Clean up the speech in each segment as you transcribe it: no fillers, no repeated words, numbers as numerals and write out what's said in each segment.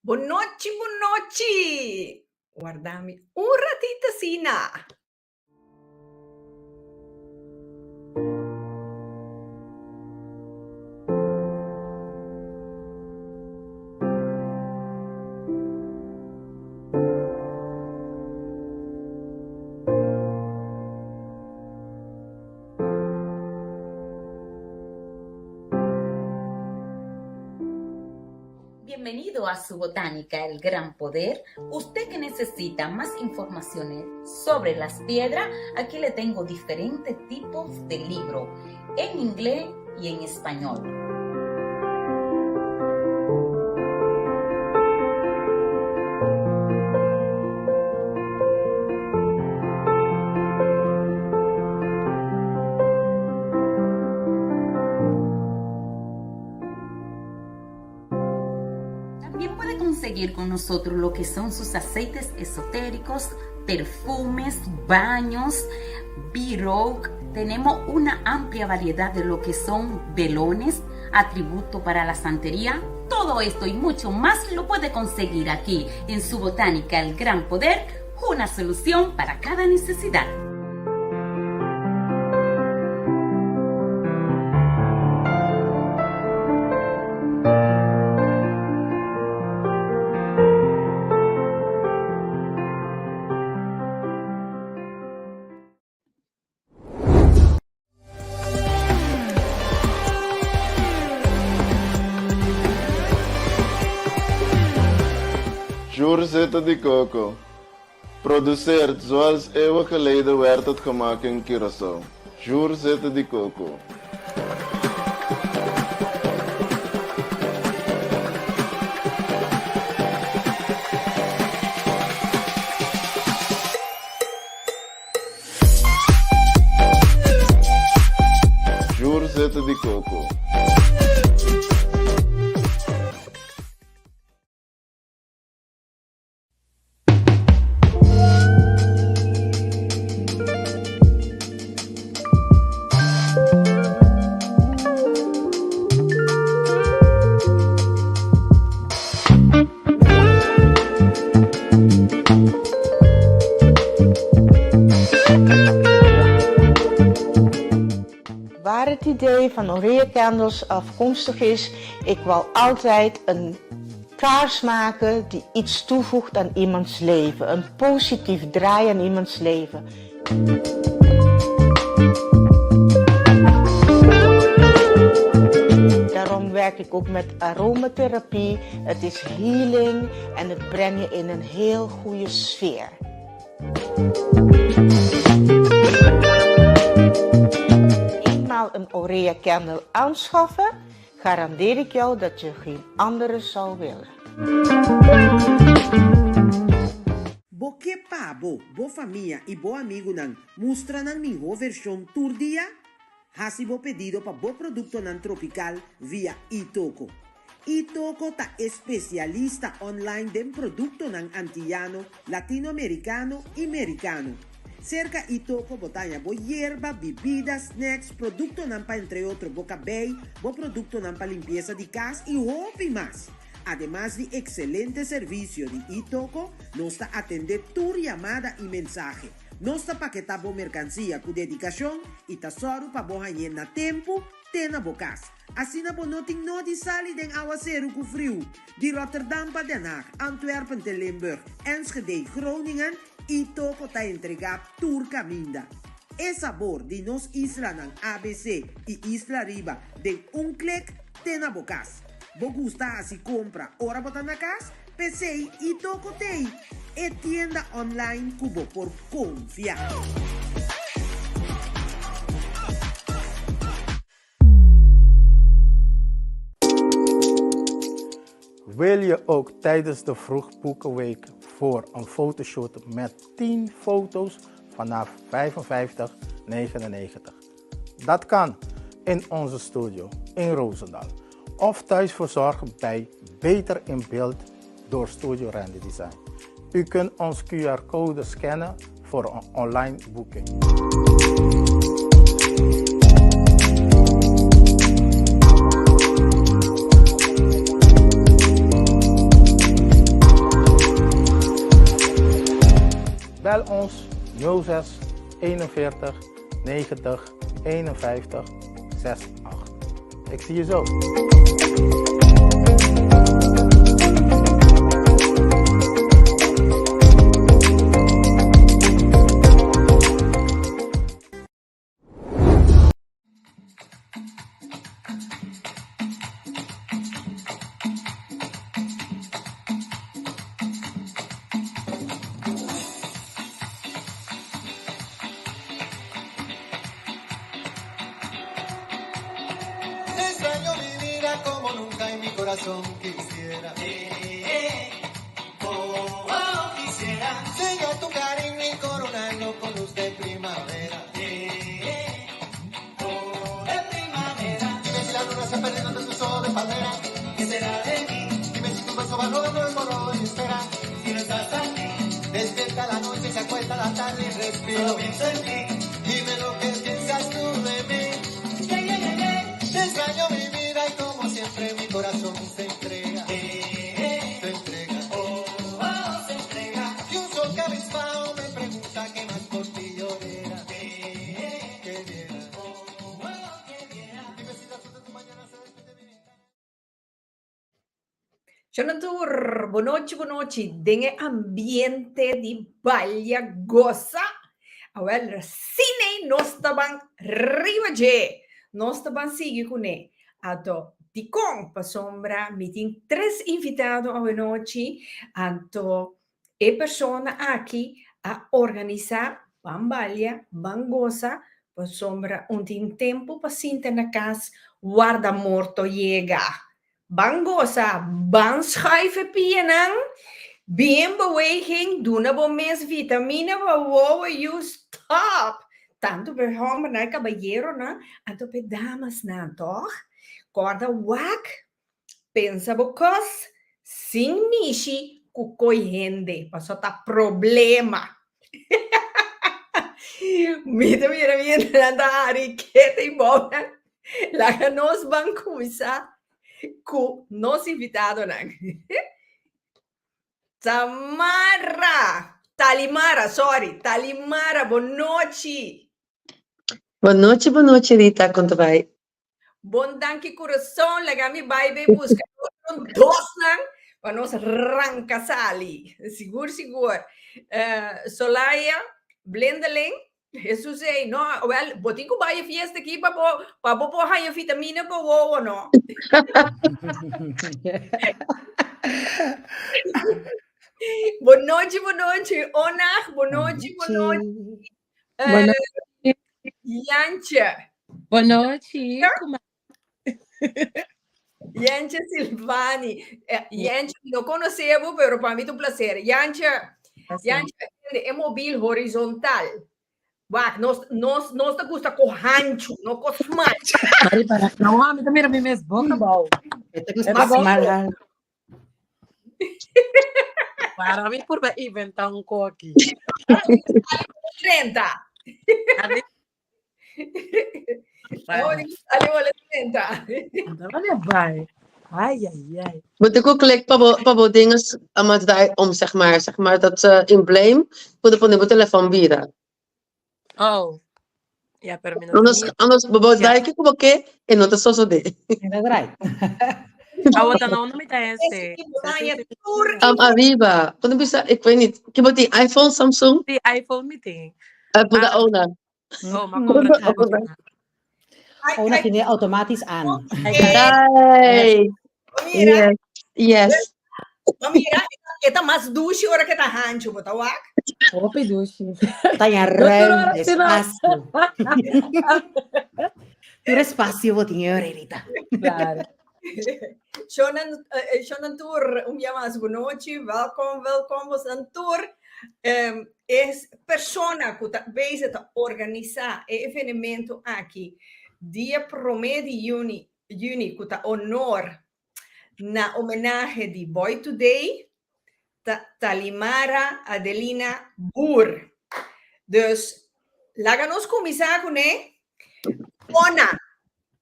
Bonochi, bonochi! Warda mi un ratito asina. Bienvenido a su botánica El Gran Poder. Usted que necesita más informaciones sobre las piedras, aquí le tengo diferentes tipos de libro en inglés y en español. También puede conseguir con nosotros lo que son sus aceites esotéricos, perfumes, baños, b Tenemos una amplia variedad de lo que son velones, atributo para la santería. Todo esto y mucho más lo puede conseguir aquí en su botánica El Gran Poder, una solución para cada necesidad. Jur zeta di coco. Produceerd zoals eeuwen geleden werd het gemaakt in Curaçao. Jur zeta di coco. Jur zeta di coco. Waar het idee van Aurea Candles afkomstig is, ik wou altijd een kaars maken die iets toevoegt aan iemands leven. Een positief draai aan iemands leven. Daarom werk ik ook met aromatherapie. Het is healing en het brengt je in een heel goede sfeer. Eenmaal een Aurea Candle aanschaffen, garandeer ik jou dat je geen andere zou willen. Bo ke pa bo, bo famia i bo amigunan mustra nan mihó vershon tur dia? Hasi bo pedido pa bo produktonan tropikal via iToko. iToko ta e spesialista online den produktonan antiyano, latinoamerikano i merikano. Serka iToko bo ta haña bo yerba, bibida, snacks, produktonan pa entre otro bo kabei, bo produktonan pa limpiesa di kas i hopi mas. Ademas di ekselente servisio di iToko, nos ta atendé tur yamada i mensahe. Nos ta paketá bo merkansia ku dedikashon i ta sòru pa bo hañ'é na tempu te na bo kas. Asina bo no tin nodi sali den awaseru ku friu. Di Rotterdam pa Den Haag, Antwerpen te Limburg, Enschede, Groningen, iToko ta entregá tur kaminda. E sabor di nos islanan ABC i Isla Riba den un klik te na bo kas. Bo gusta hasi kompra ora bo ta na kas? P'esei iToko t'ei, e tienda online ku bo por konfia. Wil je ook tijdens de Vroegboekenweek voor een fotoshoot met 10 foto's vanaf 55,99? Dat kan in onze studio in Roosendaal of thuis verzorgd bij Beter in Beeld door Studio Randy Design. U kunt ons QR-code scannen voor een online boeking. 41 90 51 68. Ik zie je zo. Extraño mi vida como nunca en mi corazón quisiera. Oh, oh, quisiera. Llega tu cariño y coronarlo con luz de primavera. Oh, de primavera. Dime si la luna se ha perdido entre tus ojos de palmera. ¿Qué será de mí? Dime si tu beso va rodando el morro y espera. Si no estás aquí, despierta la noche, se acuesta la tarde y respiro. Solo pienso en ti. Dime lo que piensas tú de mí. Yeah, yeah, yeah, yeah. Te extraño mi vida y como siempre mi corazón se entrega. Se entrega. Oh, oh, se entrega. Y un sol cabizbajo me pregunta qué más por ti yo diera. Que diera. Oh, oh, que diera. Dime si la azul de tu mañana se despide de mi ventana. Shonan tur, bonochi bonochi, den e ambiente di balia goza. Awel, sine nos taban riba dje. Nos taban sigui kuné. Anto, dikon pasobra mi tin tres invitado awenochi, anto e persona aki a organisá ban balia, ban gosa, pasobra un tin tempu pa sinta na kas warda morto yega. Ban gosa, ban schuif e pianan, bin beweging, duna bo mes vitamina pa wowo yu stop. Tantu pa e hòmbernan, e kabayeronan, anto pa e damasnan, tòg? Kòrda wak, pensa bo kos, sin mishi ku koi hende, pasobra ta problema. Mi ta mira mi hendenan ta hari kete i bounan. Laga nos ban kuminsá ku nos invitadonan. Tamara! Talimara, sorry. Talimara, bonochi. Bonochi, bonochi Rita, kon ta bai? Bon danki kurason, laga mi bai bay buska otro dosnan pa nos ranka sali. Sigur, sigur. Uh, Solaya Blindeling, Jesus ei, no, wel, bo tin ku bai e fiesta aki pa bo, pa bo por haña vitamina pa wowo, no? Bonochi, bonochi, Onag, bonochi, bonochi. Boa Eh, noite. Jantje. Boa noite. Como Jantje Silvani. Eh, Jantje, no conocebo, pero pa mi ta un placer. Jantje, Jantje, e mobil horizontal. Wak, nos, nos, nos ta gusta ko hanchu, no ko smal. Mari para no, a mi ta mira mi mes boca bou. E ta gusta Eta bom. smal. Para mi por inventa un ko aki. 30. Ali, Ali wala 30. Vale, vai. Ai, ai, ai. Moet ik ook klik pa bo, pa bo dinges ama draai om, zeg maar. Zeg maar dat uh, embleem voor de pone bo telefoon bira. Oh. Ja, pero mi no Anders, tenía. anders bo bo Ja. draai kiko bo ke e no ta sosode. Era draai. Ah, wat dan no mi ta ese. Um, arriba. Quando bisa, ik weet niet. Ik heb die iPhone, Samsung. Die iPhone mi tin. Apple da Ah. Ona. Oh, maar kom dat Ona. Ona tiene automatisch aan. Hey. Mira, Yes. Yes. mira, e ta mas dushi ora ku ta hanchu, bo ta wak. Hopi dushi. Tanya ruimte, espacio. Tur espacio bo tin Rita. Claro. Shonan, Shonan Tur, un dia mas bonochi, welkom, welkom, bosnan tur. Um, e persona ku ta bezig ta organisá e evenemento aki, dia promé di juni, juni ku ta honor na homenahe di Boy Today, ta Talimara Adelina Boer. Dus, laga nos kuminsá kuné. Ona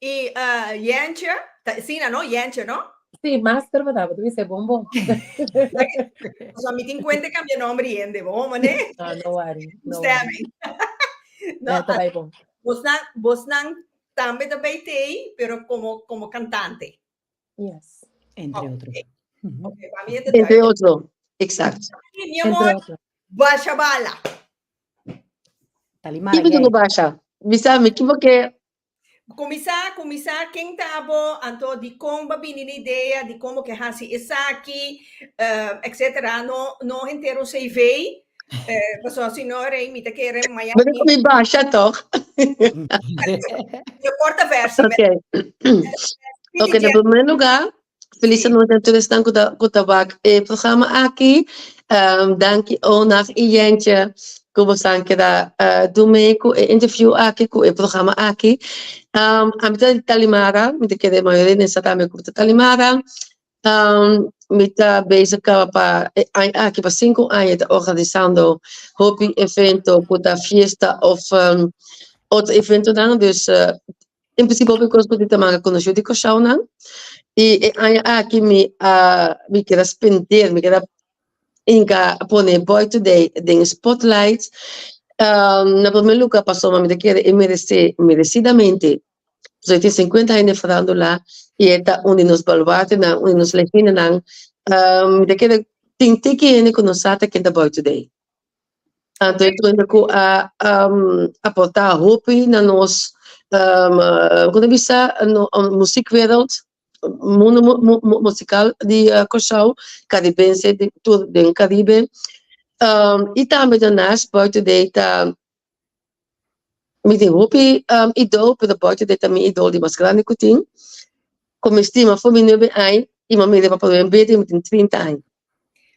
i uh, Jentje, ta, Sina, no? Jentje, no? Sí, master ba dapat bisa bonbon. O sea, mi tin kuenta kambia nòmber i hende, bo, mané? No, no worry. No worry. Stemming. No, Eh, ta bai bon. Bosnan, bosnan tambe ta bay tei, pero como, como cantante. Yes. Entre otro. Ok, pa mi e ta Entre duidelijk. otro. Exacto. Mi amor, Entre otro. basha bala. Talimara, Kiko yay. tu basha? Bisa mi, kiko ke Kuminsá, kuminsá, ken ta bo, anto di kon ba bini na idea, di kon bo ke hasi esaki, eh, etcetera. No, no henter un CV, eh, pasobra si no rei mi ta kere mañana Bo ta mi basha toch? Yo korta versie. Ok. Ok, na primer lugar, felis anochi na tur esnan ku ta ku ta wak e programa aki. Um, danki Onag i Jentje ku bosan keda uh, do mee ku e interview aki, ku e programa aki. Um, ami ta di Talimara, mi ta kere mayoria den sa tambe ku mi ta Talimara. Um, mi ta bezig kaba pa e aña aki pa sinku aña ta organisando hopi evento ku ta fiesta of um, otro eventonan. Dus uh, En principio hopi kos ku tin ta manga konosí di Kòrsounan i e aña aki mi a mi kier a spendeer, mi kier a hinka pone Boy Today den e spotlight. Na prome luga pasobra mi ta kere e meresé meresidamente pasobra e tin sinkuenta aña den farándula i e ta un di nos baluartenan, un di nos legendanan. Mi ta kere tin tiki hende ku no sa ta ken ta Boy Today. Anto e tur ku a aportá hopi na nos ku ta bisa muziekwereld, mundu musikal di Kòrsou, karibense tur den Karibe. I tambe daarnaast buiten dei ta mi tin hopi idol pero buiten dei ta mi idol di mas grandi ku tin. Ku mi stima for mi nuebe aña i mi a mira pa prome bes mi tin trinta aña.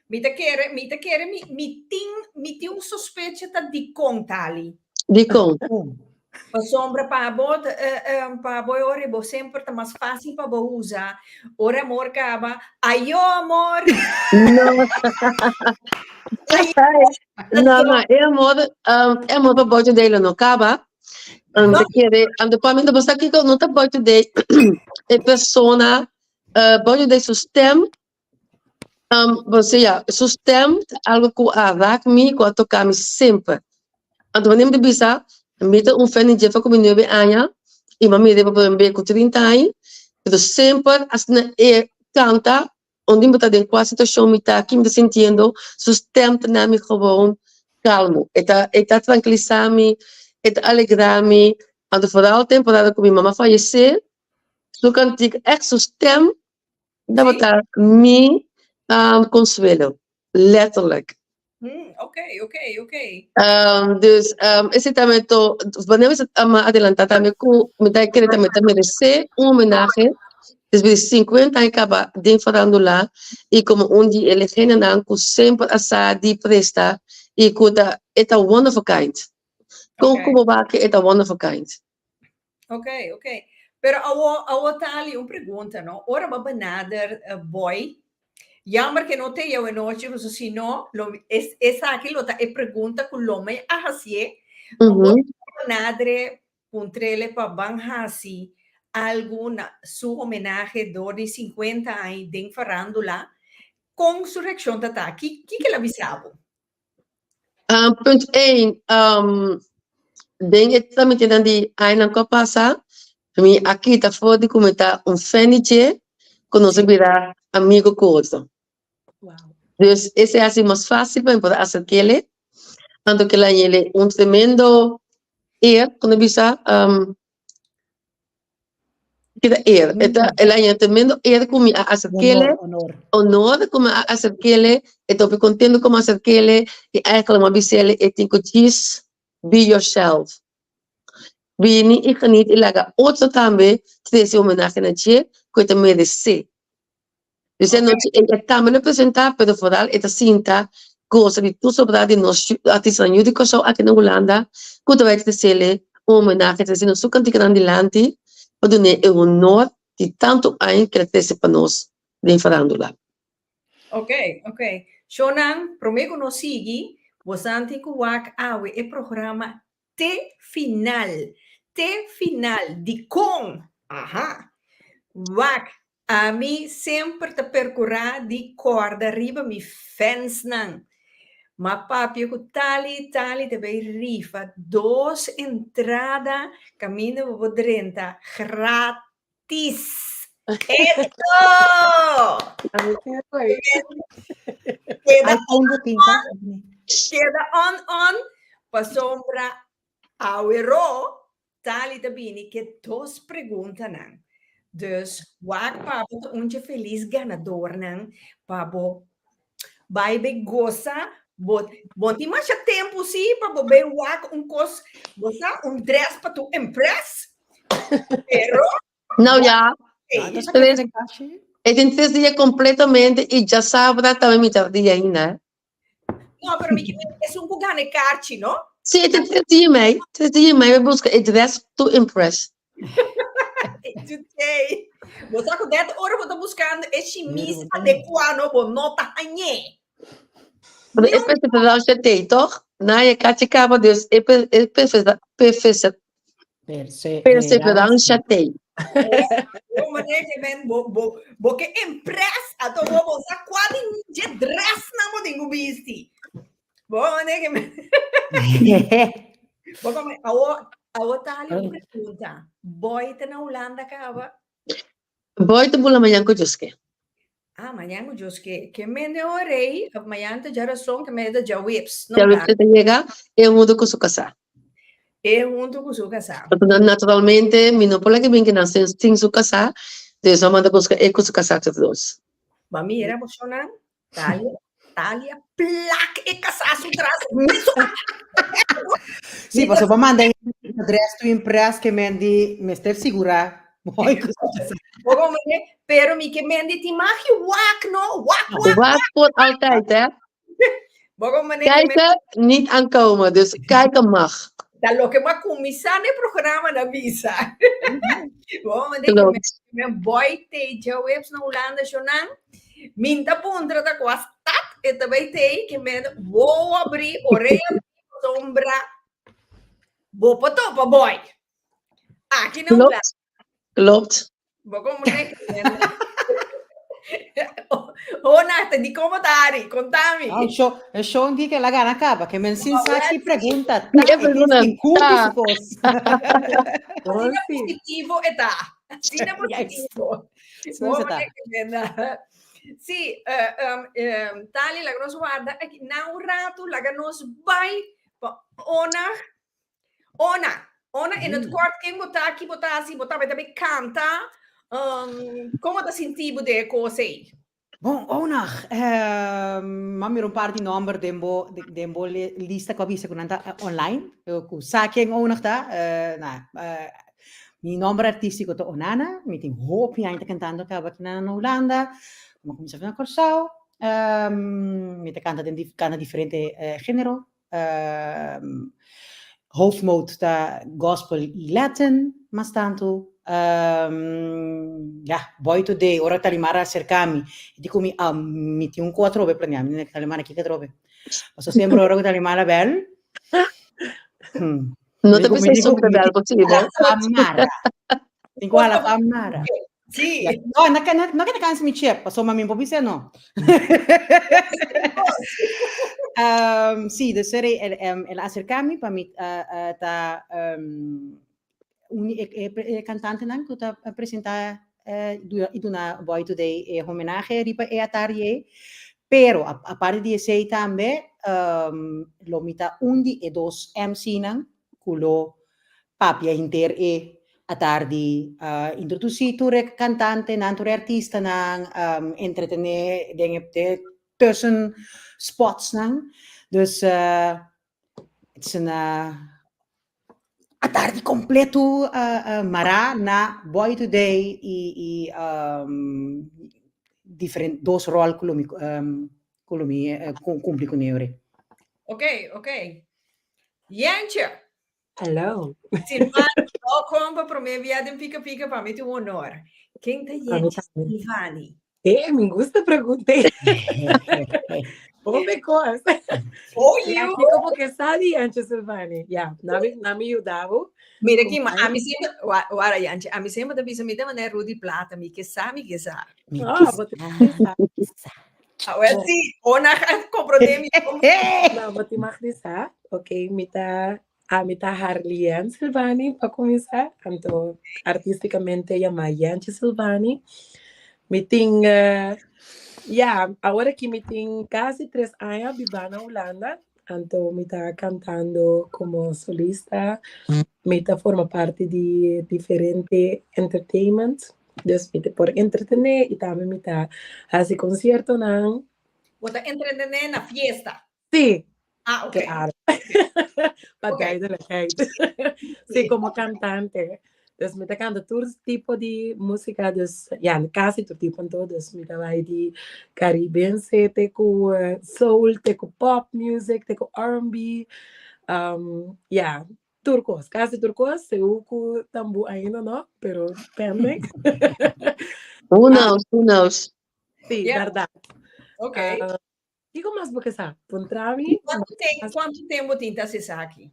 Mi ta kere, mi ta kere, mi, mi tin, mi tin un sospecha ta dikon, Tali. Dikon? Pasobra pa bo, eh, eh, pa bo e ora bo semper ta mas fácil pa bo usa. Ora amor kaba, ayo amor! No. No, no, e amor, um, e amor pa Boy Today lo no kaba. Um, te kere, anto pa mi no basta kiko, no ta Boy Today e persona, uh, Boy Today su stem Um, bo sea, su stem ta algo ku a raak mi, ku a toka mi semper. Anto wanneer mi ta bisa, mi ta un fan di dje for ku mi nuebe aña, i mi a mira pa por be ku trinta aña, pero semper asina e kanta, un di mi ta den kua situashon mi ta, ki mi ta sintiendo, su stem ta na mi gewoon kalmo. E ta e ta trankilisa mi, e ta alegra mi, anto vooral temporada ku mi mama fayesé, su kantika, ègt su stem Tabata mi consuelo, letterlijk. Mm, ok, ok, ok. Dus esei tambe to, wanneer mi a adelantá tambe ku mi ta kere tambe ta meresé un homenahe despues di sinkuenta aña kaba den farándula i komo un di e legendanan ku semper a sa di presta i ku ta e ta one of a kind. Kon ku bo wak e ta one of a kind. Ok, ok. Pero awo, awo Tali, un pregunta, no? Ora bo benader eh, boy, jammer que no te jou anochi, paso si no, lo, es, esaki lo ta e pregunta ku lo me a hasie. Ma ora bo benadre puntrele pa ban hasi algu na su homenahe door di 50 aña den farándula, kon su reaccion ta ta? Ki, ki ke la bisa bo? Um, punt 1, um, den e tramitenan di añanan ku a pasa, mi a kita for di ku mi ta un fan di dje, ku nos a bira amigo ku otro. Dus esei a hasi mas fácil pa mi por aserk'é, anto kila yele un tremendo eer, ku no bisa, um, Kita eer. E ta el a haña tremendo eer ku mi a aserk'é. Honor, honor. Honor ku mi a aserk'é. E ta hopi kontento ku mi a aserk'é. I eigenlijk mi a bis'é e tin ku djis be yourself. Bini i geniet i laga otro tambe trese homenahe na dje ku e ta meresé. Dus e nochi ei e tambe lo presentá, pero vooral e ta sinta gosa di tur sobrá di nos artistanan yu di Kòrsou aki na Hulanda ku ta bai tresele un homenahe, trese nos tur kantikanan dilanti pa dun'é e honor di tantu aña ku el a trese pa nos den farándula. Ok, ok. Shownan, promé ku nos sigui, bosan tin ku wak awe e programa te final. Te final. Dikon? Aha. Wak, ami semper ta perkurá di kòrda riba mi fansnan. M'a papia ku Tali, Tali ta bay rifa dos entrada kaminda bo por drenta gratis. Eto! Keda on on, keda on on, pasobra awero Tali ta bini ke dos preguntanan. Dus wak pa bo ta un dje felis ganadornan pa bo bai be gosa. Bo bo tin masha tempu si pa bo bai wak un kos, bo sa, un dress pa tu impress. Pero Nou ja, tres, e tin tres dia completamente y djasabra tambe mitar dia ainda. No, pero mi ke esun ku gana e karchi, no? Sí, e tin tres dia mei. Tres dia mei we buska e dress to impress. Today. Bo sa ku det ora bo ta buskando e shimis adekuá, no, bo no ta hañ'é. Pero e perseveransia t'ei, toch? Na e karchi kaba, dus e e perseveransia t'ei. Bo manera ke men bo bo bo ke impress ato bo bo sa kua di dje dress nan bo tin ku bisti. Bo manera ke men Bo kome awo awo tali un pregunta. Boy ta na Hulanda kaba? Boy ta bula mañan ku Joske. Ah, mañan ku Joske. Ke mende orei, mañan ta djarason, ke mende ta djaweps. No, Djaweps e ta yega, e huntu ku su kasá. E huntu ku su kasá. Pasobra naturalmente mi no por laga bin kinan sin sin su kasá, dus mi a manda buska e ku su kasá tur dos. Bo a mira bo shownan? Talia, Talia plak e kasá su tras. Mesun Sí, pasobra bo manda e dress to impress ke men di mester sigurá mooi ku su kasá. Bo komprende? Pero mi ke men di tin magi wak no, wak, wak, Wak por altijd hè. Kijken, niet aankomen. Dus kijken mag. Ta loke m'a kuminsá n'e programa na bisa. Bo Klopt. Men boy te djaweps na Hulanda shonan. Min ta puntra ta kua stad e ta bai tei ke men wowo abrí, orea abrí, pasobra bo por topa boy. Aki na Hulanda. Klopt. Bo como ne Ona, te di como ta Ari, contami. Ah, show, e show di que la gana caba, que men sin sa ki pregunta ta, Ki e tin pregunta sin cumpli ta. su cos. Asina positivo e ta. Asina positivo. Asina se ta. Sí, eh, um, eh, Tali, laga nos warda aki na un rato, laga nos bai pa Ona Ona, Ona, in het kort, ken bo ta, ki bo ta hasi, bo tabata be kanta, um, kon bo ta sinti bo den e kos ei? Bon, Ona, eh, m'a mira un par di nomber den bo, den bo lista ku a bisa ku nan ta online, ku sa ken Ona ta, eh, na, eh, mi nomber artístiko ta Onana, mi tin hopi aña ta kantando kaba aki na Hulanda, mi a kuminsá na Kòrsou, mi ta kanta den kanta diferente género, Hoofdmoot ta gospel i Latin mas tantu. Ya, boy today, ora Talimar a acerca mi, e di ku mi, ah, mi tin un ku atrobe planea. Mi di, Talimar, kiko atrobe? Paso semper ora ku Talimar a bel, No ta bisa esun ta bel posibel. Amara. Tin ku hala pa amara. Sí. No, no, no, no ke ta cansa mi chip, pasobra mi por bisa no. um, sí, dus er, el, um, el acerca mi pa mi uh, uh, ta um, un e, e, e cantantenan ku ta presenta uh, i duna Boy Today e homenahe riba e atardi ei. Pero aparte di esei tambe um, lo mi ta un di e dos MC-nan ku lo papia henter e atardi introdusí tur e kantantenan, tur e artistanan, entretené den e tussen spotsnan. Dus het is een atardi kompleto mará na Boy Today i diferente dos ròl ku lo mi ku lo mi kumpli kuné ora. Oké, oké. Jentje. Hello. Silvani, welkom pa promé bia den Pika Pika, pa mi ta un honor. Ken ta Jentje Silvani? Eh, mi gusta pregunta. Hopi kos. Oh, Ja, you. kiko bo ke sa di Jentje Silvani? Ja, na mi, na mi yuda bo. Mira ki, ma ami semper, wa, wara Jantje, ami semper ta bisa mi ta manera Rudy Plata, mi ke sa, mi ke sa. Mi Ah, ke bo te sa, sa. mi ke sa. Ah, wel sí, ona a comprende mi. No, bo tin mag di sa. Ok, mi ta, ami ta Harlien Silvani pa kuminsá. Anto artísticamente yamá Yentje Silvani. Mi tin, eh, ya, awor aki mi tin kasi tres aña bibá na Hulanda. Anto mi ta kantando komo solista. Mi ta forma parti di diferente entertainment. Dus mi ta por entretené i tambe mi ta hasi konsiertonan. Bo ta entretené na fiesta? Sí. Ah, ok. Claro. Pa duidelijkheid. Sí, komo kantante. Dus mi ta kanta tur tipo di músika, dus ja, kasi tur tipo anto. Dus mi ta bai di Caribense te ku soul, te ku pop music, te ku R&B. Um, ja, tur kos, kasi tur kos, segun ku tambu ainda no, pero pending. Who knows, who knows. Sí, Yeah. bèrdat. Ok. Ah, kiko mas bo ke sa? Puntra mi. Kuantu tem, kuantu tempu tin ta hasi esaki?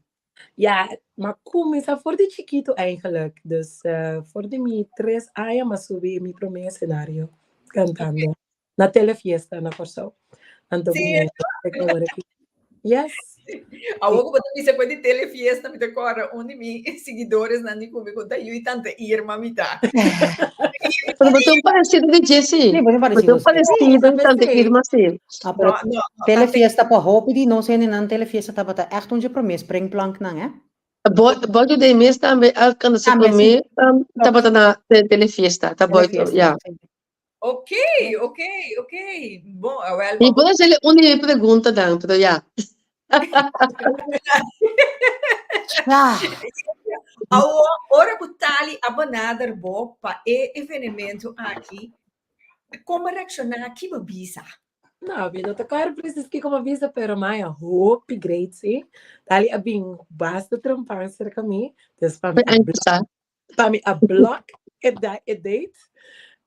Ja, m'a kuminsá for di chikitu eigenlijk. Dus eh, for di mi tres aña m'a subi mi promé escenario kantando. Na Telefiesta na Kòrsou. Anto Sí. mi te awor aki. Yes. Awor ku bo ta bisa ku e di Telefiesta mi ta kòrda un di mi siguidoresnan di ku mi ku ta yui tante Irma mi ta. Pero bo ta un parecido di dje sí. Sí, bo ta un Bo ta parecido, un sí. parecido di tante Irma sí. Ah, pero No, no, no, tante Telefiesta pa hopi di nos hendenan Telefiesta tabata ègt un dje promé springplanknan, hè? Bo bo yuda mes tambe al kanta su Tambe, sí. promé tabata na Telefiesta, ta boy, Telefiesta, ja. sí. Ok, ok, ok. Bon, awel. Mi por hacerle un di mi pregunta dan, pero ya. Ja. Awo, ora ku Tali a benader bo pa e evenemento aki, kon bo a reakshoná? Ki bo bisa? No, mi no ta kòrda precies kiko mi a bisa, pero maya hopi great, sí. Tali a bin basta trempan serka mi, dus pa mi a Sa. pa mi a block e, da, e date.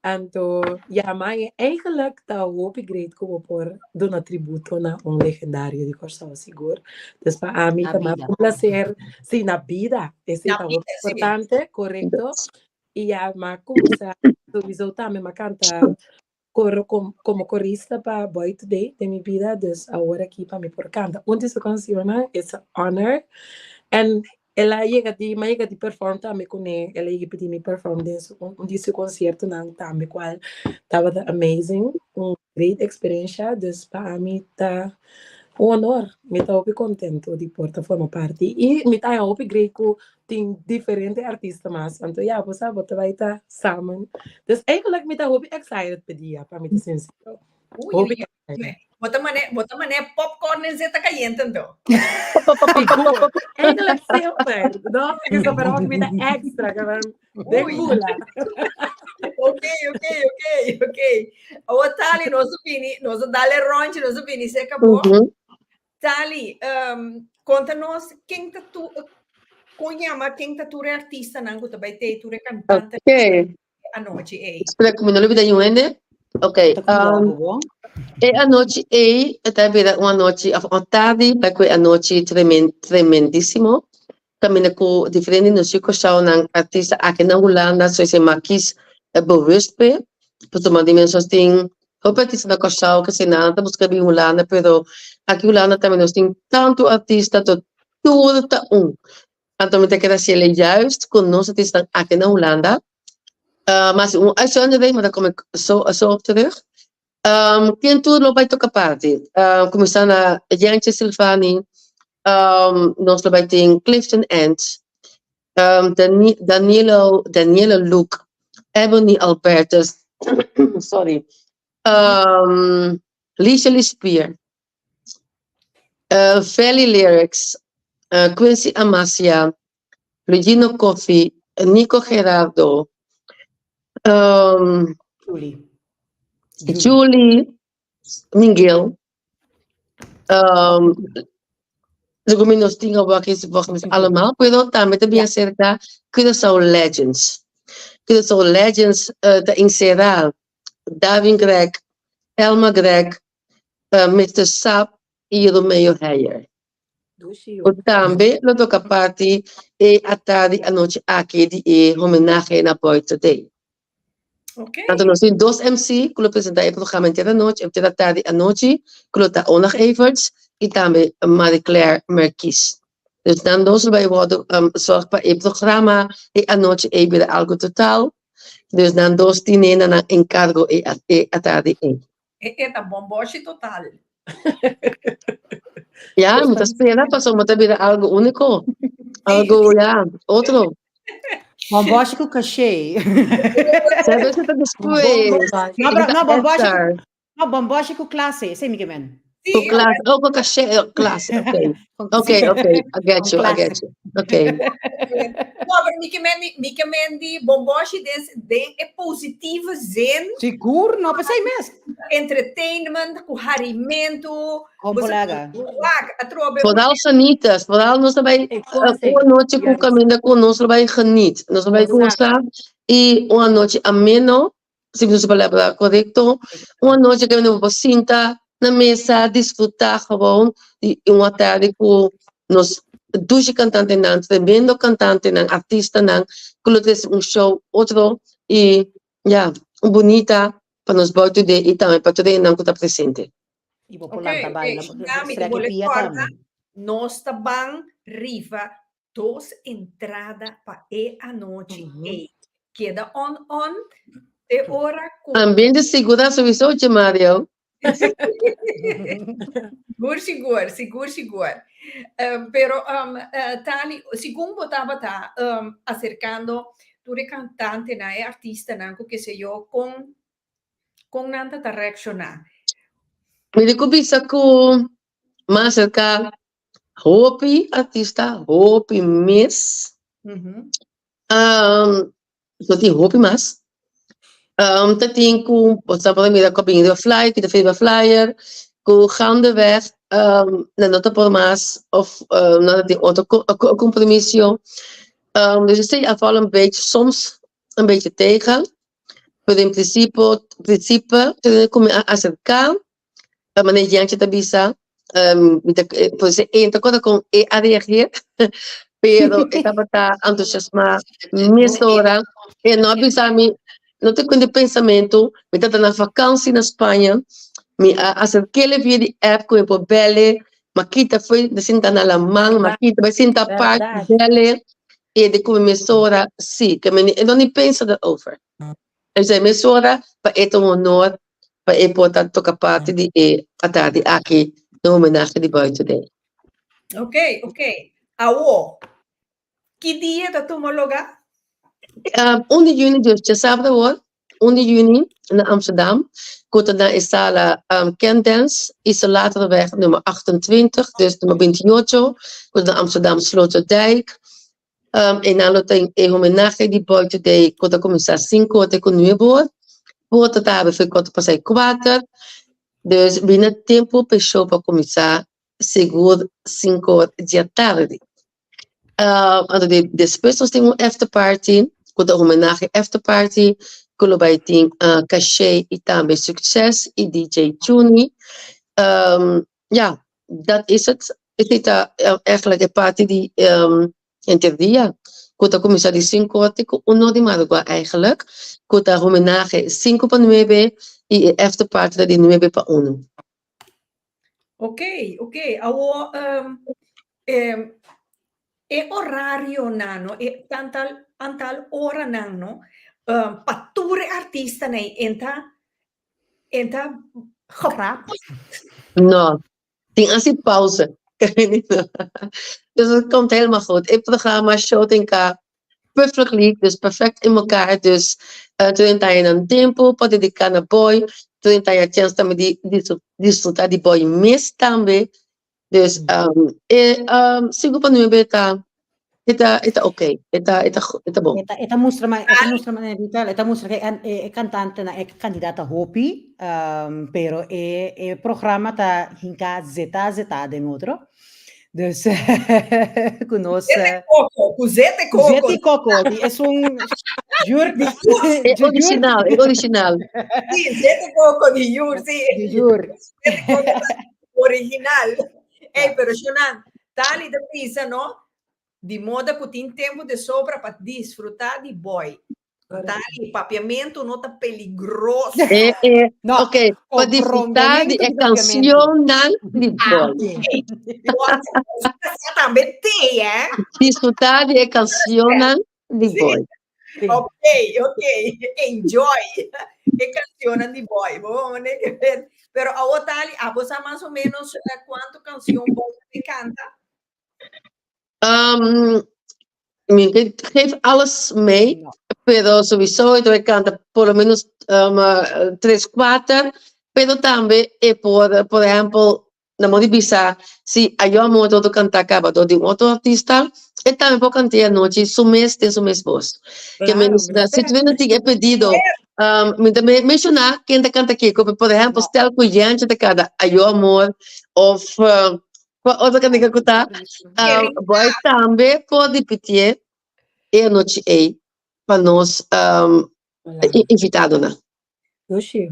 Anto, ja, maar eigenlijk ta hopi great ku bo por duna tributo na un legendario di Kòrsou, sigur. Dus pa ami Na ta mas bida. un placer. Sí, na bida. Esei Na ta bida, hopi sí. importante, korekto. I ya, m'a kuminsá sowieso tambe m'a kanta koro kom, komo korista pa Boy Today den mi bida, dus awor aki pa mi por kanta un di su kansionnan, it's a honor. En el a yega di, m'a yega di perform tambe kuné, el a yega pidi mi perform den su, un di su konsiertonan tambe kual tabata amazing, un great eksperensha, dus pa ami ta un honor, mi ta hopi kontento di por ta forma parti i mi ta haña hopi great ku tin diferente artista mas. Anto ya, bo sa, bo ta bai ta samen. Dus eigenlijk mi ta hopi excited pa dia, pa mi ta sincero. Oei, Hopi oei, excited. oei. Bo ta mane, bo ta mane popcorn en zeta cayente anto. Sigur. Eigenlijk semper, no? Ik is pero mi ta extra, que van de Oei. gula. Ok, ok, ok, ok. Awo Tali, nos a bini, nos a dale rondje, nos a bini seca bo. Tali, um, konta nos ken ta tu, kon yama ken ta tur e artistanan ku ta bai tei, tur e kantante Ok. anochi ei. Espera ku mi no lubida niun hende. Ok. Ta ku Um, bo, bo. e anochi ei ta bira un anochi, of un tardi, bai ku e anochi tremen, tremendísimo. Kaminda ku diferente nos Kòrsounan artista aki na Hulanda, so esei makis e bewust p'e. Pasobra di mes nos tin hopi artista na Kòrsou ke si nan ta buska bin Hulanda, pero aki Hulanda tambe nos tin tantu artista to tur ta un. Anto mi ta kere hasiel juist ku nos artistanan aki na Hulanda. Mas un uitzondering, maar daar kom ik zo zo op terug. Um, ken tur lo bai toka parti? Um, kuminsá na Jantje Silvani, um, nos lo bai tin Clifton Ents, um, Dani Danilo, Daniela Luke, Ebony Albertus, sorry, um, Liesje Lispier, uh, Valley Lyrics, uh, Quincy Amasia, Luigino Coffie, Nico Gerardo, um, Julie. Julie Miguel. Um, Digo, mi nos tin awor aki volgens mij allemaal, pero tambe ta bien cerca Curaçao Legends. Curaçao Legends uh, ta encerra Darwin Gregg, Elma Gregg, uh, Mr. Sap y Romeo Heyer. Dushi Ku tambe lo toka parti e atardi anochi aki di e homenahe na Boy Today. Okay. Anto nos tin dos MC ku lo presentá e programa henter anochi, henter atardi anochi, ku lo ta Onag Everts i tambe Marie Claire Merkies. Dus nan dos lo bai wòrdu zorg pa e programa e anochi ei bira algu total. Dus nan dos tine na nan enkargo e e atardi ei. E e ta bomboshi total. Ya, mi ta spera pasobra ta bira algu úniko. Algu, ya, otro. Bomboshi ku caché. Sabes ta despues. No, pero no, bomboshi ku, no, bomboshi ku klase, esei mi ke men. Ku klase, oh, ku caché, oh, klase, okay. Okay, okay, I get you, I get you. Okay. No, pero mi ke men di, mi ke men di bomboshi den, den e positieve zin. Sigur, no, p'esei mes. Entertainment, ku harimentu. Kon por laga. Wak, atrobe. Vooral genieten, vooral nos ta bai un anochi ku kaminda ku nos lo bai geniet, nos lo bai gosa i un anochi ameno, si mi usa palabra korekto, un anochi kaminda bo por sinta na mesa disfrutá gewoon di un atardi ku nos dushi kantantenan, tremendo kantantenan, artistanan ku lo trese un show otro i ya, un bunita pa nos bou today i tambe pa tur hendenan ku ta presente. I bo por Ok, lanta ok, baila, Shina, mi ta strek e bole pia kòrda, tambe. nos ta ban riba dos entrada pa e anochi ei. Keda on on te ora ku. Ambiente sigurá sowieso, Che Mario. Sigur, sigur, sigur, sigur. Pero, Tali, segun bo tabata aserkando tur e kantantenan, e artistanan ku keseyo, kon Kon nan ta ta reakshoná? Mi di ku bisa ku mas aserka hopi artista, hopi mes. No tin hopi mas. Ta tin ku bo sa por a mira ku a bini riba flyer, ku ta riba flyer, ku gaandeweg nan no ta por mas òf nan ta tin otro kompromisio. Dus esei a val un bechi soms un bechi tegen. Pero en principio, principe, te ku mi a acerká, manera Jantje ta bisa, mi ta por esei e no ta kòrda kon e a reageer, pero e tabata entusiasmá mesora, e no a bisa mi, no ta ku di pensamentu, mi tabata na vakansi na Spaña, mi a aserk'é via di app ku mi por bèl'e, mi a kita fo'i mi sinta na laman, mi a kita bai sinta apart, bèl'e, E di ku mi mesora, sí, ke mi e no ni pensa erover. E bisa mesora pa e ta un honor pa e por ta toka parti di e atardi aki den homenahe di Boy Today. Ok, ok. Awo, ki dia ta tuma loga? Un di juni, dus djasabra awor, Un di juni na Amsterdam, ku ta na e sala Kentdance, Isolatorweg nummer 28, dus nummer 28, ku ta na Amsterdam Sloterdijk. Einan lo tin e homenahe di Boy Today ku ta kuminsá sinku or te ku nuebe or. Porta ta habri for kuater pasá e kuater. Dus bini na tempu pa e show por kuminsá sigur sinku or di atardi. Anto di despues nos tin un after party ku ta homenahe after party ku lo bai tin Caché i tambe Succes i DJ Juni. Ya, dat is het. Esei ta eigenlijk e party di henter dia ku ta kuminsá di sinku or te ku uno di madrugá eigenlijk ku ta homenahe sinku pa nuebe i e after party ta di nuebe pa uno. Ok, ok. Awo e orarionan no, e tantal antal oranan no, pa tur e artistanan ei enta enta Krap. No, tin asi pauze. Dus het komt helemaal goed. E programma show tin ka perfectly, dus perfect in mekaar. Dus tur hende ta haña nan tempu pa dediká na Boy, tur hende ta haña chèns tambe di disfrutá di Boy mes tambe. Dus e sinku pa nuebe ta e ta e ta ok, e ta e ta e ta bon. E ta e ta mustra ma e ta mustra manera di tal, e ta mustra ke e kantantenan, e kandidata hopi, pero e e programa ta hinká zetá zetá den otro. Dus ku nos Zete koko, ku zete koko. Zete koko, di esun jur Di jur. E original, e original. Si, zete koko di jur, si. Di jur. Zete koko original. Ey, pero Shonan, Tali ta bisa, no? Di moda ku tin tempu de sobra pa disfrutá di Boy. Tali, papiamento no ta peligroso. Eh, eh, No, ok, pa disfruta di comprondemento e di papiamento. cancionnan di Ah, Boy. ok. Tambe te, eh? Disfruta di e cancionnan di Sí. Boy. Sí. Ok, ok. Enjoy. E cancionnan di Boy. Bo mane ke ver. Pero awo Tali, abo sa mas o menos eh, cuanto canción Boy te canta? Um, mi ke geef alles mee, No. pero sowieso e canta por lo menos tres, cuater, pero tambe e por, por ehempel, na modo di bisa, si Ayo Amor ta otro canta caba dor di un otro artista, e tambe por canta e anochi su mes den su mes voz. Ke Claro, men, si mester. tu no tin e pedido, mi ta menciona ken ta canta kiko, pero por ehempel, No. stel cu Jantje ta canta Ayo Amor of Kua otro kantika ku ta? Boy tambe por ripitié e anochi ei pa nos invitadonan. Yoshi.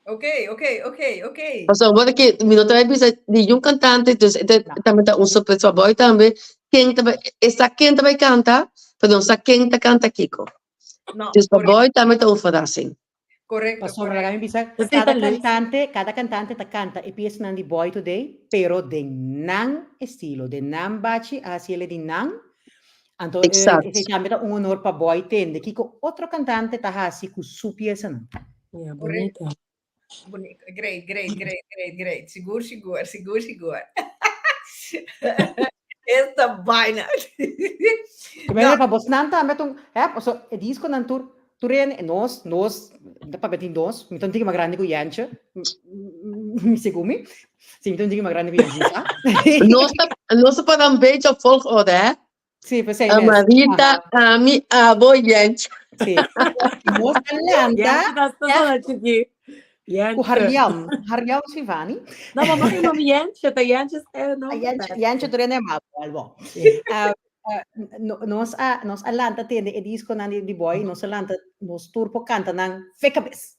Ok, ok, ok, ok. Pasobra bo ke mi no ta bai bisa ningun kantante, dus e tambe ta un sorpresa pa boy tambe, ken ta bai, e sa ken ta bai kanta, pero no sa ken ta kanta kiko. No, Dus pa correcto. boy tambe ta un verrassing. Correcto, Pasobra correcto. laga mi bisa, Esei kada ta leuk. kantante, kada kantante ta kanta e piesanan di Boy Today, pero den nan estilo, den nan bachi, a hasi el di nan. Anto eh, Exacto. esei tambe ta un honor pa Boy tende kiko otro kantante ta hasi ku su piesanan. Ja, Correcto. bonita. Bonito. Great, great, great, great, great. Sigur, sigur, sigur, sigur. Esta vaina. Te meen pa bosnan tambe ta un, hè, paso e disconan tur, tur hende, nos, nos, ta papia tin nos, mi ta un tiki mas grandi ku Jantje, mi segun mi, si mi ta un tiki mas grandi ku Jantje, sa. Nos ta, nos ta para un beetje op volgorde, hè? Sí, p'esei mes. Marita, ami, abo, Jentje. Sí. Nos a lanta Jentje ta solo chiki. ku Jentje. Harliam, Harliam Sivani. No, mama, mi mama Jentje, ta Jentje is no. Jentje, Jentje tur hende ama, wel bon. Sí. Nos a, nos a lanta tende e disconan di Boy, nos a lanta, nos tur por canta nan fe cabes.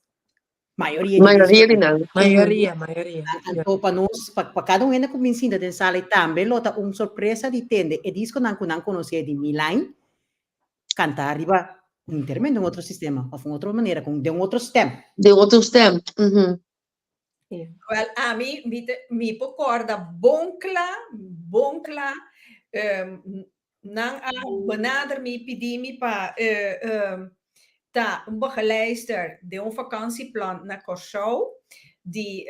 Mayoria di Mayoria di nan. Mayoria, mayoria. Anto pa nos, pa, pa cada un hende ku bin sinta den sala i tambe lo ta un sorpresa di tende e diskonan ku nan konosé di Milain kanta riba enteramente un otro sistema of un otro manera, ku den un otro stem. Den otro stem. Mhm. Wel, ami, mi te, mi por korda bon kla, bon kla, Nan a benader mi pidi mi pa ta un begeleidster den un vakantieplan na Kòrsou di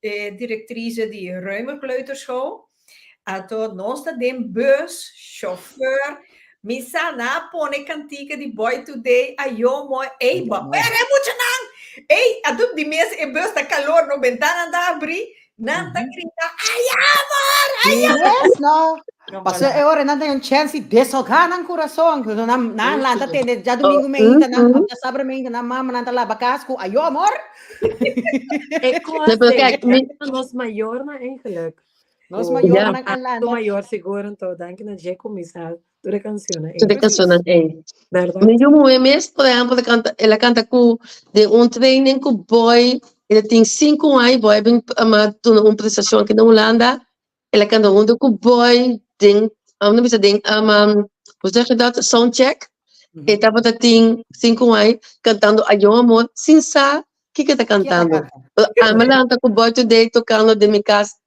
e direktrise di Römer Kleuterschool. Anto nos ta den bus, chauffeur, mi sa nan a pone kantika di Boy Today, ayo mooi, ey bo a perde muchanan! Ey, anto di mes e bus ta kalor, no bentananan ta abri, Nan ta grita, ay amor, ay amor. Yes, no. Paso e ora nan tin un chance di deshogar nan corazón. Cuando nan, nan lanta tende ya domingo meinta, nan ya sabra meinta, nan mama nan ta laba cas cu ayo amor. E cos Nee, pero kijk, mi- nos mayornan eigenlijk. Nos Ku- mayornan a Tu lanta. mayor sigur anto danki na dje kuminsá tur e cancionnan ei. Tur e cancionnan ei. Berdad? Mi yu muhé mes, por ehempel, ta canta, el a canta cu den un training cu Boy, el a tin sinku aña, Boy a bin duna un presentacion aki na Hulanda, el a canta hunto cu Boy den, amo bisa den, hoe zeg je dat, soundcheck, e tabata tin sinku aña cantando Ayo Amor sin sa kiko e ta cantando. Ami a lanta cu Boy Today tocando den mi cas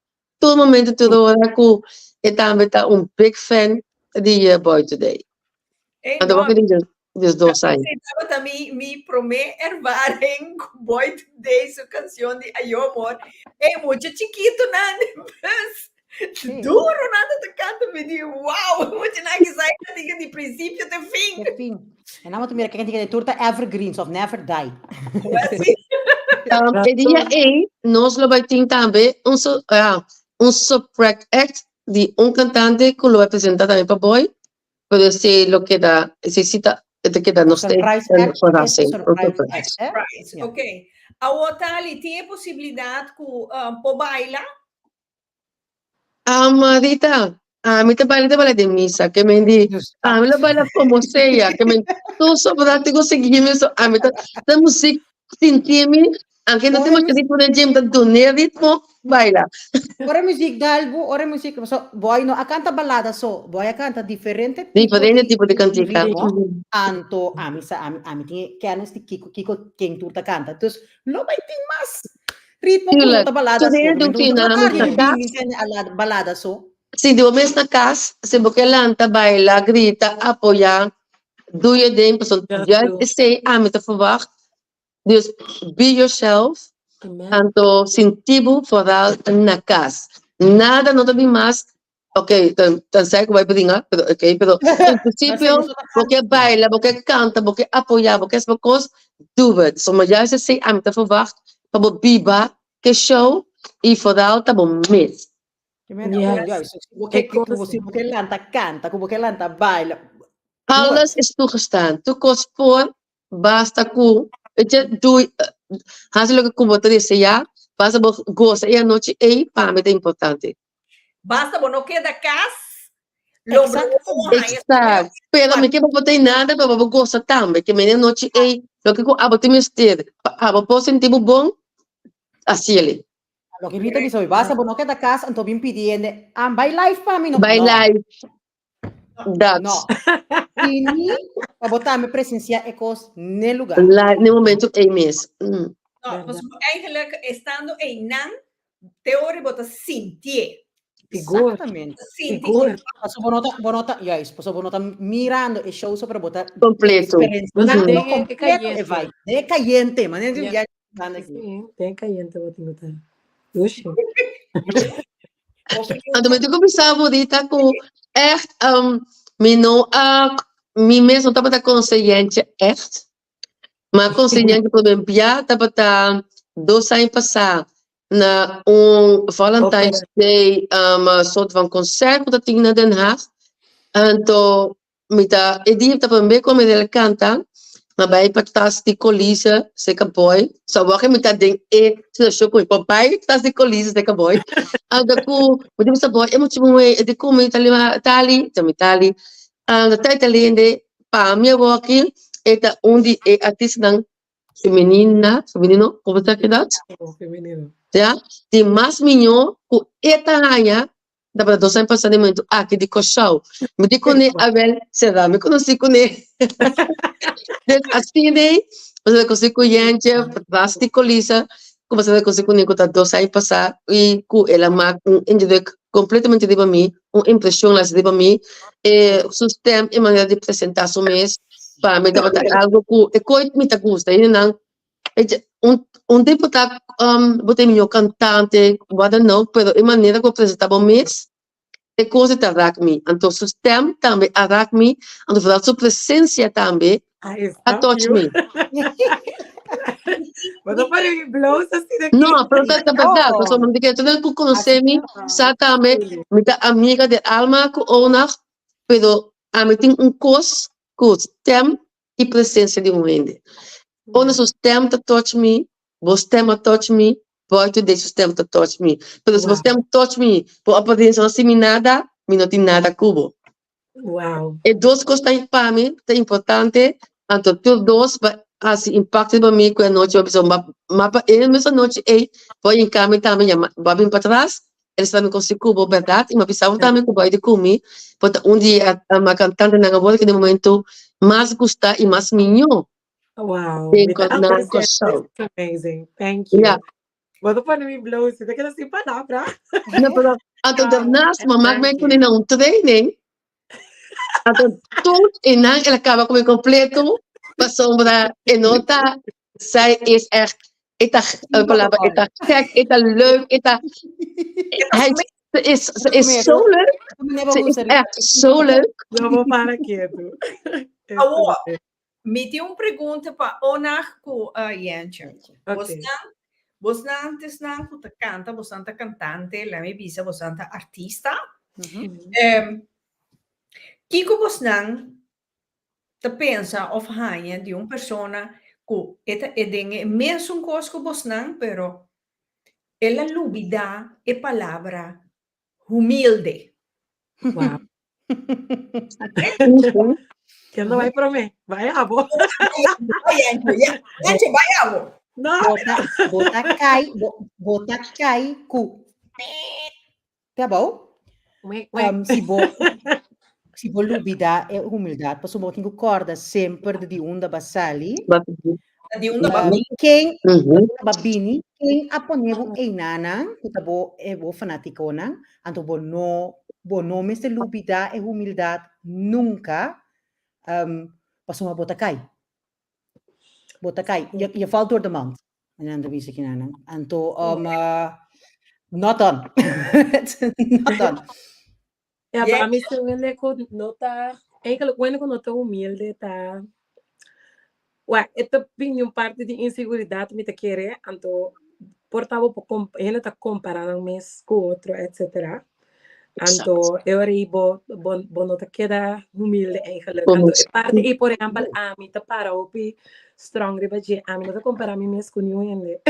Tur momento, tur ora ku e tambe ta un big fan di Boy Today. Ey, Anto no, wak di 12 aña. Esei tabata mi, mi promé ervaring ku Boy Today su kansion di Ayo Amor. Ey, mucha chikitonan den bus. Duro nan ta kanta, mi di, wow, muchanan kisas ta diga di prinsipio te fin. Te fin. En dan moet mira kijk die tour ta evergreens of never die. Um, e dia ei, nos lo bai tin tambe un, so, ah, un surprise act di un cantante ku lo bai presenta tambe pa Boy, pero ese lo keda, ese sí ta, e ta keda nog steeds Surprise een act, verrassing, es un surprise surprise. act, hè? Surprise, Ja. ok. Awor Tali, tin e posibilidat ku um, por baila? Amarita, ami ta baila ta baila den misa, ke men di, ami lo baila como sea, ke men tur sobrá tin ku sigui mi, so ami ta, ta muzik sinti mi. Aunke no tin mucho ritmo den dje, mi ta dun'é ritmo, baila. Ora muziek dal bo, ora muziek, so, boy no a canta balada so, boy a canta diferente tipo Diferente di, tipo di di cantica. ritmo. Anto ami sa, ami, ami tin e kennis di kiko, kiko ken tur ta canta. Dus lo bai tin mas ritmo ku no Tuurlijk. ta balada Tur so. hende Men tin no na ta na di kas. bin tende ala balada so. Si di bo mes na kas, si bo ke lanta, baila, grita, apoya, doe je ding, pasobra Just juist do. esei ami ta verwacht. Dus be yourself, Amen. anto sinti bo vooral na kas. Nada no ta bin mas, ok, tan tenzij ku bai bringa, pero ok, pero en principio bo ke baila, bo ke kanta, bo ke apoya, bo ke hasi bo kos, doe het. So ma juist esei ami ta verwacht pa bo biba ke show i vooral ta bo mes. Yes. Bo ke, ku bo si bo ke lanta kanta, ku bo ke lanta baila. Alles is toegestaan. Tur kos por, basta ku, weet je, doe, hasi loke ku bo ta deseá, basta bo gosa e anochi ei, pa mi ta importante. Basta bo no keda kas, lo bo no haña Exacto. Pero mi ke bo por tin nada, pero bo gosa tambe, ke mi e anochi ei, loke ku abo tin mester, pa abo por sinti bo bon, hasiel. Loke Rita bisa hoy, basta bo no keda cas anto bin pidi hende, ah, bai live pa mi no. Bai No. live. Dat. No. Bini pa bo tambe presencia e cos n'e lugar. Live n'e momento ei mes. No, pasobra eigenlijk estando einan, te ora bo ta sintié. Sigur. Exactamente. Sinti Sigur. Pasobra bo no ta, bo no ta, juist, pasobra bo no ta mirando e show so, pero bo ta Completo. experienciando Den e- e completo e cayente. vibe. Den e cayente, manera di Ja. ya Banda aquí. Sí, den cayente bo tin ku ta. Dushi. Anto mi tin ku bisa bo ahorita ku echt um, mi no a mi mes no tabata consciente echt. Ma consciente ku mi bia tabata dos aña pasá na un Valentine's Day um, soort van concert ku ta tin na Den Haag. Anto Mi ta e dia ta promé ku mi del kanta, mi a bai pa tas di kolise serka boy. So awor mi ta den e situashon ku mi por bai tas di kolise serka boy. Anto ku mi di bisa boy e mucha muhé e di ku mi ta liba tali, ta mi tali. Anto ta e ta lende pa mi awor aki e ta un di e artistanan femenina, femenino, komo ta keda? Femenino. Ya, di mas mihó ku e ta haña Tabata dos aña pasá den momento aki di Kòrsou. Mi di kuné, awel, será mi konosí kuné? Dus asina ei, nos a konosí ku Jentje, ras di Colisa, kuminsá ta konosí kuné ku ta dos aña pasá i ku el a mak un indruk kompletamente riba mi, un impreshon las riba mi. E su stèm, e manera di presentá su mes, pa mi tabata algu ku e koe mi ta gusta. Hendenan Un, un tipo ta um, bo ta e mihó kantante, what dan ook, pero e manera ku bo presentá bo mes, e kos ei ta rak mi. Anto su stèm tambe a rak mi, anto vooral su presensia tambe I a stop touch you. mi. Bo ta pone mi bloos asina aki. No, pero ta ta bèrdat, pasobra mi ta kere tur hende ku konosé mi sa tambe, mi ta amiga di alma ku Onag, pero ami tin un kos ku stèm i presensia di un hende. Unda su stem ta touch mi, bo stem a touch mi, boy today su stem ta touch mi. Pero si bo stem touch mi, bo apariencia no hasi mi nada, mi no tin nada ku bo. Wow. E dos kos ta pa mi ta importante, anto tur dos ba hasi impacto riba mi ku e anochi bo bisa ma pa e mes anochi ei bo a hinka mi tambe yama bo a bin patras El sa mi kosi ku bo bèrdat i mi a bisa bo tambe ku bo a di ku mi bo ta un di e kantantenan awor ku den momento mas gusta i mas miñó Wow, den mi ta na apreciá Kòrsou. It's amazing. Thank you. Ya. Bo ta pone mi bloos, mi ta keda sin palabra. No, pero anto daarnaast mama Thank mi you. pone na un training. Anto tur e nan el a kaba ku mi kompleto pasobra e no ta Zij is echt, e ta, e palabra, e ta gek, e ta leuk, e ta, hij, ze is, ze is zo leuk. Ze is echt zo leuk. No bo para ketu. Awo, mi tin un pregunta pa Onag ku uh, Jentje. Ok. Bosnan, bosnan antes nan ku ta kanta, bosnan ta kantante, laat mi bisa, bosnan ta artista. Em, kiko bosnan ta pensa of haña di un persona ku e ta e den e mesun kos ku bosnan pero el a lubidá e palabra humilde. Wow. Ken no bai promé? Bai abo. Bai Angie, ya. Angie, bai abo. No. Bo ta, bo ta kai, bo, bo ta kai ku te abou. Wek, wek. Um, si bo si bo lubida e humildad, pasobra bo tin ku kòrda semper di unda ba sali. Di unda ba Um, bini. ken Mhm. unda ba bini, ken a pone bo einanan, ku ta bo e bo fanatikonan, anto bo no bo no mester lubida e humildad nunka, um, pasobra bo ta kai. Bo ta kai. Je, je valt door de mand. En dan bisa kinanan. Anto, um, not done. Not done. Ja, Yeah. pa mi si hende ku no ta, eigenlijk hende ku no ta humilde ta, wa, e ta bini un parte di inseguridat mi ta kere, anto por ta bo por kom, hende ta kompara nan mes ku otro etcetera. Anto e ora ei bo, bo, bo no ta keda humilde eigenlijk. Anto e parte ei, por ehempel, ami ta para hopi strong riba dje. Ami no ta kompara mi mes ku niun hende.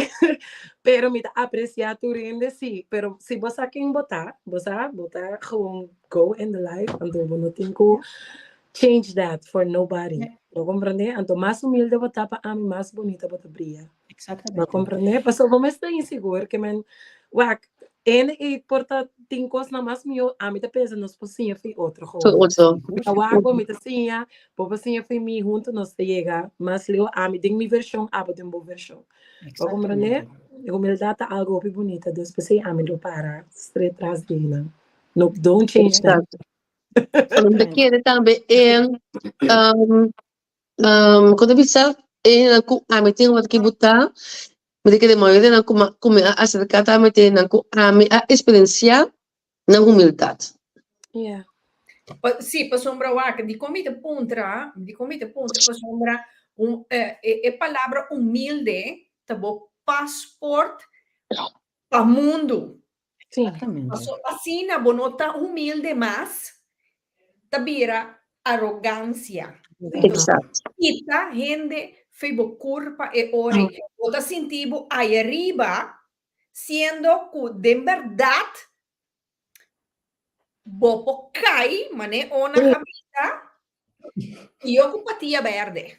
Pero mi ta apresiá tur hende sí. Pero si bo sa ken bo ta, bo sa, bo ta gewoon go in the life. Anto bo no tin ku change that for nobody. Bo komprendé? Anto mas humilde bo ta pa ami, mas bunita bo ta bria. Exactamente. Bo komprendé? Pasobra bo mes ta insigur ke men, wak, Ene i por ta tin kosnan mas mihó, ami ta pensa nos por siña fi otro Fi gewoon. otro. Mi ta wak bo, mi ta siña, bo por siña fi mi, huntu nos ta yega mas leu, ami den mi vershon, abo den bo vershon. Bo komprendé? Exactamente. Humildad ta algo hopi bunita, dus p'esei ami lo para straight tras di nan. No, don't change that. Exacto. Mi ta kere tambe e um, um, kon ta bisa e nan ku ami tin wat ki buta Mi ta kere mayoria nan ku ku mi a aserká ta mete nan ku ami a eksperensiá nan humildat. Yeah. Pa, sí, pasobra wak, dikon mi ta puntra, dikon mi ta puntra pasobra un, eh, e, e palabra humilde ta bo paspoort pa mundu. Sí. Exactamente. Paso asina bo no ta humilde mas, ta bira arogancia. Exacto. Kita hende fe bo curpa e ora ei. Bo ta sinti bo ahí ariba, siendo cu den berdad bo por cay, mane Ona a bisa, y yo cu patia berde.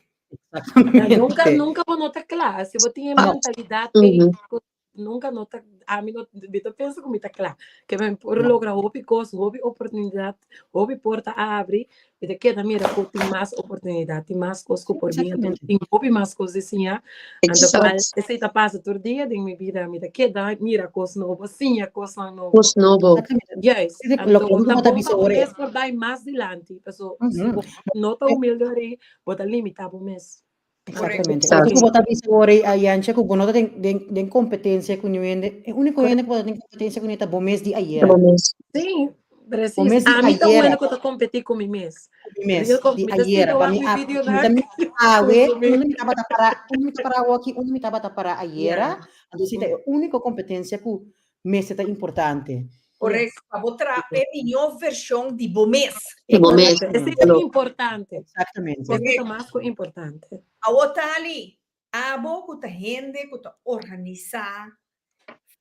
Ja, nunca, nunca bo no ta kla. Si bo tin e mentalidad ei, cu nunca no ta, ami no, mi ta pensa ku mi ta kla. Ke men por No. logra hopi kos, hopi oportunidat, hopi porta a abri, mi ta keda mira ku tin mas oportunidat, tin mas kos ku por bin, anto Exactamente. tin hopi mas kos di siña. Anto kual Exacto. esei ta pasa tur dia den mi bida, mi ta keda mira kos nobo, siña kosnan nobo. Kos nobo. Exactamente. Juist, Sí, sí, anto lo que ta bo ta bon bisa pa bo ora mes por bai mas dilanti, paso si Ujú. bo no ta humilde ori, bo ta limita bo mes. Exactamente. Exacto. Otro ku bo ta bisa ora ei, Jantje, ku bo no ta den, den, den kompetensia ku niun hende. E úniko hende ku bo ta den kompetensia kuné ta bo mes di ayera. Bo mes. Sí, Bo precies. mes di Ami ta ayera. bueno ku ta kompetí ku mi mes. Ku mi mes, Yo kom- di mi ta ayera. siga Pa wak mi mi a, video mi ta nan. mi awe, Ku mi. unda mi tabata para, unda mi ta para awoki, unda mi tabata para ayera. Ja. Anto si ta e úniko kompetensia ku mester ta importante. Correcto. Pa bo traha e mihó vershon di bo mes. Di bo mes. Esei ta importante. Exactamente. Esei ta mas ku importante. Awo Tali, abo ku ta hende ku ta organisá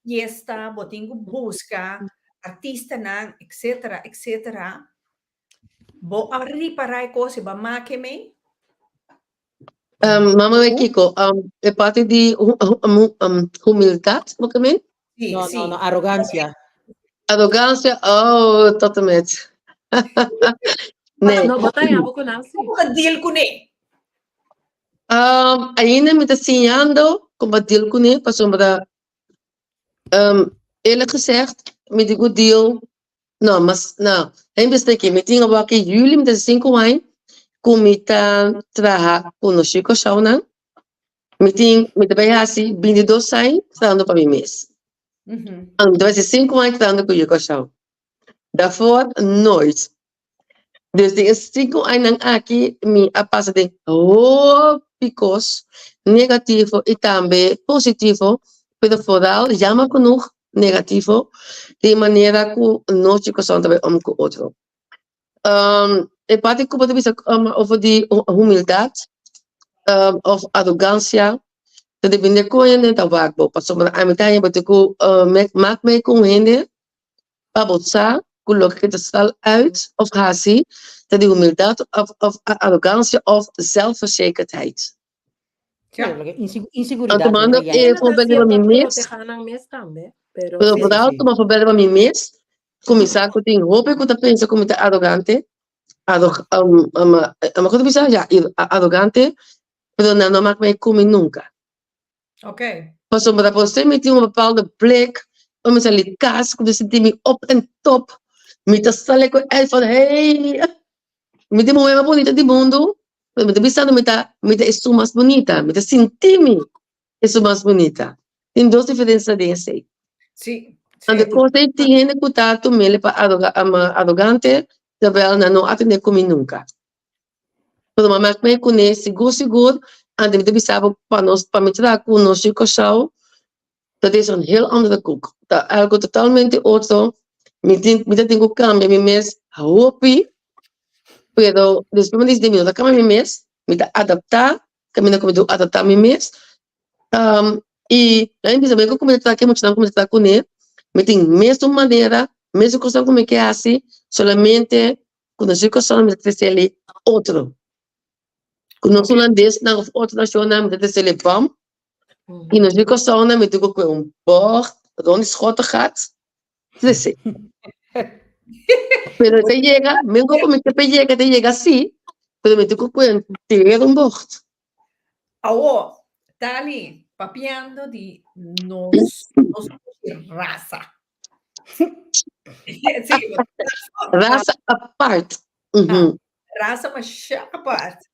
fiesta, bo tin ku buska artistanan, etcetera, etcetera. Bo a ripará e kos i bo a make mei? Um, mama we Kiko, um, e parte di um, humildad, bo ke men? Sí, No, sí. no, no, arrogancia. Arrogancia, oh, tot en met. Nee. No, bo ta yabo ku nan sí. Kon bo deal kuné? Um, ainda mi ta siñando kon pa deal kuné, pasobra um, eerlijk gezegd, mi di ku deal No, mas no, hende bisa aki, mi tin awor aki juli mi ta sinku aña ku mi ta traha ku nos Chico Shownan. Mi tin, mi ta bai hasi bintidos aña trahando pa mi mes. Anto mi ta bai hasi sinku aña trahando ku Chico Show. Daarvoor nooit. Dus den e sinku añanan aki mi a pasa den hopi kos negativo i tambe positivo, pero vooral jammer genoeg negativo di manera ku nos di kòrsou ta bai om ku otro. E parti ku bo ta bisa over di humildat òf arogansia ta depende kon hende ta wak bo, pasobra ami ta haña bo tin ku mak mei ku un hende pa bo sa ku loke ta sal uit òf hasi ta di humildat òf arogansia òf zelfverzekerdheid. Inseguridat. Tomando e voorbeeld riba mi mes. Proteha nan mes tambe, pero Pero vooral tuma voorbeeld riba mi mes, kuminsá ku tin hopi ku ta pensa ku mi ta arogante, arog, um, um, um, kon ta bisa? Ya, arogante, pero nan no mak mi ku mi nunka. Ok. Pasobra por si mi tin un bepaalde blik, ora mi sali kas ku mi sinti mi op en top, mi ta sali ku el van hey, mi ta e muher mas bunita di mundu, pero mi ta bisando mi ta mi ta esun mas bunita, mi ta sinti mi esun mas bunita. Tin dos diferensia den esei. Sí, Anto sí. kos ei tin hende ku ta tum'el pa aroga arogante, terwijl nan no atendé ku mi nunka. Pero mama a kmé kuné sigur sigur, anto mi ta bisa bo pa nos pa mi traha ku nos yu Kòrsou, dat is een heel andere koek. Ta algo totalmente otro, mi tin mi ta tin ku kambia mi mes hopi, pero despues mi disidí mi no ta kambia mi mes, mi ta adaptá kaminda ku mi tin ku adaptá mi mes. I nan a bisa mi ku mi ta traha ku e muchanan ku mi ta traha kuné, mi tin mesun manera, mesun kosnan ku mi ke hasi, solamente ku nos Kòrsou mi ta treseli otro. Ku nos hulandesnan òf otro nashonnan mi ta treseli bòm. I nos Kòrsounan mi tin ku kue un bòg rond di schottegat trese. Pero e ta yega, men ku mi ke pa yega ta yega si, pero mi tin ku kue henter un bòg. Awor, Tali, papiando di nos, nos rasa. Sí, Rasa apart. Mm Rasa masha apart.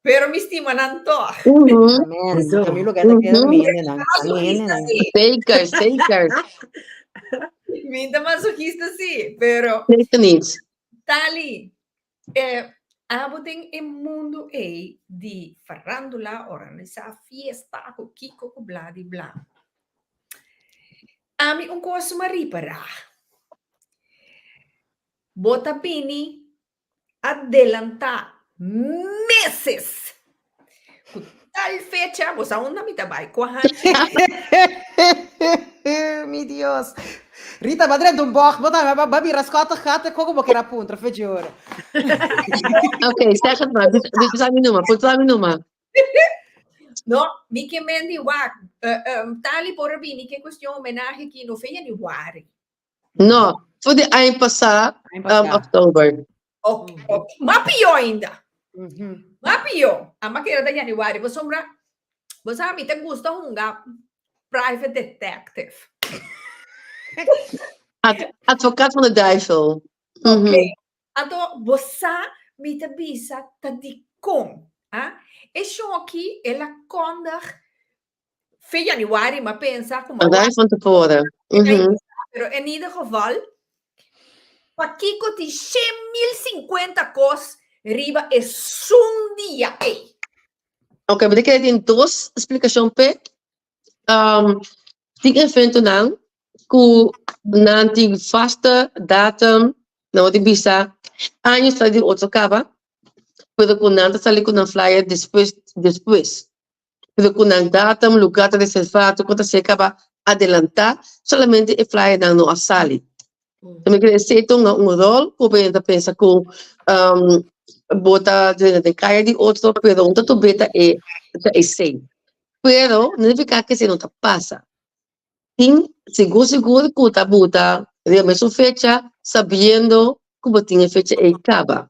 Pero mi stima nan toch. Amen. Ta mi lugar ta keda mi hendenan. Ta mi hendenan. Zeker, zeker. Mi ta masochista sí, pero Zeker niet. Tali, eh, abo den e mundu ei di farándula, organisá fiesta, ku kiko, ku bla di bla. Ami un kos m'a ripará. Bo ta bini adelantá meses ku tal fecha, bo sa unda mi ta bai, kua hanchi. Mi Dios. Rita, ba drenta un bocht, bo tambe ba bira skòt gat, koko bo kier a puntra fechi ora. Ok, zeg het maar. Bisa mi numa, puntra mi numa. No, mi ke men di wak, Tali por a bini ke cuestion homenahe ki no fe januari. No, for di aña pasá, um, oktober. Ok, ok. Ma pió ainda. Ma pió. Ama kere ta januari. Pasobra, bo sa mi ta gusta hunga private detective. Ad, advocaat van de duivel. Mm -hmm. Ok. Anto, bo sa, mi ta bisa ta dikon. Ah? E shoki, el a kondig Fe januari ma pensa ku ma Ruim van tevoren. Pero in ieder geval, pakiko tin 100.050 kos riba esun dia ei? Ok, mi ta kere tin dos splikashon p'e. Um, tin eventonan ku nan tin vaste datum, nan bo tin bisa años tras di otro kaba, pero ku nan ta sali ku nan flyer despues despues. Pero cu nan datum, lugar ta reserva, tur cos ta ser caba adelanta, solamente e flyernan no a sali. Mi cree esey ta hunga un rol cu bo ta pensa cu bo ta drenta den caya di otro, pero un ta tobe ta e ta esey. Pero no significa cu esey no ta pasa. Tin sigur sigur cu ta buta riba mesun fecha sabiendo cu bo tin e fecha ey caba.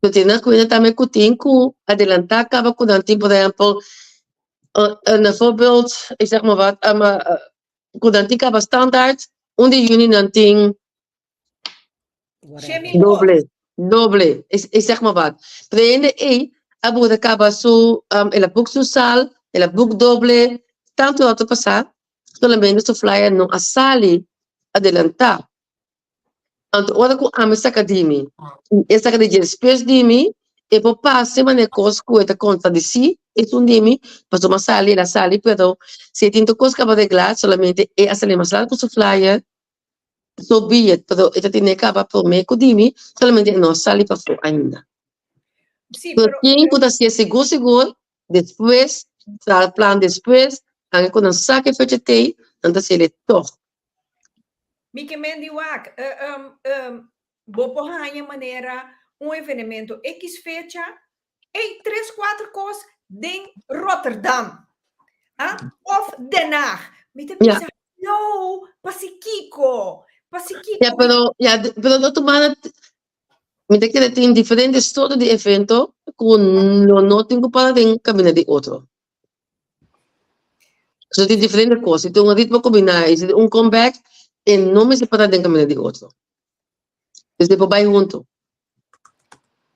Lo tene na kuenta tambe ku tin ku adelantá kaba ku nan tin, por ehèmpel, een voorbeeld, ik zeg maar wat, ku nan tin kaba standaard, un di yüni nan tin doble, doble, ik zeg maar wat. Pero e hende ei a buta kaba su, el a boek su sal, el a boek doble, tantu rato pasá, solamente su flyer no a sali adelantá. Anto ora ku ami saka di mi i e saka di dje despues di mi, e por pasa manera kos ku e ta kontradisí esun di mi, pasobra mi a sali, el a sali, pero si e tin tur kos kaba reglá, solamente e a sali mas lat ku su flyer, so be it, pero e ta tene kaba promé ku di mi, solamente e no a sali pafó ainda. Sí, Pero pero tin ku ta hasié sigur sigur, despues, traha plan despues, anke ku nan sa ke fecha t'ei, nan ta hasiel e tòg. Mi ke men di wak, bo por haña manera un evenemento X fecha, ey, tres, cuatro kos. den Rotterdam. Ah, of Den Haag. Mi ta bisa, no, pasikiko, pasikiko. Ja, pero, ja, pero no tumana, mi ta kere tin diferente soorto di evento ku lo no tin ku para den kaminda di otro. So tin diferente kos, si tin un ritmo kombiná i si tin un comeback, e no mester para den kaminda di otro. Dus e por bai huntu.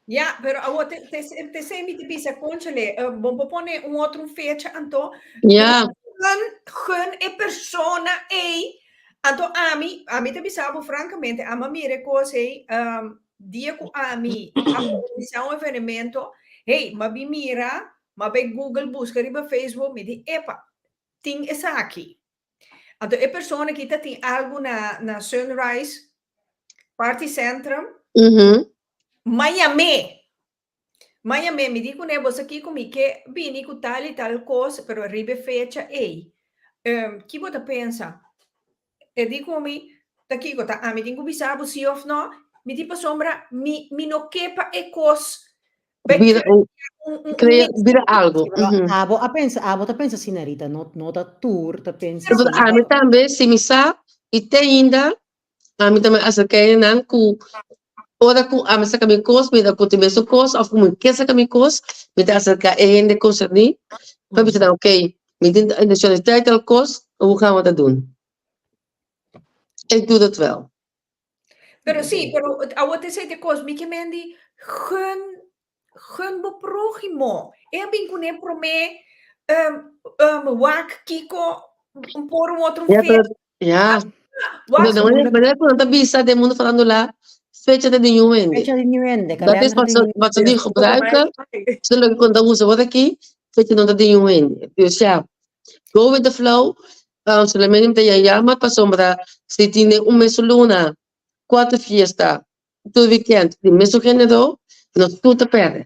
Ja, pero awor te, te, te sei mi te bisa, conchale, uh, bon por pone un otro fecha anto. Ja. Gun, gun e persona ei. Anto ami, ami te bisa bo francamente, ama mire cos ei, um, dia ku ami a organisa un evenemento, hey, ma bi mira, ma bai Google busca riba Facebook, mi di, epa, tin esaki. Anto e persona ki ta tin algu na na Sunrise Party Centrum. Mm Miami. Miami, mi di kuné bo sa kiko mi ke bini ku tal i tal kos, pero riba e fecha ei. Um, ki bo ta pensa? E di ku mi, ta kiko ta ami tin ku bisa bo si of no? Mi di pasobra mi mi no ke pa e kos Bira un, crea, bira algo. Pero abo a pensa, abo ta pensa asina Rita, no, no ta tur ta pensa Pero asina. ami tambe, si mi sa, y te ainda, ami tambe acerca nan cu ora cu ami saca mi cos, mi ta cu tin mesun cos, of cu mi ke saca mi cos, mi ta acerca e hende concerni, pa bisa nan, ok, mi tin intencion di tal y tal cos, hoe gaan we dat doen? Ik doe dat wel. Pero sí, pero awor te sei te kos, mi ke men di gun, gun bo próhimo. E a bin kuné promé, um, um, wak kiko un por un otro Ja, fecha. pero, ja. Wak, De manera, manera ku nan ta bisa den mundo farándula, fecha ta di niun hende. Fecha di niun hende, Dat is kalender wat di ze, niun wat ze nu gebruiken. Ze loke ku nan ta usa awor aki, fecha no ta di niun hende. Dus ja, go with the flow. Um, solamente mi ta yama pasobra si tin den un mes luna cuatro fiesta tur weekend di mesun genero, nos tur ta perde.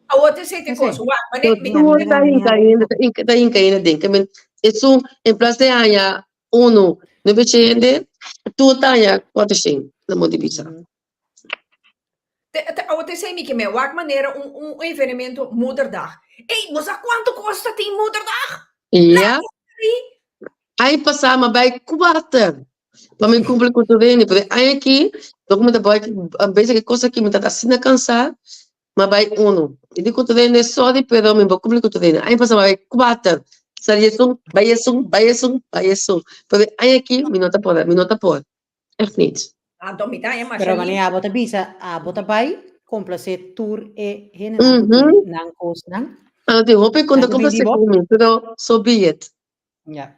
Awor te sei te kos, wak, mane, mi, Tur ta hinka hende, ta hinka, ta hinka hende den. Ke men, esun, en plaas di haña uno, nuebe hende, tur ta haña cuatro shen, na modo di bisa. Te, te, awor te sei mi ke men, wak manera un, un evenemento moederdag. Ey, bo sa cuanto kosta tin moederdag? Ja. Ai pasá ma bai kuater pa mi kumpli ku tur hende, pero e aña aki dor ku mi ta bai bezig ku e kos aki mi ta asina kansá, ma bai unu. Mi di ku tur hende sorry pero mi bo kumpli ku tur hende. Aña pasá mi a bai kuater, sali esun, bai esun, bai esun, bai esun, pero e aña aki mi no ta por, mi no ta por. Echt niet. Anto mi ta haña masha Pero lindo. wanneer abo ta bisa, abo ta bai complacer tur e hendenan cu tin nan cosnan. Anto tin hopi cu Nan ta ta complacer bindi bo? cu mi, pero so be it. Ja.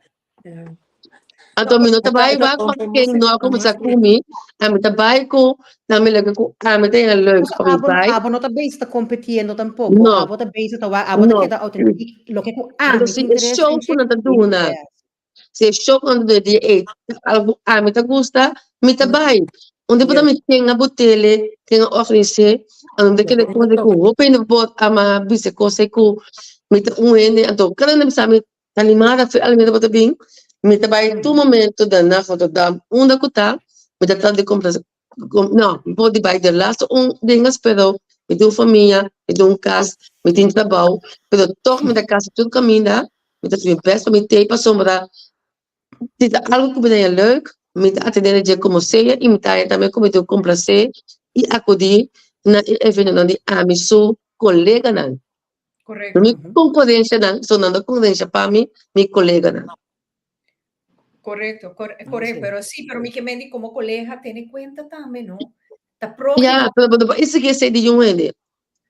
Anto mi no ta bai wak pa ken no a comenzá cu mi, ami ta bai cu nan mi loke cu ami ta haña leuk pa mi bai. Abo no ta bezig ta competiendo tampoco, No. abo ta bezig ta wak, abo ta No. keda authentiek, loke cu ami Anto si e interes show den cu nan ta dje, duna, yes. Si e show ku nan ta di ey ta algu ami ta gusta, mi ta bai. Un tipo ta mi ken a botele, ken a ofresé, anto mi ta kere kos ku hopi hende por ama bisa kos ei ku mi ta un hende, anto kada hende bisa mi ta animada fe alimento bo ta bin, mi ta bai tur momento den na Rotterdam unda ku ta, mi ta trata di komplase no, mi por di bai de laatste un dinges pero mi tin un famia, mi tin un kas, mi tin trabou, pero tog mi ta kasi tur kaminda Mi ta hasi mi best pa mi tei pasobra si ta algu ku mi ta haña leuk, mi ta atendé na dje komo sea i mi ta haña tambe ku mi tin ku komplasé i akudí na e eventonan di ami su koleganan. Korekto. Mi konkurenshanan, so nan ta konkurensha pa mi, mi koleganan. Korekto, korekto, pero si, pero mi ke men di komo kolega tene kuenta tambe, no? Ta próhimo. Ja, pero bo no por exigí esei di un hende.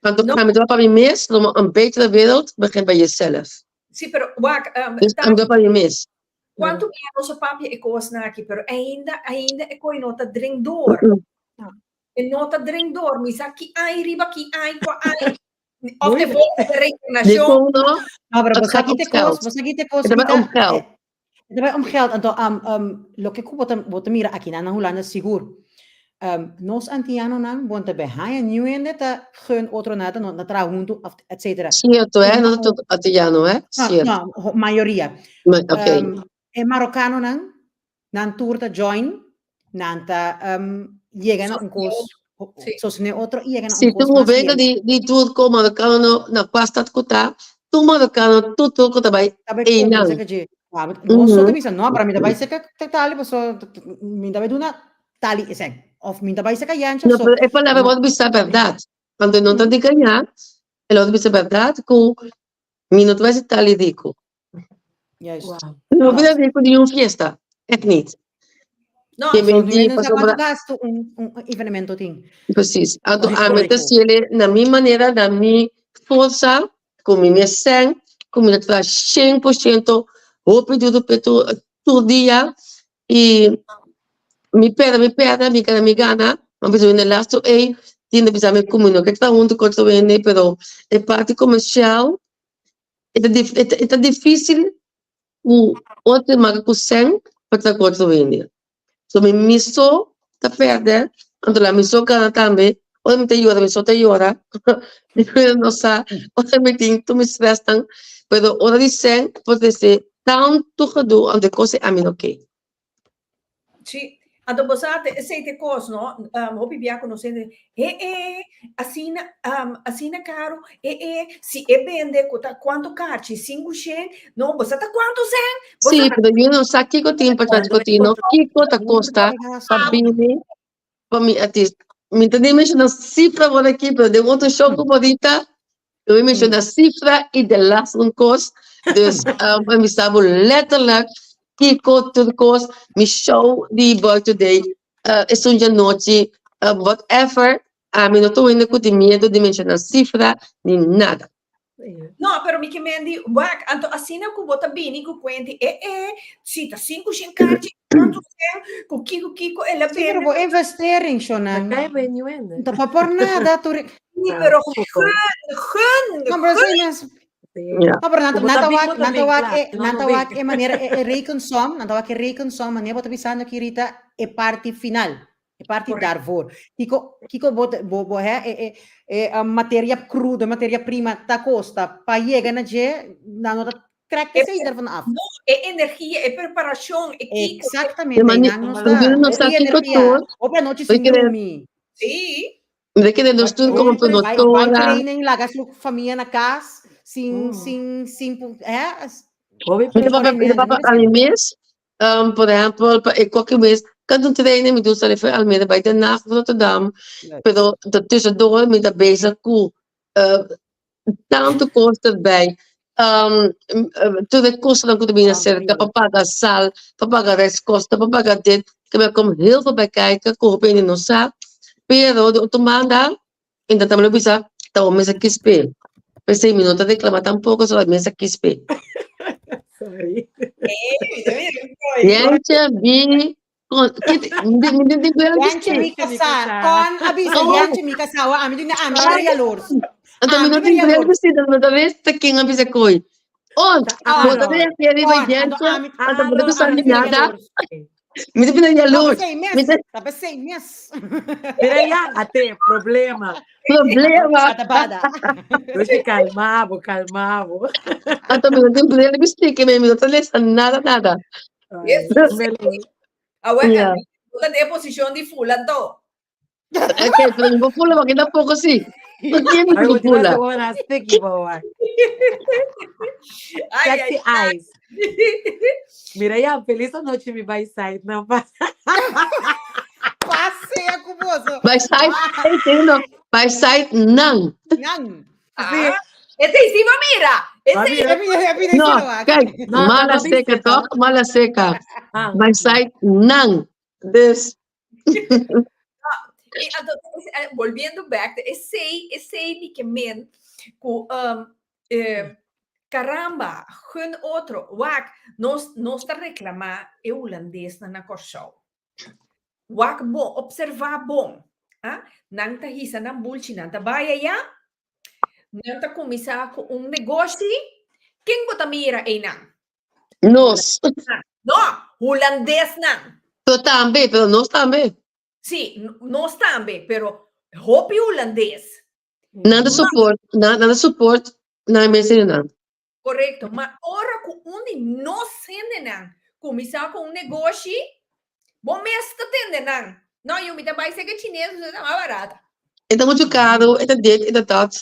Want No. ami ta pa mi mes, lo een betere wereld begint bij jezelf. Sí, pero wak, um, Dus ta, ami ta pa mi mes. kuantu bia nos a papia e kosnan aki, pero ainda, ainda e koi no ta dring door. E no ta dring door. Mi sa ki ai riba ki ai, kua ai. Of de volgende reencarnacion. Dikon no? No, pero Het bo sa gaat ki om te kos, geld. bo sa ki te kos, Het gaat Rita, om geld. E ta bai om geld. Anto, um, um, loke ku bo ta, bo ta mira aki nan na Hulanda sigur. Um, nos antianonan bon ta bai haña niun hende ta gun otro nada, no ta traha huntu of et cetera. Cierto, eh? No ta tur antiano, eh? No, Cierto. no, ho- mayoria. Ma, ok. Um, e marokanonan, nan tur ta join, nan ta um, yega na un kos. Sostené otro i yega na Si un tur kos mas wega bieu. di di tur ko marokano na kua stad ku ta, tur marokano tur tur ku ta bai Ta bai kumpra einan. serka dje. Ah, bo so ta bisa, no, pero mi ta bai serka tali paso mi ta bai duna tali esei. Of mi ta bai serka Yancha No, so. pero e palabra No. bo ta bisa bèrdat. Anto no ta di gañá, e lo ta bisa bèrdat ku mi no ta bai si tali riku. Juist. Wow. No bira riku di un fiesta, echt niet. No, Ke So, men di nu sa pasobra kuantu gastu un, un evenemento tin. Precies. Anto Ay, ami ta correcto. siele na mi manera, na mi forsa, ku mi mes sèn, ku mi ta traha 100% hopi duru pe tur tur dia i mi pèrdè mi pèrdè, mi gana mi gana, ma bisa mi na lastu ei tin ta bisa mi ku mi no ke traha huntu ku otro hende, pero e parti komersial E ta dif e ta difícil ku otro maka ku sèn pa traha ku otro hende. So mi mi so ta pèrdè, anto la mi so gana tambe. Ora mi ta yora mi so ta yora, mi no sa ora mi tin tur mi strèsnan, pero ora di sèn por trese tantu gedoe anto e kos ei ami no ke. Sí. Anto bo sa te esei te kos, no? Um, hopi bia ku nos hende, e e, asina, um, asina karo, e e, si e bende ku ta kuantu karchi, sinku shen, no, bo sa ta kuantu sen? Bo Sí, sa ta pero yo no sa kiko tin pa Cuando ku tin, no? Kiko ta kosta pa bini pa mi artista. Mi ta den menshona sifra por aki, pero den otro show ku ahorita, mi menshona sifra i de laatste un kos. Dus um, mi sa bo letterlijk kiko tur kos, mi show di Boy Today, uh, esun djanochi, uh, whatever, ami no ta wende ku tin miedo di menshona sifra ni nada. No, pero mi ke men di, wak, anto asina ku bo ta bini ku kuenti, e e, si ta sinku shen karchi, kuantu sen, ku kiko kiko el a Sí, pero bende. bo investering, Shonan. Acá e ben Ta pa por nada, tur. Sí, pero gun, gun, No, pero gun. sí, mes. Ja. No, pero nan Como nan ta ta bin, wak, bo ta nan ta bin, wak klaar. e, No, nan no ta bin. wak e manera e, e rekensom, nan ta wak e rekensom, manera bo ta bisando aki Rita, e parti final. E parti Correcto. daarvoor. Kiko, kiko bo, bo, bo hè, e, e, e um, materia crudo, materia prima ta costa pa yega na dje, nan no ta trek E, esei ervan af. no, e energia, e preparacion, e kiko. Exactamente, Ma ni, nan no mi sta. no sa Hopi kiko energia, tur, hopi anochi mi sin kere, drumi. Sí. mi kere nos tur como Bai, bai promotora. training, laga su famia na cas, sin, sin, sin, hè, Hopi Mi ta papia, mi ta papia ami mes, Um, por ehempel, pa e koki mes, kada un training mi doe sali voor Almere bij Den Haag of Rotterdam. Pero tussendoor mi ta bezig ku uh, tantu kos erbij. Um, tur e kosten ku ta bini acerca, pa paga sal, pa paga reiskosten, pa paga dit. Er komt heel veel bij kijken, ku hopi hende no sa. Pero de otro banda, en dat lo bisa, ta un mesa kispe. P'esei mi no ta reclama tampoco, so mesa kispe. Sorry. Jentje, bi, con, kit, mi mi di bel Jantje mi kasá, kon a bisa Jantje mi kasá, wa ami di na ami Ay. era jaloers. Anto mi Ami no era tin bril jaloers. vestido, no ta ves ta ken a bisa koi. On, bo ta Aaron. referir ba Kon, anto Jentje, ami, anto bo ta Aaron. bisa ami ni era nada. jaloers. Mi ta pina Ta jaloers. pesei Mi mes, ta ta pesei mes. Mira ya, ate, problema. problema. Bada bada. Luchi, calmabo, calmabo. Anto mi no tin bril bisti ke mi no ta lesa nada nada. Ay, Eso. melo. Awel, Ja. bo ta den posicion di fula anto. Ok, pero mi por fula porque tampoco sí. ¿Por qué mi Ay, por bo tin fula? hace una sticky, boa. Ay, ay, Sexy eyes. Mira ya, feliz noche, mi by side. No pasa. Pasea ku boso. By side, hey, no, by side nan. Nan. Ah, ese sí va mira. Va Ese mira. No, kijk, No, mala no seca dice, toch? Mala seca. Ah. By side nan. Dus, E anto, volviendo back, esei, esei mi ke men ku um, caramba, gun otro, wak, nos, nos ta reclama e hulandesnan na Kòrsou. Wak bon, observa bon. Ah? Nan ta hisa nan bulchi, nan ta bai allá, nan ta kuminsá ku un negoshi, ken bo ta mira einan? Nos. No, hulandesnan. Pero tambe, pero nos tambe. Sí, nos tambe, pero hopi hulandes. Nan ta support, nan ta support nan mes hendenan. Correcto, ma ora ku un di nos hendenan kuminsá ku un negoshi, bo mes ta tende nan. No, yu, mi ta bai seke chines, pasobra ta mas barata. E ta muchu karu, e ta dit, e ta dat.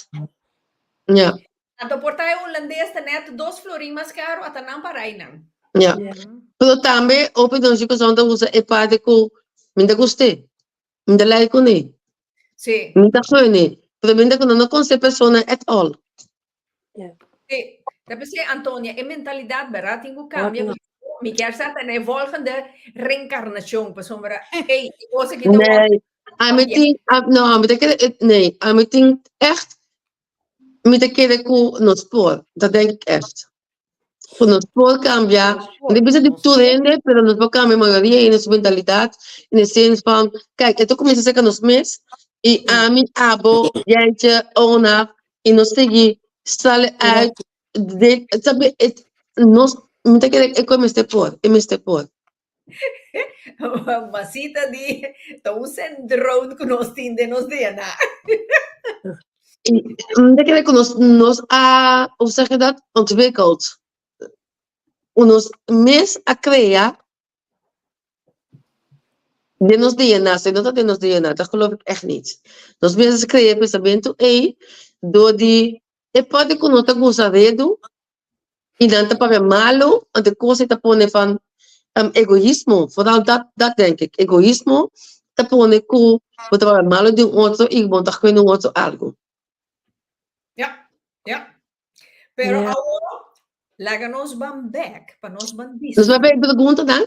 Ja. Anto por ta e holandes ta net dos florin mas karu, ata nan para einan. Ja. Pero tambe hopi di nos yukoson ta usa e parti ku mi ta gust'é, mi ta like kuné, Sí. mi ta gun'é, pero mi ta ku no no konosé persona at all. Sí. Ta p'esei, Antonia, e mentalidat, bèrdat, tin ku kambia. Mi kier sa ta na e volgende reencarnacion, pasobra, ey, e kos aki ta wòrdu Nee, ami tin, no, ami ta kere, nee, ami tin echt, mi ta kere ku nos por, dat denk ik echt. Ku nos por kambia, mi ta bisa di tur hende, pero nos por kambia mayoria hende su mentalidat, in de zin van, kijk, e ta kuminsá serka nos mes, i ami, abo, Jentje, Ona, i nos sigui sali uit de, sabi, et, nos, mi ta kere e ku e mester por, e mester por. Masita di ta un syndroom ku nos tin den nos DNA. Mi ta kere ku nos, nos a, hoe zeg je dat, ontwikkeld. Nos mes a krea den nos DNA, si no ta den nos DNA, dat geloof ik echt niet. Nos mes a krea e pensamentu ei dor di e parti ku no ta gusta redu i nan ta papia malu, anto e kos ei ta pone van egoismo, vooral dat, dat denk ik, egoismo ta pone ku bo ta papia malu di un otro i bo no ta gun un otro algu. Ja, ja. Pero awor, laga nos ban bek, pa nos ban Nos ban diskutí. bek preguntanan?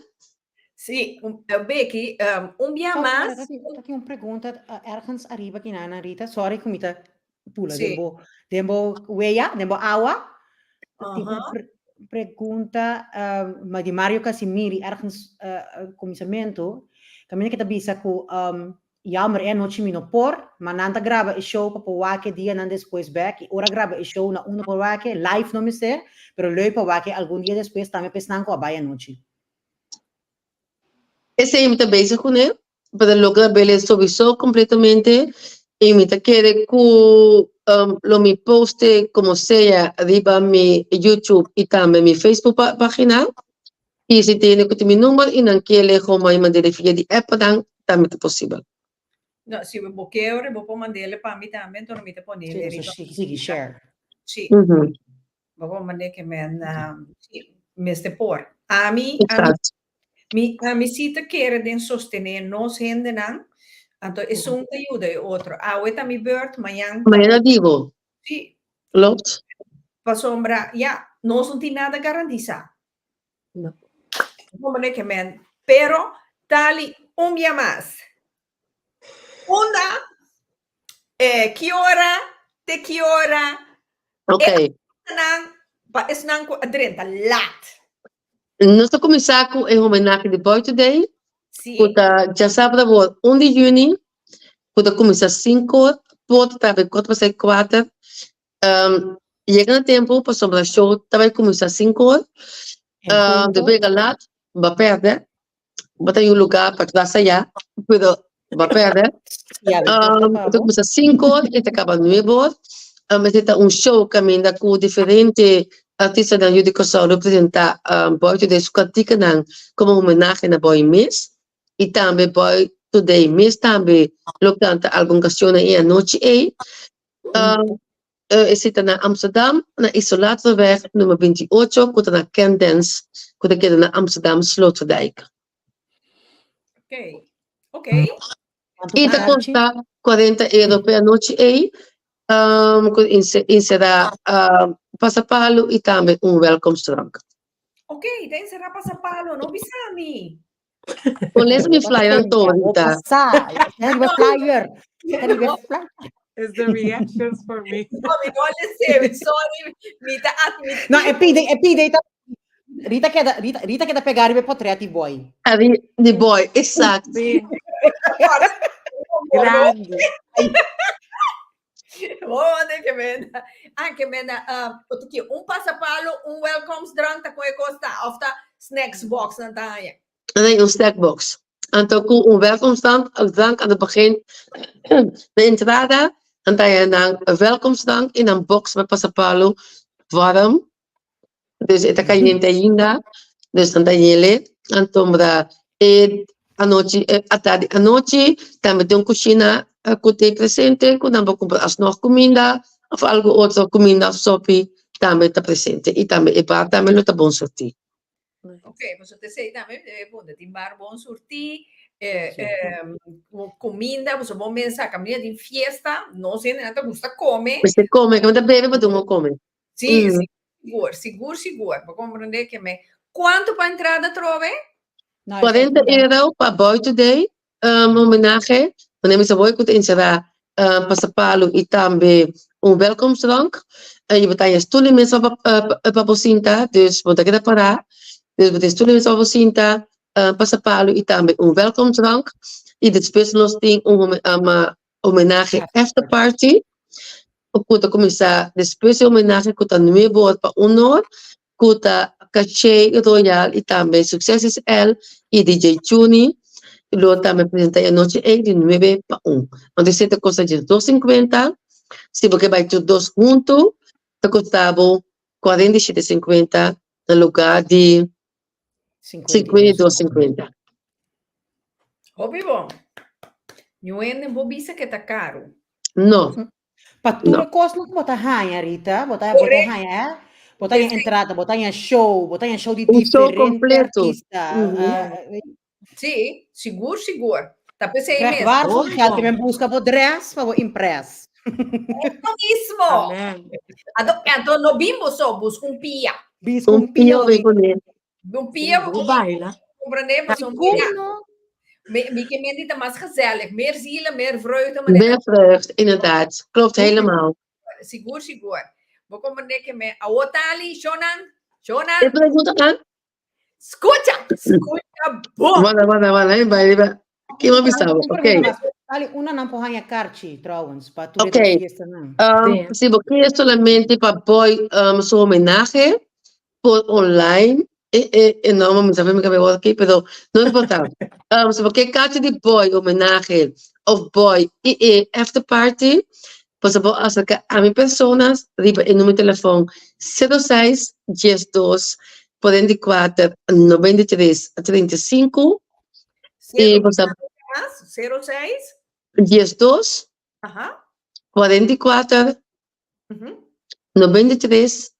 Sí, Becky, un bia Sorry, mas. ta tin, ta tin un pregunta ergens ariba ki nana Rita. Sorry ku mi ta pula Sí. den bo, den bo wea, den bo awa. Ta tin un pre- pregunta ma di Mario Casimiri ergens kuminsamentu. Kaminda ke ta bisa ku Jammer e anochi mi no por, ma nan ta graba e show pa por wak e dianan despues bek y ora graba e show na uno por wak e, live no mester, pero leuk pa wak e algun dia despues tambe pa esnan ku a bai anochi. Esei mi ta bezig kuné, pa ta logra bele sowieso completamente y mi ta kere ku lo mi poste como sea riba mi YouTube y tambe mi Facebook pagina. I si tene ku tin mi number i nan kier lego mai mand'e via di app pa nan, tambe ta posibel. No, si bo ke ora bo por mand'e pa mi tambe, enton mi ta pon'e Sí, riba. so sigui share. Sí. Bo por mand'e ke men, sí, mester por. Ami, ami, mi, ami sí ta kere den sostené nos hendenan, anto esun ta yuda e otro. Awe ta mi beurt, mañan ta Mañana di bo. Sí. Klopt. Pasobra, ya, nos no tin nada garantisá. No. Como ne ke men. Pero, tali un bia mas. Unda, eh, ki ora, te ki ora. Ok. Esnan, pa esnan ku a drenta laat. Nos ta kuminsá ku e homenahe di Boy Today, Sí. ku ta djasabra awor un di yüni, ku ta kuminsá sinku or, por ta tabata kuater pasá kuater. Um, yega na tempo pasobra show ta bai kuminsá sinku or. En Um, de punto. bega laat, ba pèrdè. Bo ta un lugá patras ayá, pero ba pèrdè. Ja, de porta Um, pa ta bo. kuminsá sinku or i ta kaba nuebe or. Um, esei ta un show kaminda ku diferente artistanan yu di Kòrsou lo presentá um, Boy Today su kantikanan komo homenahe na Boy mes. I tambe Boy Today mes tambe lo kanta algun kanshonnan e anochi ei. Um, esei ta na Amsterdam, na Isolatorweg nummer 28, ku ta na Kendens, ku ta keda na Amsterdam Sloterdijk. Ok, ok. I ta kosta 40 euro per anochi ei, um, ku inserá um, pasapalu i tambe un welkomstdrank. Ok, ta enserá pasapalu, no bisa mi. Con lees mi flyer anto, Rita. Riba flyer. Riba flyer. It's the reactions for me. No, mi no lese, sorry, mi ta admiti. No, e pide, e pide, ta, Rita queda, Rita, Rita queda pegar riba portret di boy. Ari, di boy, exact. Sí. Grande. Oh, de que mena. Ah, que mena. Uh, que un pasapalo, un welkomstdrank, ta koe kosta, of ta snacks box nan ta haya. Nee, un snackbox. Anto ku un welkomstdrank, drank aan het begin, de entrada, dan ta je dan een welkomstdrank in een box met pasapalo, warm. Dus e ta cayente ainda, dus dan ta yele. Anto e. anochi, atardi anochi. Tambe tin un kushina ku ta presente ku nan por kumpra asnòg kuminda òf algu otro kuminda òf sopi tambe ta presente i tambe e bar tambe lo ta bon surtí. Ok, pasobra ta esei tambe e punto. Tin bar bon surtí, eh, eh, kuminda, pasobra bo mes sa kaminda tin fiesta, nos hendenan ta gusta kome. Mester kome, ke bo ta bebe pa dun bo kome. Sí, mm. sigur, sigur, sigur. Bo comprende que me. Kuantu pa entrada trobe? 40 euro pa Boy Today, um, homenahe. Wanneer mi sa boy ku ta encerá um, pasapalo i tambe un welkomstdrank. Uh, je betaal je stoel in mesa pa, uh, pa bo sinta, dus bo ta keda pará. Dus bo tin stoel in mesa pa bo sinta, uh, pasapalo i tambe un welkomstdrank. I despues nos tin un um, homenahe after party. Ku ta kuminsá despues di homenahe ku ta nuebe or pa un or, ku ta Caché Royal i tambe Succes SL i DJ Chuni lo tambe presentá e anochi ei di nuebe pa un. Anto esei ta kosta djes dos sinkuenta, si bo ke bai tur dos huntu ta kosta bo 47 sinkuenta na lugá di 52 sinkuenta. Hopi bon. Ñu hende bo bisa ke ta karu. No. Pa tur e kosnan ku bo ta haña, Rita, bo ta bo ta haña, eh? Bo ta haña entrada, bo ta haña show, bo ta haña show di Un show diferente completo. artista. Mhm. eh, Sí, sigur, sigur. Ta p'esei Krijg mes. waar voor geld, je men busca bo dress pa bo impress. Eso mismo. Amen. Anto, anto no bin bo so, busca un pia. Busca Un un pia pia pa bin bin. kuné. Un pia Bo baila. Comprende? Pasobra Sigur mira, no. mi, mi ke menti ta mas gezellig. Meer zielen, meer vreugde. Manera Meer vreugd, inderdaad. Klopt helemaal. Sigur, sigur. Bo comprende ke me awo tali, shonan, shonan. E pregunta an? Scucha, scucha bon. Wala, wala, wala, eh, bai, riba. Ki mo bisa bo? Un Ok. pregunta mas. Tali, una nan por haña karchi, trouwens, pa tur Ok. e fiestanan. Um, Sí. si bo kier solamente pa boy um, su homenahe por online, e, e, e no, mi sabe mi kabe aki, pero no importa. Um, si bo kier karchi di boy homenahe of boy i e after party, pues bo acerca a mi personas riba e numero telefon 06 12 44 93 35 i Cero, bo sa mas, 06. 12 Aha. 44 Mhm. 93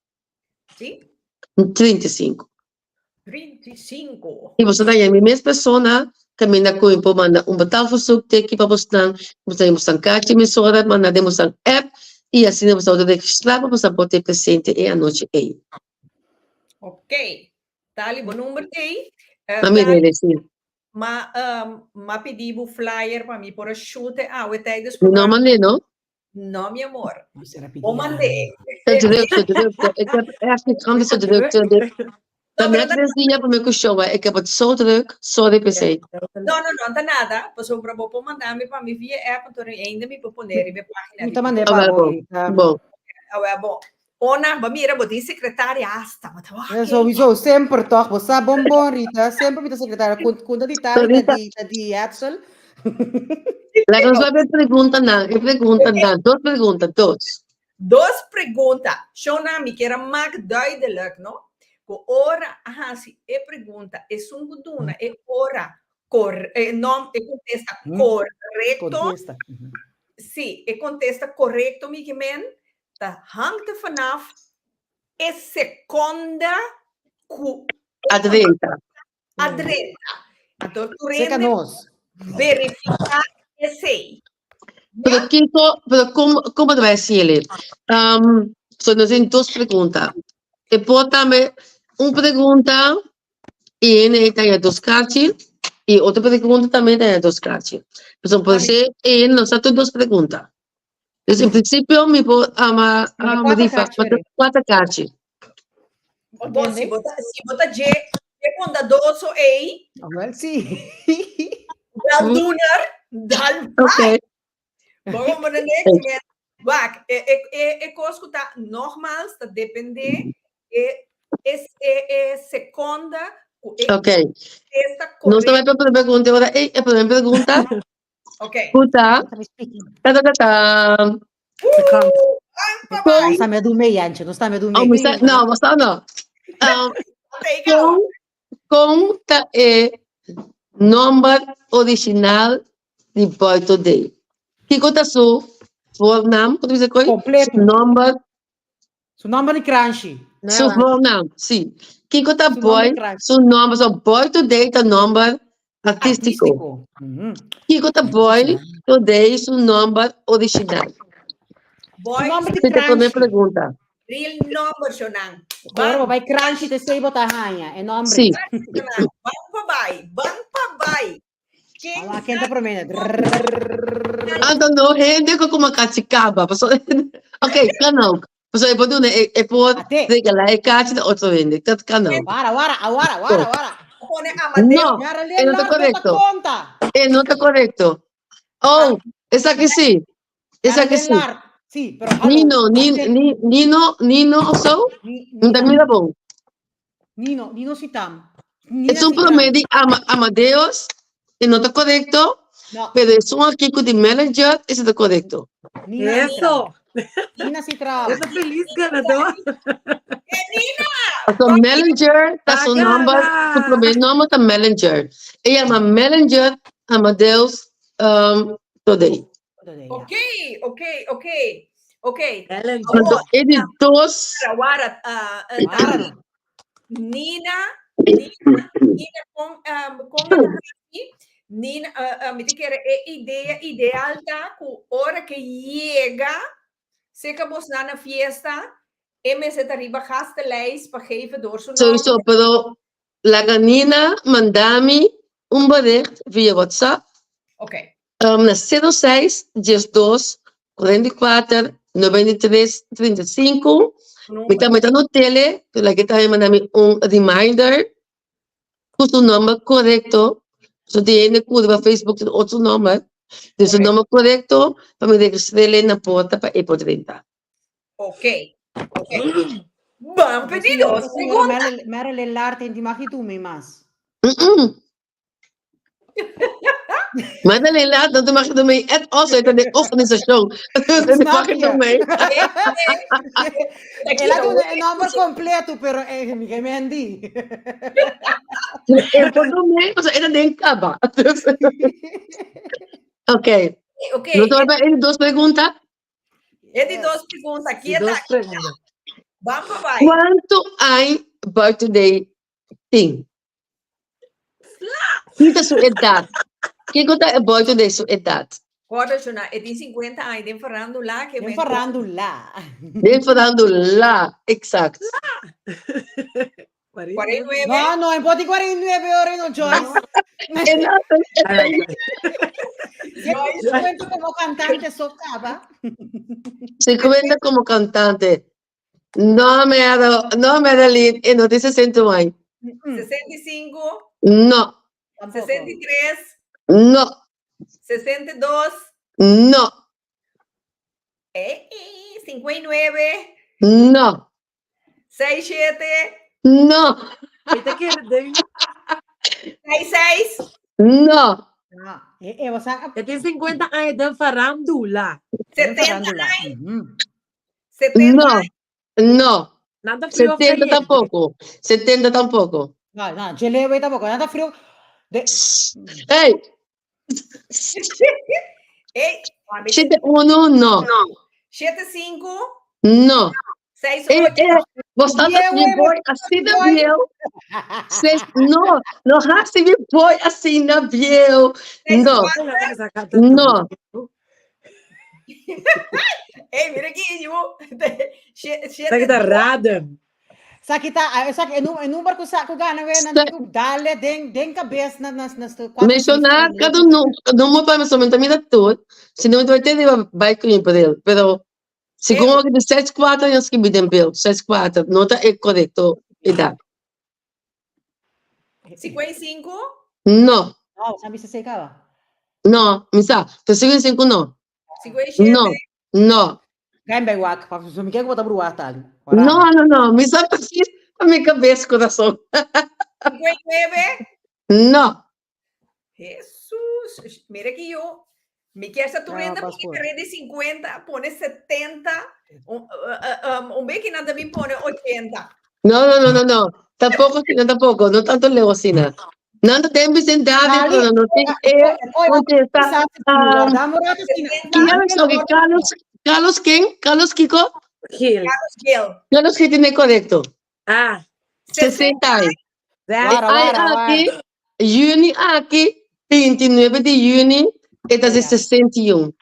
Sí. 35. 35. I boso ta mi mes persona kaminda ku mi por manda un betaalverzoek teki pa bosnan, boso ta bosnan kaartje mesora, manda den bosnan app i asina boso ta registrá pa boso por ta presente e anochi ei. Ok. Tali, bo number t'ei. Ma mi Tali, rele, sí. ma, um, ma pidi bo flyer pa mi por a shoot awe tijdens Mi no programa. mand'é, no? No, mi amor. Será Bo mand'é. Te drukte, drukte. Ik heb echt gigantische drukte. Dit- Dat net weer zie je bij mijn show, hè. Ik heb het zo druk. Sorry, PC. No, no, no, ta nada. Pasobra bo por manda mi pa mi via app, anto ainda mi por pone riba e página Mi di ta mand'é Ah, pa wel, bo, bon. Rita. Bon. Awe, bon. Ona, bo mira, bo tin secretaria hasta. Bo ta Ja, sowieso, semper toch. Bo sa bon bon, Rita. Semper mi ta secretaria. Kun, kun ta di Tari, ta Rita. di, ta di Edsel. Laat ons wel pregunta nan. E pregunta nan. Dos pregunta, dos. Dos pregunta. Shona, mi kier a maak duidelijk, no? Ku ora a hasi e pregunta, esun ku duna e ora kor, e nom, e kontesta korekto. Kontesta. Mhm. Sí, e kontesta korekto, mi ke men, ta hangt er vanaf e sekonda ku A drenta. a drenta. Anto tur Seka hende nos. verifiká esei. Pero Kiko, pero kon, kon bo ta bai hasiel? Um, so nos tin dos pregunta. E por tambe un pregunta i hende ta haña dos karchi i otro pregunta tambe ta haña dos karchi. Pasobra por ser e hende no sa tur dos pregunta. Dus in principio mi por ama Manda um, kuater rifa karchi, Rey. kuater karchi. Bon, si bo ta, si bo ta dje, dje bondadoso ei, Ah, Wel, sí. weldoener, dan Oké. Bo comprende que men, wak, e, e, e, e kos ku ta nogmaals ta depende e, e, e, e seconda ku e Oké. esta Nos ta bai correcto. pa prome pregunta ora ei, e prome pregunta. Ok. Ku ta, ta ta ta ta. No sta me dume, Jantje, no sta me dume. Oh, mi sa, no, basta no. Um, kon, kon ta e. Nomber original di Boy Today. Kiko ta su voornaam? Kon ta bisa koi? Completo. Su nomber. Su nomber di kranshi. Su voornaam, si. Kiko ta Su nomber Boy? di kranshi. Su nomber, so Boy Today ta nomber artístico. Artístico. Mhm. Kiko ta Boy Today su nomber original? Su Boy, nomber di Esei ta prome kranshi. pregunta. real nomber, Shonan. Ora Ban, bo bai kranshi te sei bo ta haña e nomber. Si. Shonan. Ban pa bai, ban pa bai. Ken Awa ken ta sa prome. Anto no hende ku kuma kachi kaba. Paso, ok, kan ook. Paso e por duna e, e por Ate. regalá e kachi na otro hende. Dat kan ook. Wara, wara, awara, wara, wara. pone Amadeo. No, Marilyn e no ta Lard no ta korekto. konta. E no ta korekto. Oh, esaki sí. Esaki Marilyn sí. Lard. Sí, pero hallo. Nino, Nino, Nino, Nino of zo? Ni- No ta Nina. mira bon. Nino, Nino Sitam. Nina Es un Sitam. promé di Ama, Amadeus e no ta korekto, No, pero esun aki ku di Mellinger ese ta korekto. Nina Sitram. Eso. Nina Sitram. Eso feliz ganador. Nina! Paso Mellinger ta su nomber, su Pagana. promé nomber ta Mellinger. E yama Mellinger Amadeus um, Today. Ok, ok, ok. Ok. Mellinger. Anto e di dos Wara, wara, ah, ah, Wara. Nina, Nina, Nina con, um, con el hasi, Nina, uh, uh, mi te kere e idea ideal ta ku ora que llega, seca bos na na fiesta, e mester ta riba gastenlijst pa geven door su Sowieso, nomber. pero laga Nina manda mi un bericht via WhatsApp Ok. um, na 06 12 44 93 35. Mi ta meta no tele, pero laga tambe manda mi un reminder ku su nomber korekto. So di hende ku riba Facebook tin otro nomber. Dus su Correcto. nomber korekto pa mi registr'é na porta pa e por drenta. Ok. Ok. Ban pedido. Señora Pregunta. Marilyn, Marilyn Lard tem de tu mi mas. Mm-mm. Marilyn Lard, dat mag je ermee. En also, het is een organisation. Dus dat mag je ermee. Ela tem o nome completo, pero eh, mi que me andi. E por doen mee, want het is een kaba. Dus- Oké. Ok. No te voy a dos preguntas. E di dos pregunta. Y Kieta. dos preguntas. Ban pa bai. Kuantu aña Boy Today tin? Kiko su edat? Kiko ta Boy Today su edat? Korda, Shona, e tin 50 aña den farándula que Den men farándula. Den farándula, exacto. 49. No, no, en poti 49 horas no, Joyce. Joyce, Cuento como cantante socava. Se cuenta como cantante. No me ha dado, no me da e no tin 60 aña. 65, No, 63, no, 62, no, 59, no, 67, no, Ita kere den. 66. no, Ah, eh, eh, o sea, E tin 50 aña den farándula. den 70, farándula. Mhm. 70, no, no. Nan ta frio of 70 caliente. tampoco. 70 tampoco. No, no, geleo tampoco, nada frio. De, Hey, Ey, mami, 71, no, 75, no. 68, Eh, vos tanta Bien, mi boy así de boy. viejo. Seis, no, no hasi mi boy así de viejo. No, no. Ey, mira aquí, yo. Sa kita raden. Sa kita, ah, sa en un en un barco sa ku gana we nan ku dale den den cabeza na na na Mencionar cada número para somente mira tú. Si no, te digo, vai com ele, pero si como que de 6 4 eu escrevi den bill, 6 4, no está é correcto edad. 55, No, No, sabi se secaba. no, misa, te 5 no. 57, No, no. Gan bai wak, pa so mi ke ko ta bruwa tal. No, no, no, misa precies a mi cabeza, corazón. 59. No, Jesús, mira aquí yo. Mi quiere tu No, renda, pas porque por. rende 50, pone 70, un, un que nada también pone 80. no, no, no, no, no. Tampoco, Sina, tampoco. No tanto leo, Sina. Nan ta den bisindario, pero no tin e contesta. Carlos, Carlos ken? Carlos Kiko? Gil. Carlos Gil. Carlos Gil tiene correcto. Ah. 60 años. Ay, aki, juni aki, 29 di juni, e ta 61.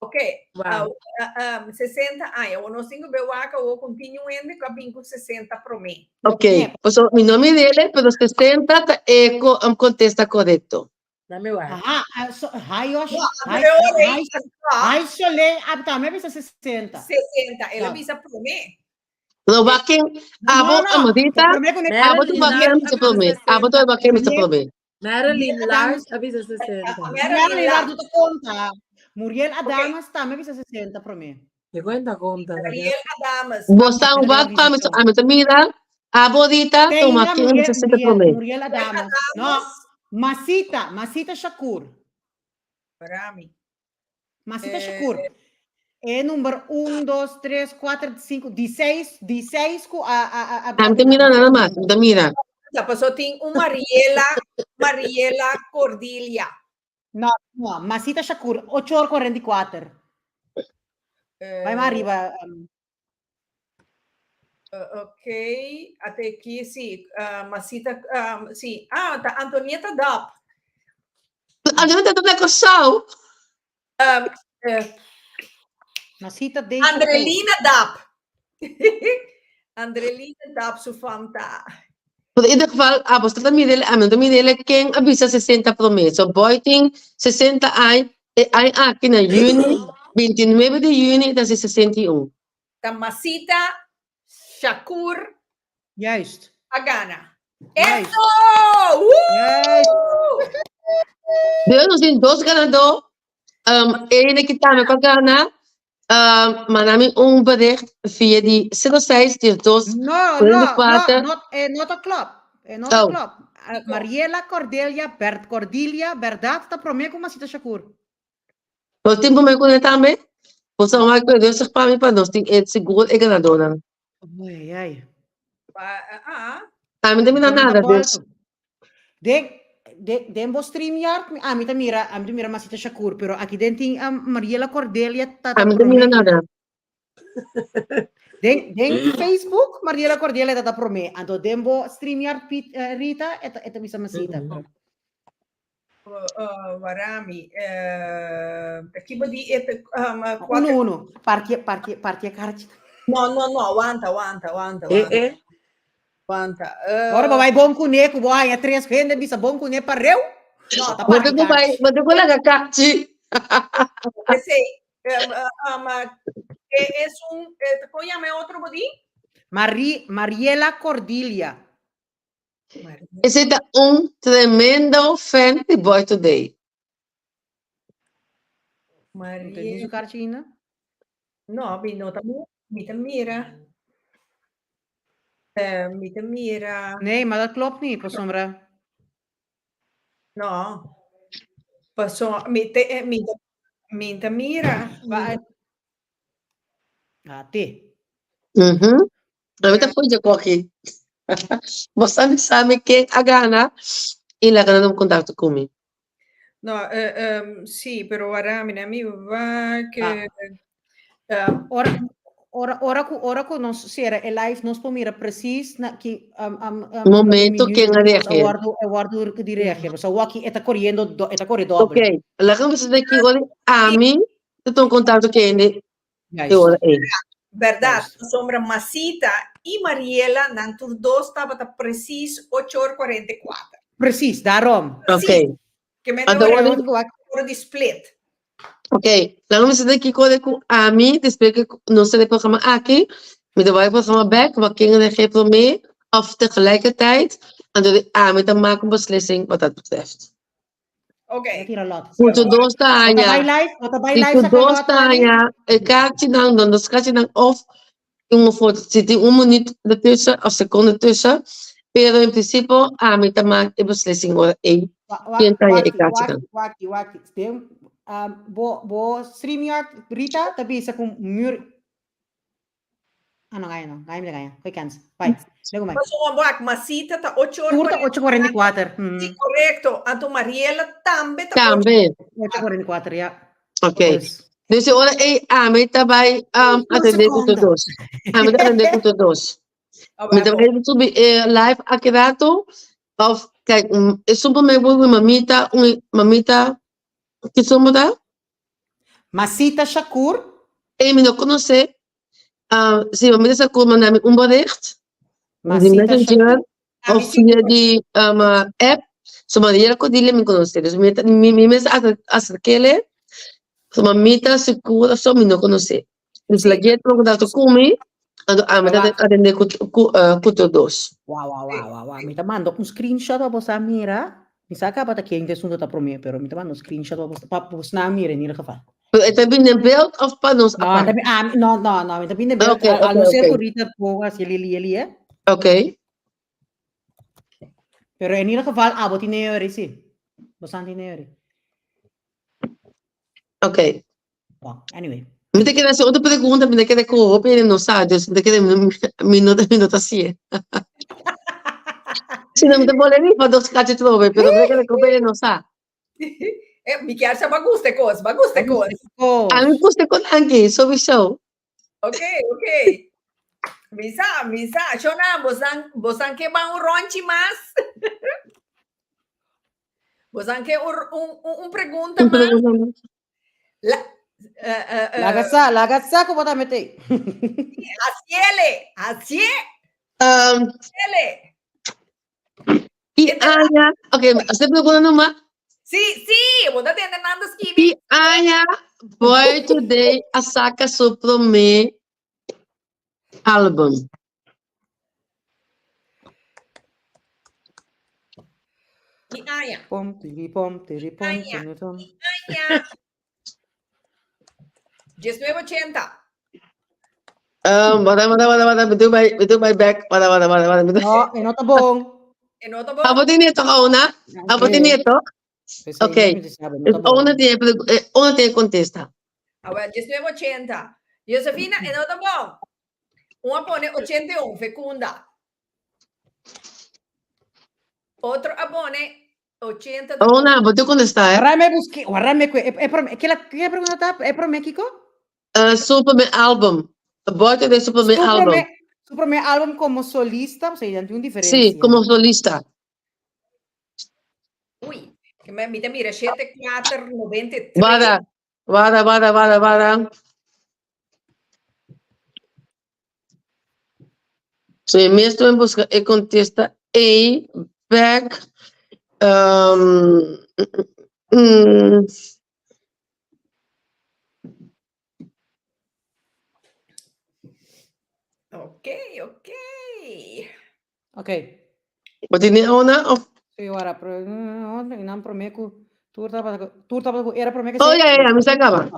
Ok, wow. 60 aña. O nos tin ku be wak awor ku tin un hende ku a bin ku 60 promé. Ok, paso mi no mir'é, pero 60 ta e kontesta korekto. Dame wak. Aha, ah, so, hi Yosh, No, hi, pero ora hi, hi Soleil, ah, tambe a bisa 60. 60, el a Ja. bisa promé. Lo baken, abo No, no, amorita, promé ku ne- abo tu baken Marilyn mi promé, abo tu baken mi promé. Marilyn Lars a bisa 60. Marilyn Lars no ta konta. Muriel Adamas tambe a bisa 60 promé. De cuenta konta. Muriel Adamas. Bo sa un wak pa mi, so ami ta mira, abo rita, Teina tuma ken Muriel, bisa 60 Muriel, promé. Muriel Adamas. No, Masita, Masita Shakur. Rami. Masita Shakur. E number 1, 2, 3, 4, 5, 16, 16 ku a a a a Ami ta mira nada mas, mi ta mira. Ta paso tin un Mariela, Mariela Cordilia. No, no, Masita Shakur, 8 or 44. Bai mas arriba. Um. Uh, ok, ate aki si, uh, Masita, um, si, ah, ta Antonieta Dap. Antonieta Dap na Kòrsou. Um, uh, Masita de Andrelina Dap. Andrelina Dap su fam ta. Pero in ieder geval, abo ta mirele, ami ta mirele ken a bisa 60 promé. So boy tin 60 ai, e ai aki na juni, 29 di juni ta 61. Ta Masita Shakur Juist. a gana. Juist. Eso! Woo! Juist. Dus nos tin dos ganadó. Um, ene ki tambe ku a gana, um, manda mi un bericht via di 06 12 No, no, no, 44. no, eh, no ta klop. Eh, no ta Oh. klop. Ah, Mariela Cordelia, Bert Cordelia, berdad ta promé ku Masita Shakur. Nos tin promé kuné tambe? Boso a wak rustig pa mi pa nos tin e sigur e ganadónan. Ai, ai, ai. Ah, Ami ta mira nada, dus. Den, den, den bo StreamYard, mi- ami ta mira, ami ta mira Masita Shakur, pero aki den tin um, Mariela Cordelia ta ta Ami ta mira promé. nada. Den, den Facebook, Mariela Cordelia ta ta promé. Anto den bo StreamYard, Piet, eh, Rita, eta, eta bisa Masita. Uh, warami. Uh, aki bo di e um, Uno, uno. Parti, parti, parti kaartje. No, no, no, aguanta, aguanta, aguanta. Eh, eh. Aguanta. Uh, Ora, bai bon kuné, ku bo haña tres hende bisa bon kuné pareu. No, ta Bo parti te ku bai, kaartje. bo te ku laga kaartje. Esei, um, um, uh, es un, eh, ¿cómo llama otro bo di? Mari, Mariela Cordilia. Esei ta un tremendo fan di Boy Today. No tin su karchi ainda? No, mi no ta mi ta mira. Eh, mi ta mira. Nee, maar dat klopt niet, pasobra. No. Paso mi te eh, mi ta mi ta mira. Ba- Ah, te. Mhm. Ami ta foye koki. Bo sa mi sa mi ken a gana i laga nan kontakto ku mi. No, eh, um, sí, pero ahora mi mi va que Ah. Ora, ora, ora ku, ora ku nos sera e live, nos por mira precies na ki um, um, um, Momento ken a reageer. Wardu, wardu di reageer. So waki eta corriendo, do, eta corre dobbel. Ok, laga mi sa ki ora ami ta tuma kontakto ku hende e ora ei. Berdad, pasobra Masita i Mariela nan tur dos tabata precies ocho or 44. Precies, daarom. Ok. Ke men Anto ora ora ora di split. Ok, laga mi sa kiko ora ku ami despues ku nos ta den programa aki, mi ta bai e programa bek, wak ken a reageer prome of tegelijkertijd, anto di ami ta mak un beslissing wat dat betreft. Ok. Tira lot. Ku tur dos ta Bota haña, bai live, bota bai si live tur saka dos lot, ta Mari. haña e kaartjenan, dan dos kaartjenan of un foto, si tin un minuut ertussen of seconde ertussen, pero in principe ami ta maak e beslissing ora ei Wa- wa- ken ta haña e Waki, kaartjenan. waki, waki, waki. Den, um, bo, bo StreamYard, Rita, ta bisa ku Mur... Ah, no, gaña no. Gaña mi ta gaña. Koe kens. Bai. Lego mai. Paso wak, Masita ta 8 ora. Tur ta 8:44. Mm. Si, korekto. Anto Mariela tambe ta Tambe. 8:44, ja. Ok. Pues. Dus e ora ei ami ta bai um, atendé ku tur dos. Ami ta atendé ku tur dos. Mi ta bai subi e live aki rato. Of, kijk, esun pa mi ku mamita, un mamita, ki sombo ta? Masita Shakur. Ei mi no konosé. Uh, si mamita Shakur manda mi un bericht. Di Masita Messenger Shakur. of via di um, app. So Mariela Codilia mi konosé. Dus mi, mi, mi mes acerkele. So mamita Shakur of so mi no konosé. Dus lag'é tuma kontakto ku mi, anto ami ta atendé ku ku ku tur dos. Wa wa wa wa wa mi ta manda un screenshot pa boso a mira. Mi sa kaba ta ken esun ta promé, pero mi ta manda un screenshot pa boso pa bosnan mira en ieder geval. Pero e ta bini den beeld of pa nos No, apart? ta bi- ah, no, no, no, mi ta bini den beeld. Oké, Al, al oké, no ser oké. ku Rita por hasi li li li, eh. Oké. Pero en ieder geval abo tin neuri, sí. Bosan tin neuri. Oké. Bon, anyway. Mi ta kere hasi otro pregunta, mi ta kere ku hopi hende no sa, dus mi ta kere mi no mi no ta hasié. Si no mi ta pone riba dos kachi trobe, pero mi ta kere ku hopi hende no sa. Eh, mi kier sa ba gusta e kos, ba gusta e kos. A mi gusta e kos anki, sowieso. Ok, ok. Mi sa, mi sa. Shona, bosan, bosan ke ban un ronchi mas? Bosan ke un, un, un, un pregunta Un mas? pregunta mas. La, eh, eh, eh, Laga sa, laga sa ku bo ta mete. Hasiele, hasie, Um, hasiele. ki aña, ok, se pregunta nomás. Sí, sí, bo ta tende Nando skibi. Ki aña Boy Today a saca su promé álbum? Ki aña? Pom, tiri, pom, tiri, pom, Aña. tiri, pom. Aña. 1980. Um, wada, wada, wada, wada, mi doe bij, mi doe bij back. Wada, wada, wada, wada. mi doe- No, e no ta bon. E no ta bon. Abo tin toch, Ona? Abo tin toch? Oké. Dus Ona tiene, eh, Ona tiene contesta. Ah, wel, 1980. Josefina, e no ta bon. Un a pone 81, fecunda. Otro a pone 80. Ona, bo te contesta, eh? Warra me busque, warra me kue, e, e prome, ke la, ke pregunta ta? E prome kiko? Uh, su primer álbum. Boy Today su primer Su álbum. prome, su prome álbum como solista, o sea, ya un diferencia. Sí, como solista. Uy, que me, mi ta mira 7, 4, 93. Wada, wada, wada, wada, wada. So, mi estoy en busca e contesta A, back. Um, mm, Ok, ok. Ok. Bo tene ona of? Sí, ora, pero no, nan promé ku tur tabata tur tabata ku era promé ke Oh, ja, ja, ja, mi sa kaba.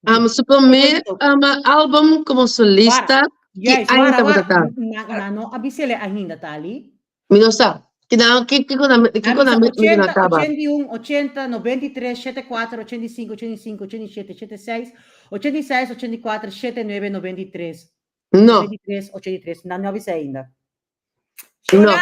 Um, su promé um, album como solista, ki Juist, aña wara, tabata wara. ta? Na, na no abisele ainda, Tali. Mi no sa. Kina, ki, kiko na, kiko na, mi na 80, kaba. 81, 80, 93, 74, 85, 85, 87, 86, 86, 84, 79, 93. No. 93, 83. Nan no abisé ainda. No.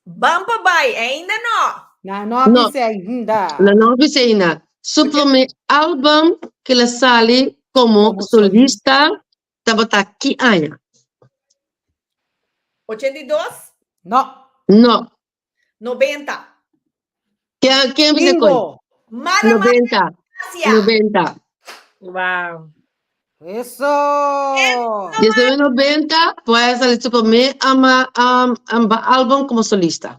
Ban pa bai, ainda no. Na no No. abisé ainda. Na no abisé ainda. Su promé álbum que la sali como Como solista tabata ki aña? 82? No. No. 90. Ken, ken bisa koi? Bingo. Mara, mara, 90. gracias. 90. Wow. Eso. Desde 90 puede salir su primer ama, um, um, álbum como solista.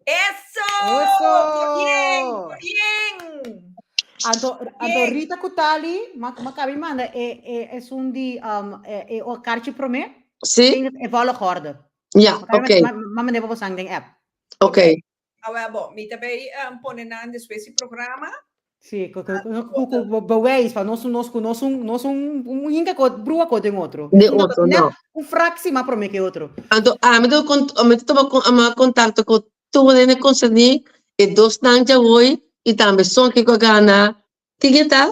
Eso. Eso. Bien, bien. Anto, anto Rita Kutali, ma, ma kabi manda, e, e, es un di, um, e, e, o kartje promé. Sí? E volgorde. Ja, Ma kabi oké. Ma, ma manda bo sang den app. Oké. Ah, wel, bon, mi tambe um, pone nan despues di programa. Sí, ku, ku, ku, ku, ku bewijs van nos, nos, nos, un, nos un, un hinka ko, brua ko den otro. Den Un otro, net no. Un fractie maar promé ke otro. Anto, ami to con, ami to toma con, ama contacto cu tur hende concerní, e dos nan dja hoy, y tambe son ki cu a gana. Ken e ta?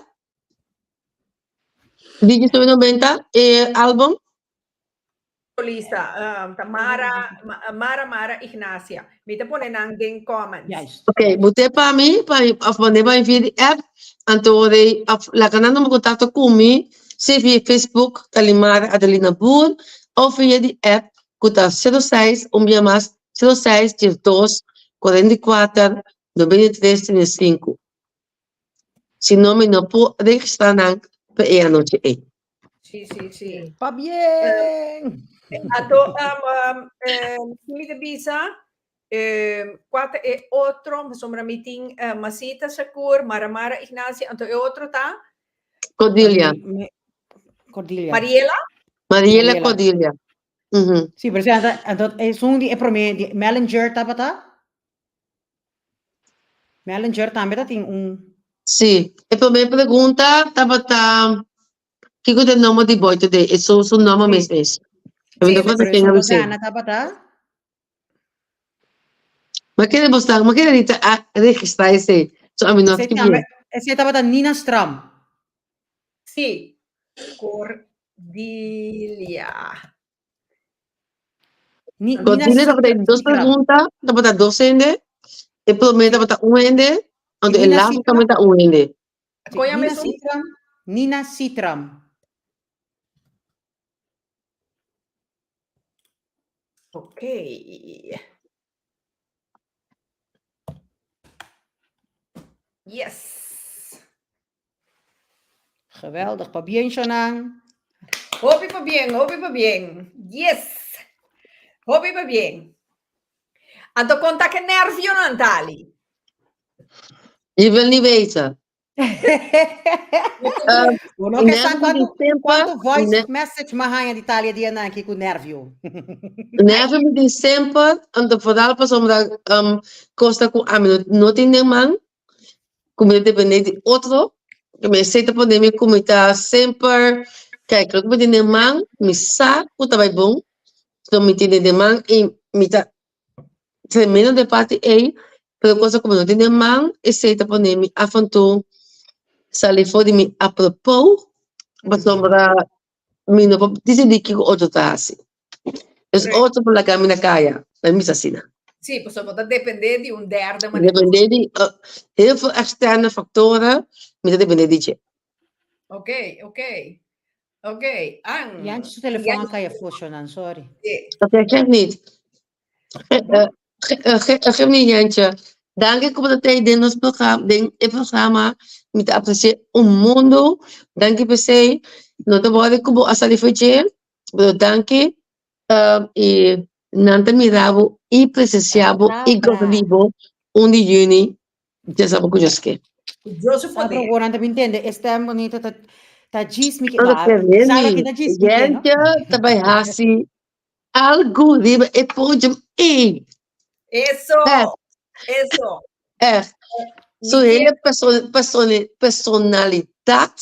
Di 1990, e album? Solista, um, ta Mara, Mara Mara Ignacia. Mi ta pone nan den comments. Juist. Ok, bote pa mi, pa mi, of mande pa mi via di app, anto de, of laga nan tuma contacto cu mi, sea via Facebook, Talimara Adelina Boer, of via di app, cu ta 06, un bia mas, 06 12 44 93 35. Si no, mi no por registra nan pa e anochi ei. Sí, sí, sí. Pabien! Anto, um, um, um, mi ta bisa, um, kua ta e otro, pasobra mi tin uh, Masita Shakur, Mara Mara Ignacia, anto e otro ta? Cordelia. Cordelia. Mariela? Mariela Mariela. Cordelia. Mm -hmm. Sí, pero anto, anto, es un di e prome, di Mellinger tabata? Mellinger tambe ta tin un. Sí, e prome pregunta tabata kiko ta e nomber di Boy Today? E su su nomber mes mes. Sí, pero e su gana tabata. Ma kere bo sa, ma kere Rita a registra esei, so ami no a skibi. Esei tabata Nina Stram. Sí, Cordelia. Ni, Nina Cordelia tabata e dos pregunta, tabata dos hende, e prome tabata un hende, anto e Nina laatste Sitram. tabata un hende. Sí, Kon yama Nina esun? Sitram, Nina Sitram. Ok. Yes. Geweldig, pabien Shonan. Hopi pabien, hopi pabien. Yes. Hopi pabien. Anto konta ke nervionan, Tali. Je wil niet weten. Bo no ke sa Nervio kuantu, di semper, kuantu voice ne- message m'a haña di Talia dia nan aki ku nervio. Nervio mi tin semper, anto vooral pasobra um, kos ta ku ami no, no tin den man, ku mi ta depende di otro, ku mi esei ta pone mi ku mi ta semper, kijk, loke mi tin den man, mi sa ku ta bai bon, so mi tin den man i mi ta tremendo den parti ei, pero cosa ku mi no tin den man, esei ta pone mi af en toe sali for di mi apropos, pasobra mi no por disidí kiko otro ta hasi. Dus otro por laga mi na kaya, mi bisa asina. Sí, pasobra bo ta dependé di un derde manera. Dependé di heel veel externe factoren, mi ta dependé di dje. Ok, ok. Ok, an. Jantje su telefon a kai afó, Shonan, sorry. Sí. Ok, geef niet. Geef niet, Jantje. Danki ku bo ta tei den nos programa, den e programa. Mi ta apresiá un mundo. Danki p'esei. No ta wòrdu ku bo a sali for dje, pero danki. I nan ta mira bo i presensiá bo i gosa di bo un di yüni Dja sa bo ku Dios ke. Dios su Sa poder. bro, nan ta bin tende e stem bonito ta ta djis mi ke Ora ba. ke Sa Remy, ki ta djis mi ke, no? Jentje ta bai hasi algu riba e podium ei. Eso. Echt, Eso. echt. Su Mi hele perso persone personalidat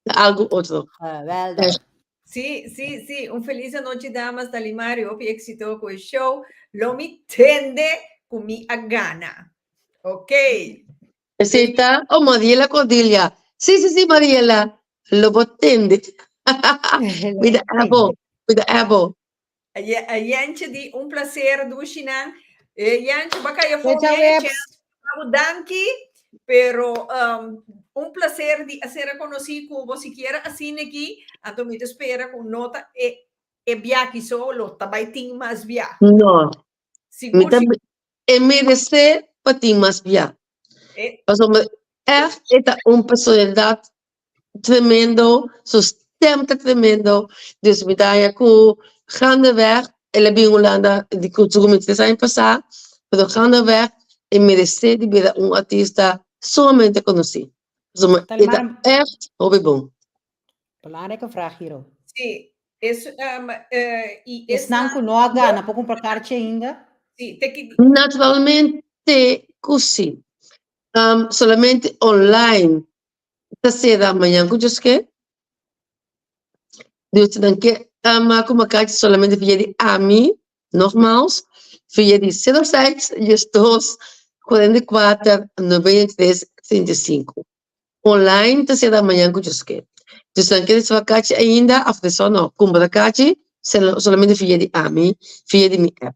ta algu otro. Geweldig. Echt. Sí, sí, sí. Un feliz anochi, damas. Dalimar, y hopi éxito cu e show. Lo mi tende cu mi a gana. Ok. Esei ta, oh, Mariela Cordelia. Sí, sí, sí, Mariela. Lo bo tende. Mi ta abo, mi ta abo. Jentje di un placer dushinan. Eh, Jentje, baka je Ciao, voor ciao, Webs. Danki, pero um, un placer di hacer conocí cu bo siquiera asina aquí. Anto mi te espera cu nota e e biaki solo, tabay tin mas bia. No. Sigur, Mi ta, sigur. e merece pa tin mas bia. Eh. Pasobra echt e ta un personalidad tremendo, su stem ta tremendo, dus mi ta haña ku gaandeweg el a bin Hulanda di ku su kuminsá tres aña pasá, pero gaandeweg e meresé di bira un artista sumamente konosí. Pasobra e ta ègt hopi bon. Belangrijke vraag hier ook. Sí, es, um, uh, y Esnan ku no a gana por kumpra karchi ainda? Sí, te ki... Naturalmente ku sí. Um, solamente online ta sera mañan ku Dios ke. Dios nan ke ama ku makachi solamente via di ami, nogmaals, via di 06 12 44 93 35. Online ta sera mañan ku Dios ke. Dus nan ke reserva kachi ainda of reserva no, kumpra kachi solamente via di ami, via di mi app.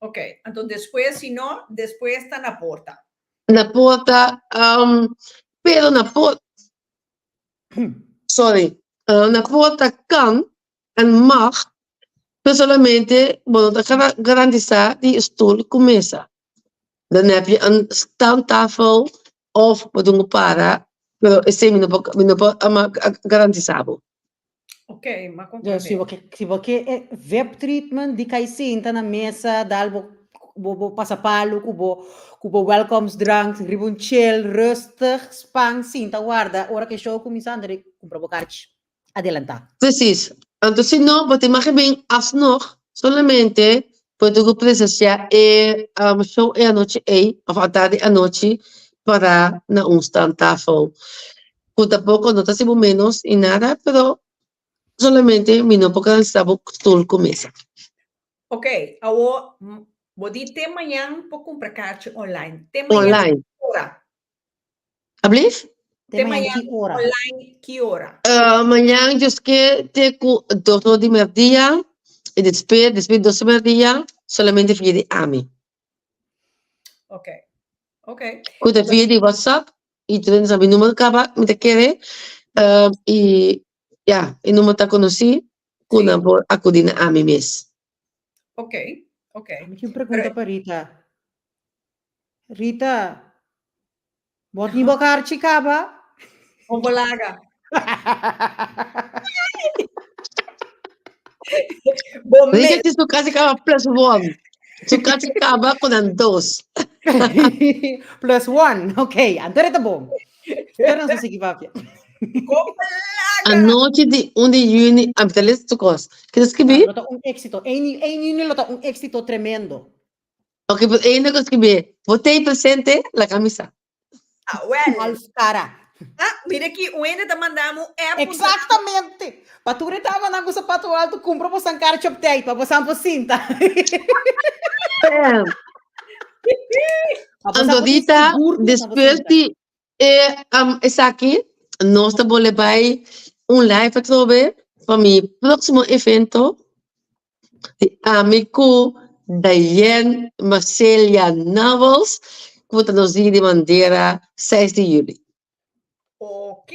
Ok, anto despues si no, despues ta na porta. Na porta, um, pero na porta, sorry, na porta kan en mag, pero solamente bo no ta garantisa di stoel ku mesa. Dan heb je een stantafel of bo tin ku para, pero esei mi no por, mi no por garantisa bo. Ok, ma Dus si bo ke, si bo ke e VIP treatment di kai sinta na mesa, dal bo bo bo pasapalu ku bo ku bo welkomstdrank riba un chill, rustig, span, sinta warda ora ku e show kuminsá anto di kumpra bo karchi adelantá. Precies. Anto si no, bo tin mag bin alsnog solamente bo tin ku presensiá e show e anochi ei òf atardi anochi para na un stantafel. Cu tampoco no ta haci bo menos y nada, pero solamente mi no por garantisa bo stoel cu mesa. Ok, awo bo di te mañan por cumpra kaartje online. Te mañan Online. ki ora? Ablief? Te Te mañan mañan ki ora? online ki ora? Mañan Dios ke te cu dos or di merdia y despues, despues di dos or di merdia solamente via di ami. Ok, ok. Cu ta via di WhatsApp y tur hende sa mi numero caba mi ta kere y ya e numero ta conoci cu nan por acudi na ami mes. Ok, ok. Mi tin un pregunta pa Rita. Rita, bo tin bo karchi caba? Bo por laga. Bo Rita mes. tin su karchi caba plus one. Su karchi caba cu nan dos. Plus one, ok. Anto ta bon. Pero nos ta sigui papia. Bo por laga. Anochi di un di juni, a mi ta lesa su cos. Ki ta skibi? Lo ta un éxito. Eén juni lo ta un éxito tremendo. Ok, pero eén ku skibi, bo t'ei presente, laga mi sa. Ah, wel. Half cara. Ah, mira aki, un hende ta manda mi un app. Exactamente. Pa tur e tamanan ku sapato alto, kumpra bosan karchi op tijd, pa bosan por sinta. Bam. Pa bosan Anto por tin Rita, sigur ku bosan por despues sinta. di e um, esaki, nos ta bole bai un live atrobe pa mi próximo evento Di ami ku Diane Marcelia Novels ku ta nos dia di bandera seis di juli. Ok.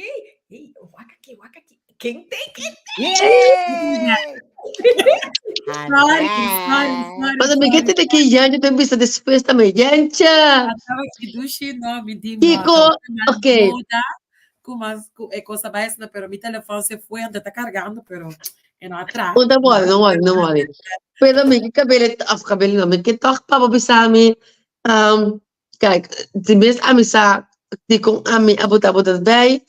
Hey, wak aki, wak aki. Ken te, ken te? Yay! Sorry, sorry, sorry, Pasobra mi ke sorry. tende ki Yancha ta bisa despues tambe. Yancha! Ataba ki dushi no, mi di no. Kiko, Ataba ok. moda, ku mas ku e cosa bai asina, pero mi telefon se fue, ante ta cargando, pero e no a tra. No ta worry, no worry, no worry. Pero mi ke kabel, of kabel no, mi ke toch pa bo bisa mi, um, kijk, di mes ami sa dikon ami a bota bo erbij,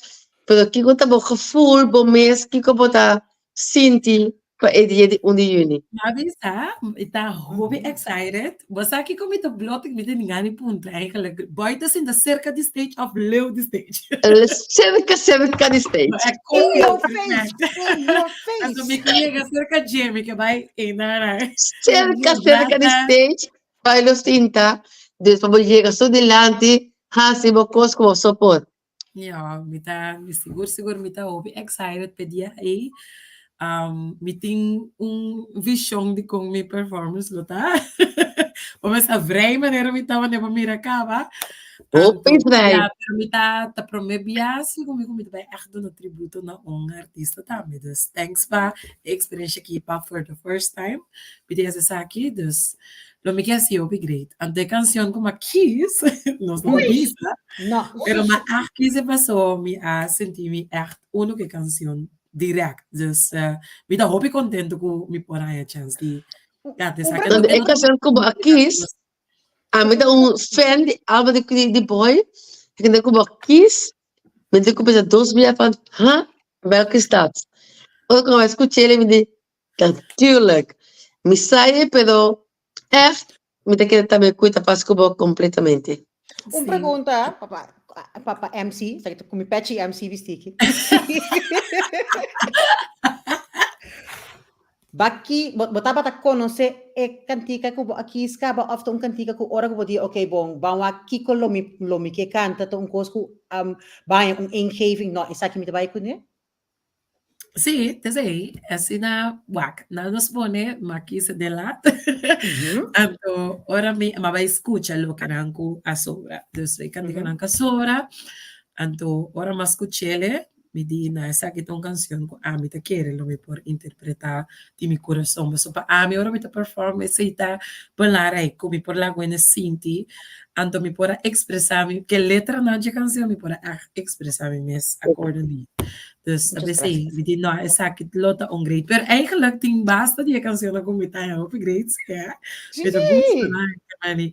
pero kiko ta bo gevoel, bo mes, kiko bo ta sinti pa e dia di un di juni? Ma bisa, mi ta hopi excited. Bo sa kiko mi ta blot, mi ta ninga ni puntra eigenlijk. Boy ta sinta cerca di stage of leu di stage? Cerca, cerca di stage. E In your face, in your face. Anto mi ke yega cerca dje, mi ke bai einan. Cerca, cerca di stage, bai lo sinta, dus pa bo yega su dilanti, hasi bo kos ku bo so por. Ja, mi ta, mi sigur, sigur mi ta hopi excited p'e dia ei. Um, mi tin un vision di con mi performance lo ta. Bo mester vrij manera mi tabata pa mira caba. Hopi Anto, vrij. ja, pero mi ta, ta prome bia si cu mi cu mi ta bai echt duna tributo na un artista tambe. Dus thanks pa e experiencia aki pa for the first time. Mi tin esaki, dus Lo mi ke hasi hopi great. Anto e cancion cu m'a kies, nos no ta bisa, No. pero m'a echt kies e paso mi a sinti mi echt uno cu e cancion direct. Dus mi ta hopi contento cu mi por haña chance di canta esaki. Anto e cancion cu bo a kies, ami ta un fan di Alba di di Boy, e cu bo a kies, mi ta cuminsa dos bia van, ha, welke is dat? Ora cu mi a scuch'el mi di, Natuurlijk. Mi sa e, pero echt mi ta kere tambe cu ta pas cu bo completamente. Un pregunta, papa, papa MC, sa cu mi pechi MC bisti aki. Baki, bo, bo tabata conoce e cantica cu bo a kies caba of ta un cantica cu ora cu bo di, ok, bon, ban wak kico lo mi, lo mi ke canta, ta un cos cu um, baña un ingeving, no, esaki mi ta bai cune? Sí, t'esei. Asina, wak, nan nos pone, m'a kisa den lat. Anto, ora mi, m'a bai skucha loke nan ku a sobra. Dus e kantikanan ku a sobra, anto ora m'a skuch'ele, mi di, na esaki ta un kanshon ku ami ta kere lo mi por interpretá di mi kurason. Pasobra pa ami ora mi ta perform esei ta belangrijk, ku mi por laga wende sinti, anto mi por a ekspresá mi, ke letranan dje kanshon mi por a ègt ekspresá mi mes accordingly. Dus Muchas p'esei gracias. mi di no, esaki lo ta un great. Pero eigenlijk tin basta di e cancionnan ku mi ta haña hopi great, ja. Mi ta gusta Sí. nan, mani.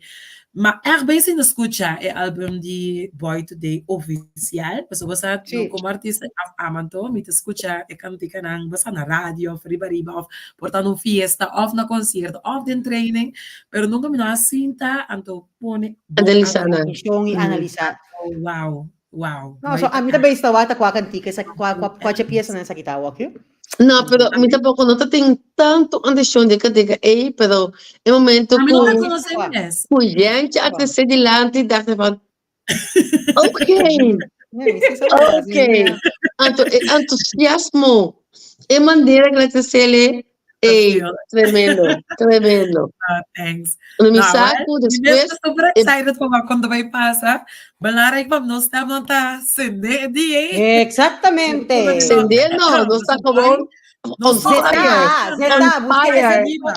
Ma echt bezig na skucha e album di Boy Today ofisial, pasobra bo sa no Sí. komo artista af amanto mi ta skucha e kantikanan bo sa na radio of riba riba of por ta na un fiesta of na konsierto of den training, pero nunka mi no a sinta anto pone bon Analisá nan. Atenshon i analisá. Oh, wow. Wow. No, so a mi ta bezig ta wak kua kantika esa kua kua kua dje piesa nan esaki ta awor aki. No, pero mi tampoco no ta tin tanto atención di kantika ei, pero e momento A mi no ta ku konosé mes. ku Jentje a trese dilanti dacht van oké, oké. Anto e entusiasmo, e manera ku el a tresele, Ey, tremendo, tremendo. Ah, thanks. No mi Nou, sa hè, ku mi mes despues ta super excited pa wak kon ta bai pasa. Belangrijk pa nos stem no ta sende e dia, eh. Exactamente. Sende no, nos ta gewoon on Nos ta fire. Zeta, zeta, On busca fire. ese Arriba.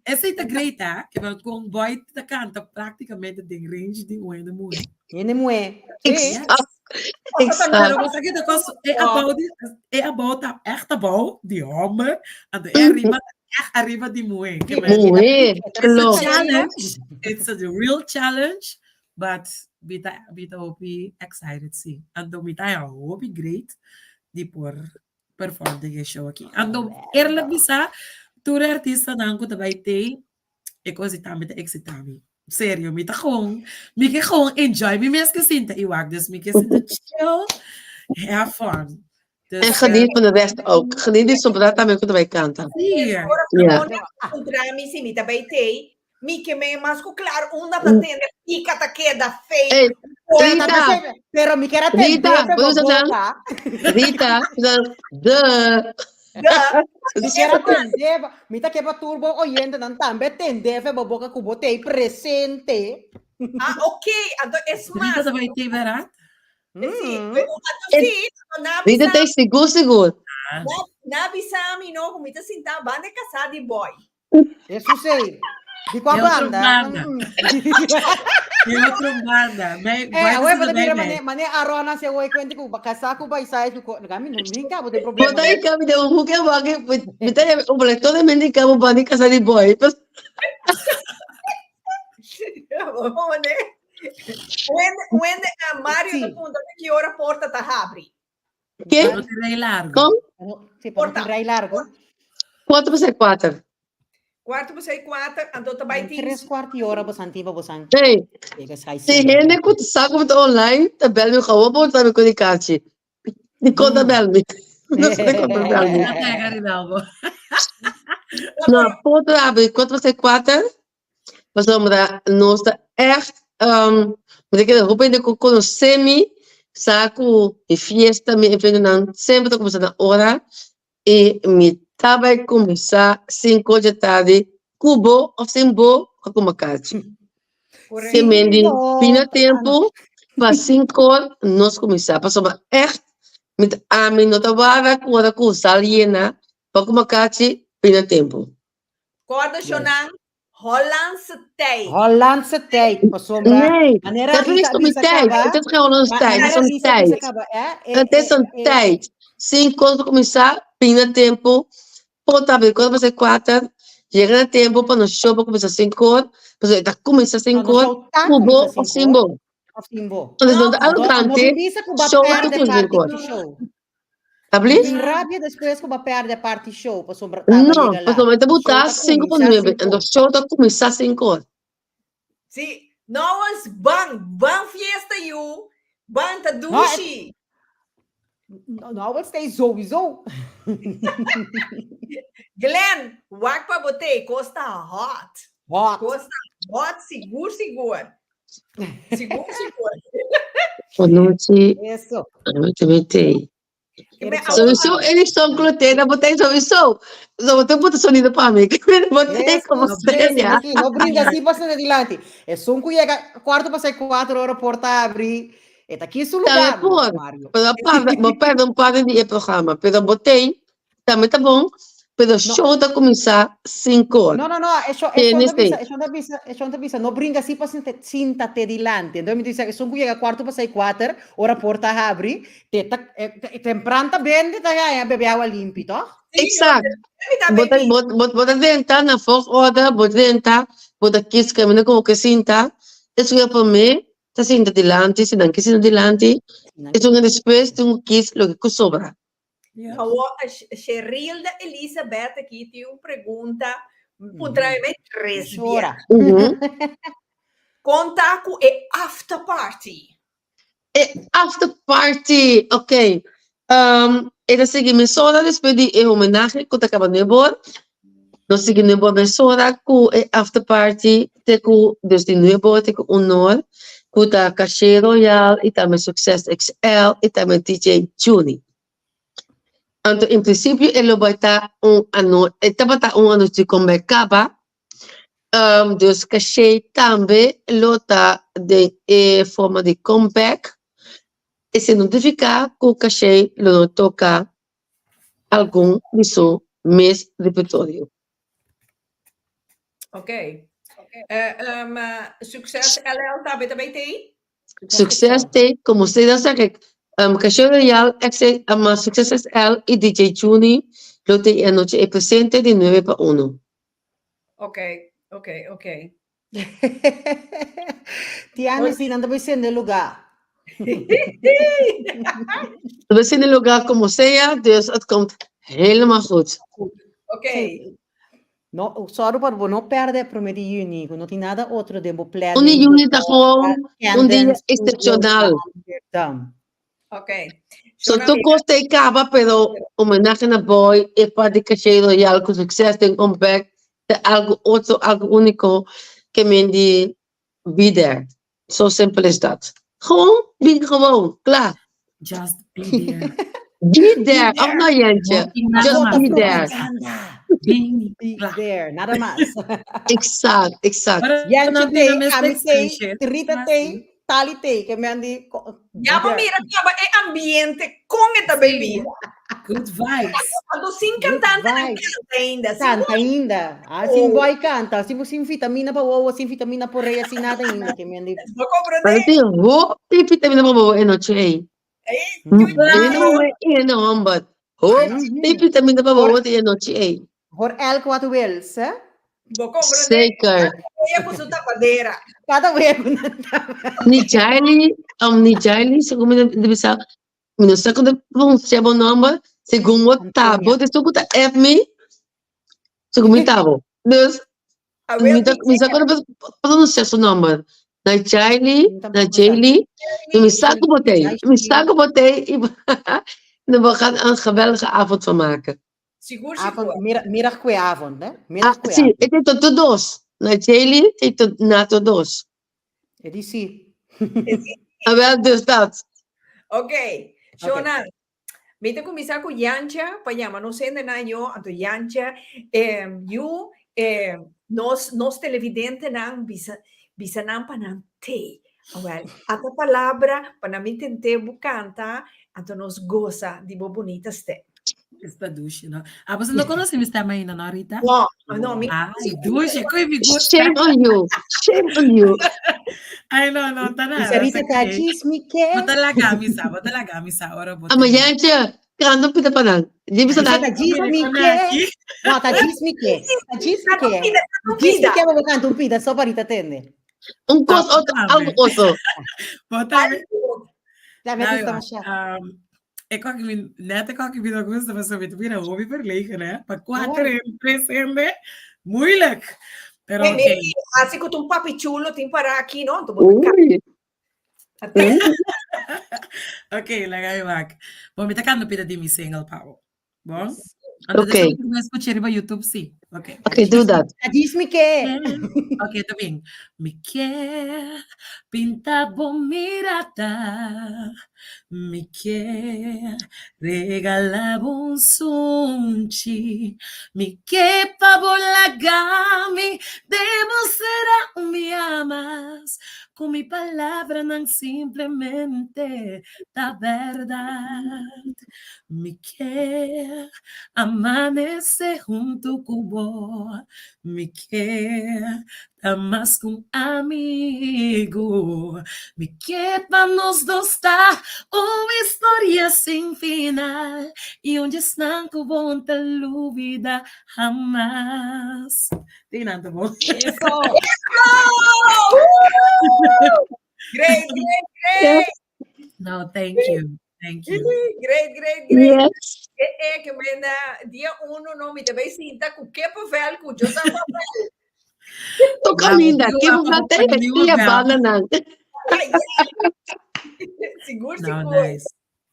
Esei ta great, hè? Ke wel kon boy ta kanta práktikamente den range di un hende muhé. Hende muhé. Sí. Exacto. Pero Exacto. bo sa ke ta kos, e abou di, e abou ta echt abou di homber, anto e arriba ta echt arriba di muhé. Ke men, Muhé, it's a klopt. challenge, it's a real challenge, but mi ta, mi ta hopi excited sí. Anto mi ta haña hopi great di por perform den e show aki. Anto eerlijk bisa, tur e artistanan ku ta bai tei, e kos di tambe ta eksitá mi. Serio, mi ta gewoon, mi ke gewoon enjoy. Mi mes ke sinta i wak, dus mi ke sinta chill, have fun. En Dus, geniet van de rest ook. Geniet di sobrá tambe ku ta bai kanta. sí. Ora Ja. Ramon a puntra mi si mi ta bai tei, mi ke me mas ku klaar unda ta tende pika ta keda fei. Ey, Pero Rita, tambe se- Pero mi quiero atender Rita, bo puedo usar boca. Rita, de. Mi quiero atender, mi ta ke pa tur bo oyentenan tambe atender fe bo boca ku bo tei presente. Ah, ok. Anto es Rita mas. ta bai tei berat? Sí, Mm. pero anto sí, anto na Rita bisa, tei sigur sigur. na bisa mi no, ku mi ta sinta banda e kasá di boy. Eso sei. Di qua De otro banda? banda. De otro banda. Mij, Eh, boy, away, ta bata sinta mira bij mane, mij. mane arona se away kwente ku kasa ku bai sai ku kami no brinca, bo tem problema. Bota aí kami de un hoek en wak. Mi ta un boleto de mendi kamo bandi casa di boy. Mane. When, when uh, Mario Sí. ta punta ki ora porta ta habri. Ke? No tin rei largo. Kon? Sí, pa no tin rei largo. Kuater pa sei kuater. Kuarto pa sei kuater, anto ta bai tin. Tres kuart di ora bosan tin pa bosan. Hey, Yega sai si hende ku sa ku mi ta online, ta bel mi gauw pa ta mi ku di kachi. Di kon ta bel mi. No sa di kon ta bel mi. Ta pega riba bo. No, porta ta habri kuater pa sei kuater. Pasobra nos ta ègt, mi ta kere hopi hende ku konosé mi sa ku mi fiesta, mi eventonan semper ta kuminsá na ora i mi ta bai kuminsá sinku dje tardi ku bo òf sin bo pa kuma kachi. Ke men di bini na tempu pa sinkor nos kuminsá pasobra ègt mi ta ami no ta wara ku ora ku sal yena pa kuma kachi bini na tempu. Corda shonan Hollandse tijd. Hollandse tijd, pasobra. Nee, Manera dat is Rita niet bisa tijd. kaba, Het is geen Hollandse ma- tijd, het is manera een Rita bisa tijd. kaba, eh, eh, Het is eh, een eh, tijd. Cinco ora kuminsá, bini na tempu, por ta kwart pa kuater, yega na tempu pa nos show por kuminsá cinco or, pasobra e ta kuminsá No, cinco nos or, show ta ku bo kuminsá òf sin cinco bo. or, òf sin bo. Entonces, no ta No, no arrogante, bin bisa ku bo show ta pèrdè kuminsá parti cinco or. di show. Tablief? Tin rabia despues ku bo pèrdè parti show pasobra taba No, yega laat. pasobra e ta Show butá ta sinku pa kuminsá nuebe, sinku enton or. show ta kuminsá sinku or. Sí, no es ban, ban fiesta yu, ban ta No, e dushi. no, no wel stay sowieso. Glenn, wak pa bo te, kos ta hot. Hot. Kos ta hot, sigur, sigur. Sigur, sigur. Anochi, Eso. anochi mi tei. Sowieso Edison Clotilde bo tin sowieso. So bo tin puta sonido pa mi. Bo tin como No sea. No brinca así pasa dilanti. Esun ku yega kuartu pasa 4 ora porta abri. E ta aki su Tambe lugar, por. Mario. Pero bo perde un parte di e programa. Pero bo tin, tambe ta bon. Pero show ta kuminsá 5 or. No, no, no, eso, Tiene eso bisa, sí. eso ta bisa, eso ta bisa, no brinca así pa sinta te dilanti. Entonces mi dice, esun ku yega kuartu pasa 4 ora porta abri, te ta, eh, tempran ta bende ta gaya bebe awa limpi, toch? Exact. Bo ta, bo, bo, bo ta drenta na volgorde, bo drenta, bo ta kies kaminda ku bo ke sinta. Esun e promé ta sinta dilanti, si nan ke sinta dilanti. Esun e despues tin ku kies loke ku sobra. Awor, Sherilda Elizabeth aki tin un pregunta, puntra mi tres Chora. bia. Kon ta ku e after party? E after party, ok. E ta sigui mesora despues di e homenahe ku ta kaba nuebe or. Nos sigui nuebe or mesora ku e after party te ku dus di nuebe or te ku un or ku ta Caché Royal i tambe Succes XL i tambe DJ Juni. Anto en prinsipio e lo bai ta un ano e tabata un anochi di comeback kaba. Dus Caché tambe lo ta den e forma di comeback. Esei no nifiká ku Caché lo no toka algun di su mes repertorio. Ok. Succes LL tambe ta bay tei? Succes tei, como ustedes sa que Caché Royal, XL, Succes XL y DJ Juni lo tei e anochi e presente di nuebe pa uno. Ok, ok, ok. Tiana, si nan ta bay sende lugar. Ta bay sende lugar como sea, dus het komt helemaal goed. Ok. No, sorry pa bo no perde prome di juni, ku no tin nada otro den bo planning. Un di juni ta gewoon un dia excepcional. Ok. So tur kos ta e kaba, pero homenahe na Boy, e parti Caché Royal ku sukses den comeback ta algu otro, algu úniko ke men di be there. So simpel is dat. Gewoon, bin gewoon, kla. Just be there. Be there, of no Jentje? Just be there. Be there, nada mas. Exact, exact. Jentje tei, ami tei, Rita tei, Tali tei, ke men di Ya bo mira kaba e ambiente kon e ta bay bira. Good vibes. Anto sin cantante nan canta ainda. Canta ainda. Ah, sin boy canta, sin sin vitamina pa wowo, sin vitamina por rei, sin nada ainda. Ke men di. Bo comprende? Pero tin hopi vitamina pa wowo e nochi ei. E no e no homber. Hopi vitamina pa wowo e nochi ei. Hoor elk wat wils, hè? Bo comprende? Zeker. Cada wea ku su tapadera. Cada wea ku nan tapadera. Ni Jaili, ni Jaili, segun mi ta bisa, mi no sa kon ta pronuncia bo nomber, segun bo ta bo, esun ku ta app mi, segun mi ta bo. Dus, mi ta, mi sa kon ta pronuncia su nomber. Na Jaili, na Jaili, mi sa ku bo t'ei, mi sa ku bo t'ei, i bo gaan een geweldige avond van maken. Sigur, Avond, sigur. mira, middag kwe avond, hè? Ah, Middag kwe sí, avond. e tin tot dos. Na Jaylee e tot na tot dos. E di sí. Ah, wel, dus dat. Ok. Shona, mi ta kuminsá ku Yantje pa yama nos hendenan yo, anto Yantje, eh, yu, eh, nos, nos televidentenan bisa, bisa nan pa nan tei. Awel, ata palabra pa nan mi tente bo kanta, anto nos gosa di bo bunita stem. Esta dushi, no? Ah, você não conhece mi stem ainda, no, Rita? No, no, mi Ai, dushi, coi mi gusta. Shame on you. Shame on you. Ai, no, no, ta nada. Isa Rita ta chismi ke. Bo ta laga mi sa, bo ta laga mi sa, ora bo. Ama Jantje, kanta un pita pa nan. Di bisa Isa nan. ta chismi ke. No, ta chismi ke. Ta chismi ke. Chismi ke, bo kanta un pita, so pa Rita tende. Un kos otro, algo otro. Bo tambe. Dame Nou, gusta ja, masha. Ik kwam mi, net ik kwam mi no gusta, pasobra mi ta bira hopi verlegen, hè. Pa kuater en tres hende, moeilijk. Pero Hey, oké. Mary, Así ku un papi chulo tin para aki, no? Anto bo ta Uy. Oké, laga mi wak. Bon, mi ta kanta pida di mi single, Pau. Bon? Anto Ok. despues mi skucha riba YouTube sí. Ok. Ok, doe dat. Adis mi ke. Ok, ta bien. Mi ke pinta bo mirada. Mi ke regala bo un sunchi. Mi ke pa bo laga mi demostra un bia mas ku mi palabranan simplemente ta bèrdat. Mi ke amanece hunto ku bo. Mi ke ta mas ku un amigo. Mi ke pa nos dos ta un historia sin final i un djesnan ku bo no ta lubida hamas. Tin nan ta bon. Eso! Great, great, great! No, thank you. Thank you. Great, great, great. Yes. Eh, eh, ke menda dia uno no mi te bai sinta ku kippenvel ku yo sa papel. To caminda, kippenvel te e banda nan. Sigur, No, sigur. nice.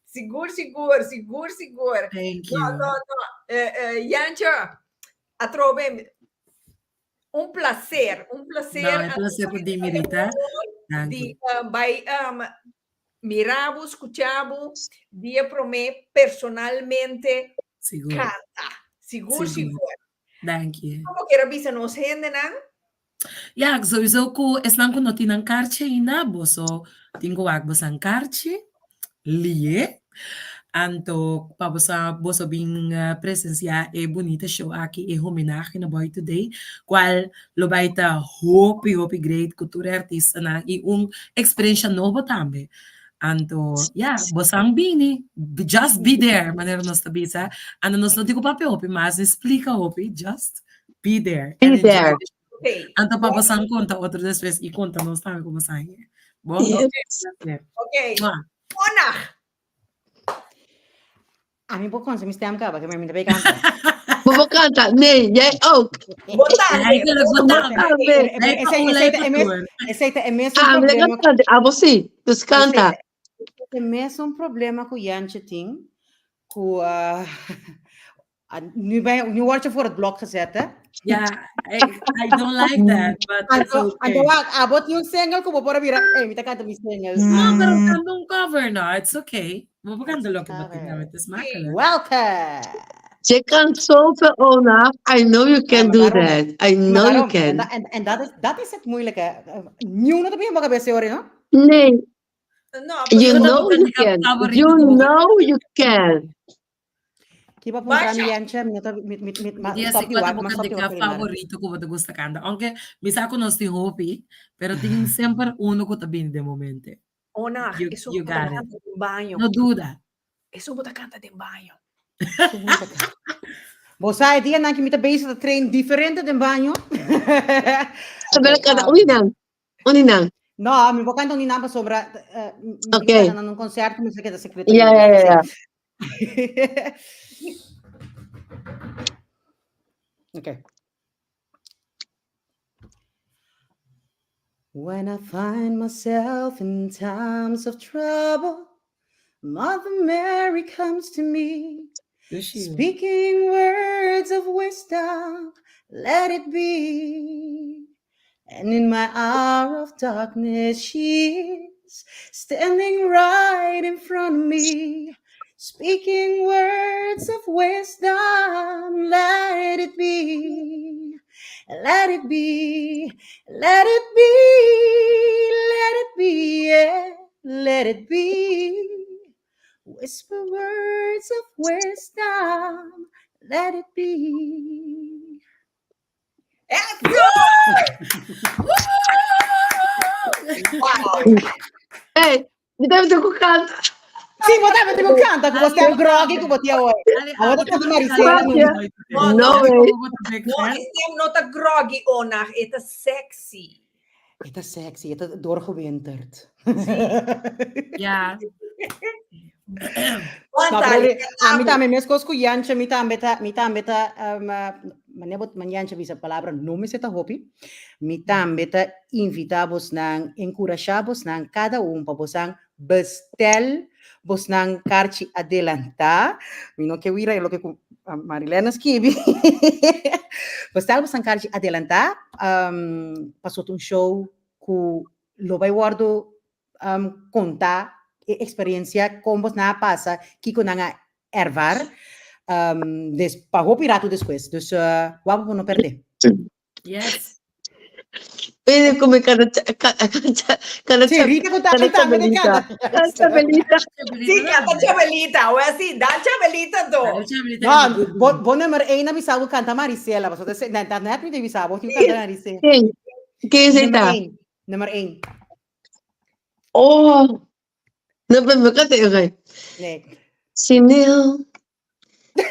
Sigur, sigur, sigur, sigur. Thank No, you. no, no. Eh, eh, Jantje, atrobe Un placer, un placer. No, e placer pa di mi, Rita. Danki. Di uh, bai um, mirabu, scuchabu, dia prome personalmente Sigur. canta. Sigur, Sigur. sigur. Danki. Como quiera bisa nos hendenan? Ja, sowieso ku esnan ku no tin nan karchi ainda, boso tin ku wak bosan karchi, Lie. Anto pa boso boso bin presencia e bunita show aki, e homenahe na Boy Today, cual lo bay ta hopi hopi great cu tur e artistanan y un experiencia nobo tambe. Anto ya, bosan bini, just be there, manera nos ta bisa. Anto nos no tin cu papia hopi mas, ni splica hopi, just be there Be and enjoy there. the show. Anto pa bosan conta otro despues y conta nos tambe como bosan haya. Bon? Yes. Ok. Mwah. Ona. A mi por konse mi stem kaba, ke mi ta bay kanta. Bo por kanta? Nee, jij ook. Bo tambe. Eigenlijk bo Bo tambe. tambe. Wij Esei pa esei ulai ta pa e mes tur. esei ta e mesun Ah, mi problema kanta. Abo sí. Dus kanta. Esei ta e mesun problema ku Jantje tin ku uh, Nu, ben, nu word je voor het blok gezet, hè? Ja, I, I don't like that, but it's Anto, okay. anto wak, abo tin un single ku bo por a bira, eh, mi ta kanta mi single. No, pero kanta un cover, no, it's okay. Bo por kanta loke bo tin, het is makkelijk. Welke? Je kan zoveel, Ona. I know you can maar do daarom. that. I Maar know you daarom, en, can. da- en, en dat, is, dat is het moeilijke. Eh, Nieuw no ta bin bo kabes hoor, no? Nee, No, you Pero know you tampoco can. favorito You ku bo- know you can. Ki pa puntra mi Basha. Jantje, mi no ta mi mi mi ma Dia stop si di kwata wak, bo ma stop di kantika wak primero. favorito ku bo ta gusta kanta. Aunke mi sa ku nos tin hopi, pero tin semper uno ku ta bini den momente. Ona, You, eso you bo ta got it. kanta den baño. No duda. Eso bo ta kanta den baño. Bo sa e dianan ki mi ta bezig ta train diferente den baño. Sabela Oké, kanta uninan. Uninan. No, mi bo kanta uninan pasobra eh, mi Oké. okay. na un concierto mi sa keda secreto. Ja, ja, ja, ja. Okay. When I find myself in times of trouble, Mother Mary comes to me, speaking words of wisdom, let it be. And in my hour of darkness, she is standing right in front of me, speaking words of wisdom, let it be. Let it be, let it be, let it be, yeah, let it be. Whisper words of wisdom, let it be. Wow. Hey, mi ta ku kanta. Sí, bo tambe tin ku kanta, ku bo stem groggy ku bo tin awor. Awor ta kanta Maricela. No, No no, way. no, e stem no ta groggy, Ona, e ta sexy. E ta sexy, e ta doorgewinterd. Ja. No, pero ami tambe meskos ku Jantje, mi tambe ta, mi tambe ta, um, mane bo, man Jantje bisa palabra no mester ta hopi. Mi tambe ta invita bosnan, enkurashá bosnan kada un pa bosan. Bestel bosnan karchi adelantá. Mi no ke wira e loke ku Marilena skibi. Bestel bosnan karchi adelantá um, pasobra ta un show ku lo bai wòrdu um, kontá e eksperensia kon bosnan a pasa, kiko nan a ervar, um, des, pa hopi ratu despues. Dus uh, wou bo no pèrdè. Yes. Pero come cada cada cada Sí, Rita ku ta cada tambe de chabelita. canta. Cada chabelita. Sí, canta Chabelita. O así, da Chabelita to. No, bo, bo nummer 1 na bisa bo canta Maricela. Paso te net net mi te bisa bo tin canta Maricela. Ken? Ken is Nummer ita? 1. Nummer 1. Oh. No, pero me canta, okay. Nee. Sin él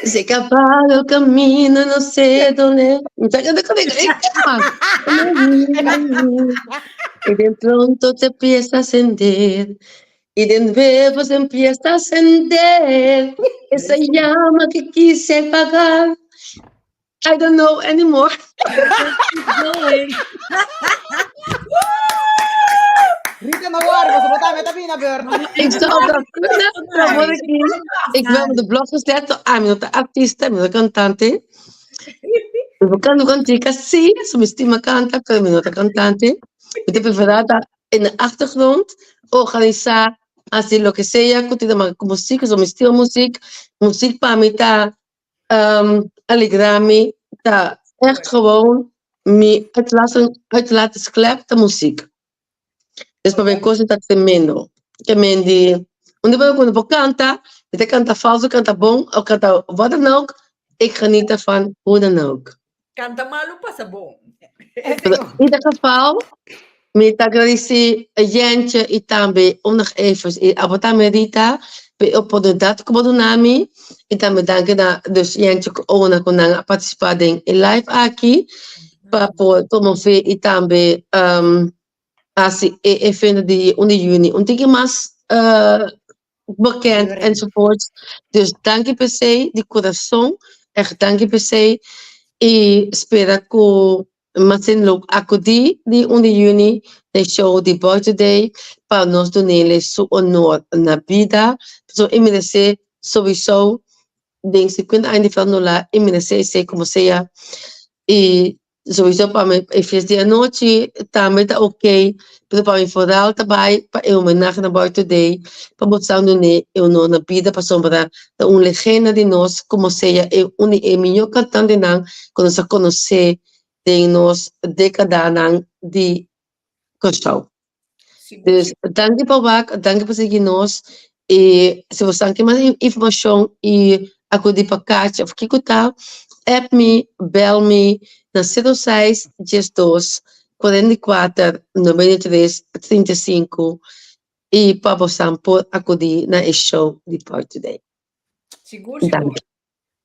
se ha acabado camino, no sé dónde. Y de pronto te empieza a encender. Y de nuevo se empieza a encender esa llama que quise apagar. I don't know anymore. Rita, no worry, você botar meta bina beurt. Ik zou dat kunnen, dan word ik niet. Ik ben op de blog gezet. Ah, mi no ta artista, mi no ta cantante. Mi canto cantica, sí, so mi stima canta, pero mi no ta cantante. Mi ta prefera ta in de achtergrond, organisa, haci lo que sea cu tin te maka cu muziek, so mi stima muziek. Muziek pa mi ta um, alegra mi, ta echt gewoon mi uitlaten, uitlaatklep ta muziek. Dus pa mi cosa ta tremendo. Ke men di, un di cuando bo canta, mi ta canta falso, canta bon, of canta wat dan ook, ik geniet ervan, hoe dan ook. Canta malo, pasa bon. In ieder geval, mi ta agradeci Jentje y tambe om nog even y abo tambe Rita pa e oportunidad cu bo duna mi y tambe danki na dus Jentje cu Ona cu nan a participa den e live aki pa por promove y tambe um, haci e evento di 1 di juni un tiki mas uh, bekend enzovoorts. Dus danki p'esey di corazon, echt danki p'esey y spera cu Martin lo acudi di 1 di juni den show di Boy Today pa nos dunele su honor na bida, pasobra e merece sowieso den 50 aña di farándula e merece esey como sea y Sowieso pa mi e fiesta di anochi tambe ta ok, pero pa mi vooral ta bai pa e homenahe na Boy Today, pa bo sa dun'é e honor na bida pasobra ta un legenda di nos como sea e un di e mihó cantantenan cu nos a conoce den nos decadanan di Kòrsou. Dus danki pa wak, danki pa sigui nos y si bo sa ke mas informacion y acudi pa kachi of kiko ta, app mi, bel mi na sero seis diesdos 44 93 35 y pa bo san por acudi na e show di Power Today. Sigur, sigur. Danki.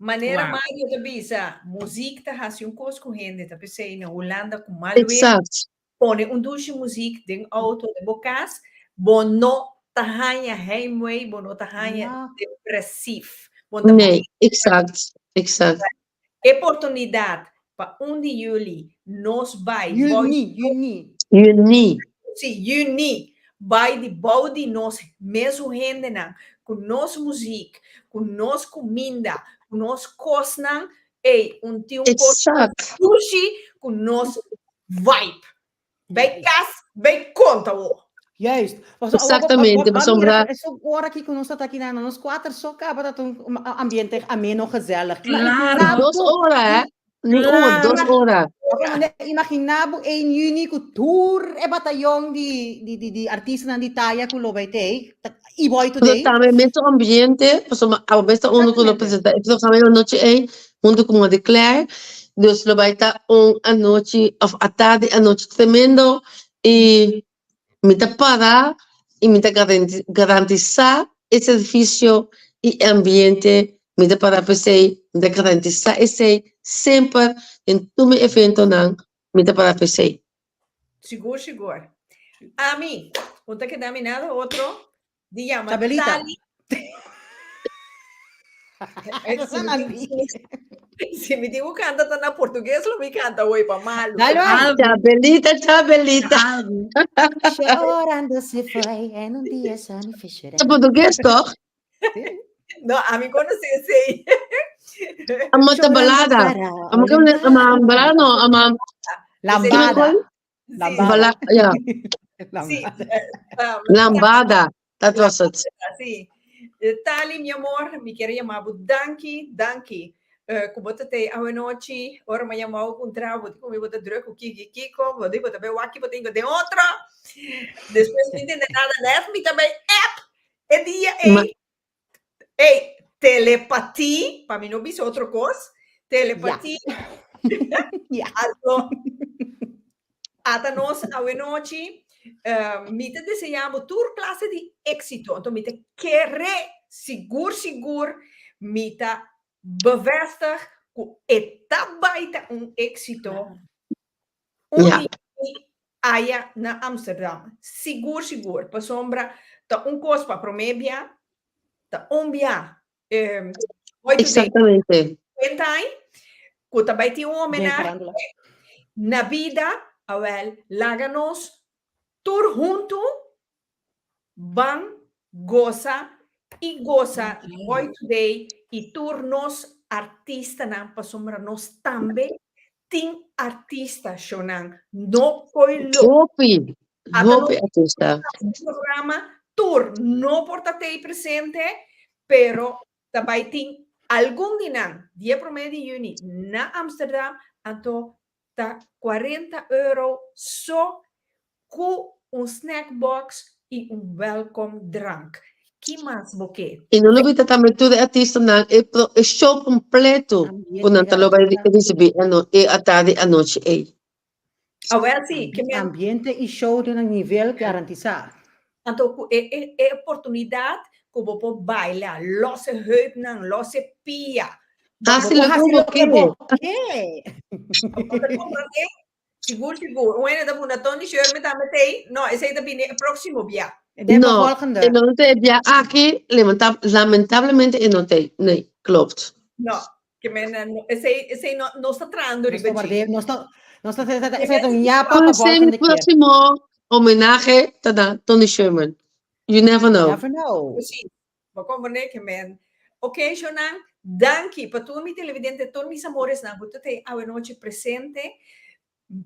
Manera Wow. Mario ta bisa, muziek ta hasi un kos ku hende, ta p'esei na Hulanda ku mal weer, Exact. pone un dushi muziek den auto, den bo kas, bo no ta haña heimwee, bo no ta haña No. depresief. Bo ta Nee, exact, exact. E oportunidat pa 1 di juli nos bai bou Juni, juni. Juni. Sí, juni, bai di bou di nos mesun hendenan, ku nos muziek, ku nos kuminda, ku nos kosnan, ey, un tin un kos Exact. dushi ku nos vibe. Bai kas, bai konta wo. Juist. Paso, Exactamente, pasobra- Eso ora ki ku nos ta aki na nos kuater so kaba dat un ambiente ameno, gezellig. Claro. Dos ora, hè? Ni un, dos ora. Imagina bo 1 juni ku tur e batayon di di di di artistanan di taya ku lo bai tei. I boy Pero today. tambe mesun ambiente, pasobra abo mes ta uno ku lo Exactamente. presenta e programa e anochi ei, hunto ku Modi Claire. Dus lo bai ta un anochi of atardi anochi tremendo i mi ta para i mi ta garantisa e servisio i e ambiente, mi ta para p'esei, mi ta garantisa esei semper den tur mi eventonan mi ta para p'esei. Sigur, sigur. Ami, no ta keda mi nada otro di yama Chabelita. Tali. Si mi tin ku kanta ta na portugues lo mi kanta hoy pa malu. Dale, vai. Chabelita, Chabelita. Chorando se foi en un día só me fez chorar. Ta portugues toch? No, ami konosé esei. Ama ta balada. Ama ke ama balada no, ama Lambada. Lambada. Bala, ja. Sí, Lambada. Dat was het. Sí. Tali, mi amor, mi kier yama bo danki, danki. Ku bo ta tei awenochi, ora mi a yama bo puntra bo, di ku mi bo ta druk ku kiki kiko, bo di bo ta bai wak ki bo tin ku den otro. Despues mi tende nada net, mi ta bai app e dia ei. Ei, telepatie, pa mi no bisa otro kos, telepatie. Ja. Alto, ata nos awenochi, mi ta deseá bo tur klase di éksito. Anto mi ta kere sigur sigur mi ta bevestig ku e ta bai ta un éksito. Un Ja. di aya na Amsterdam. Sigur sigur, pasobra ta un kos pa promé bia, ta un bia. Eh, hoy today, Exactamente. 50 aña, ku ta bai tin un Den homenahe farándula. na bida, awel, laga nos tur huntu ban gosa i gosa Boy Today i tur nos artistanan pasobra nos tambe tin artista shownan no koy lo Hopi, Ata nos hopi artista. programa tur no por ta tei presente pero ta bai tin algun di nan dia prome di juni na Amsterdam anto ta 40 euro so Ku un snack box i un welkom drank. Ki mas bo ke? I no lubida tambe tur e artistanan e pro e show completo ku nan ta lo bai risibí e no e atardi anochi ei. Awel si, ke men. Ambiente i show den un nivel garantisá. Anto ku e e e oportunidat ku bo por baila, los e heupnan, los e pia. Bo Hasi Bo loke hasi bo loke ke. bo ke. Bo ta komprendé? Sigur, sigur. Un hende ta bunda Tony Sherman tambe t'ei. No, esei ta bini e próximo bia. Den No, volgende. e no ta e bia aki, lamentablemente e no t'ei. Nee, klopt. No, ke men, no, esei, esei no, nos ta trahando Nos riba ta dje. ward'é, nos ta, nos ta, esei ta un yapa pa Puede ser mi volgende keer. próximo homenahe ta na Tony Sherman. You never know. Never know. Precies. Bo komprendé ke men. Oké, shownan, danki pa tur mi televidente, tur mis amoresnan ku ta tei awenochi presente.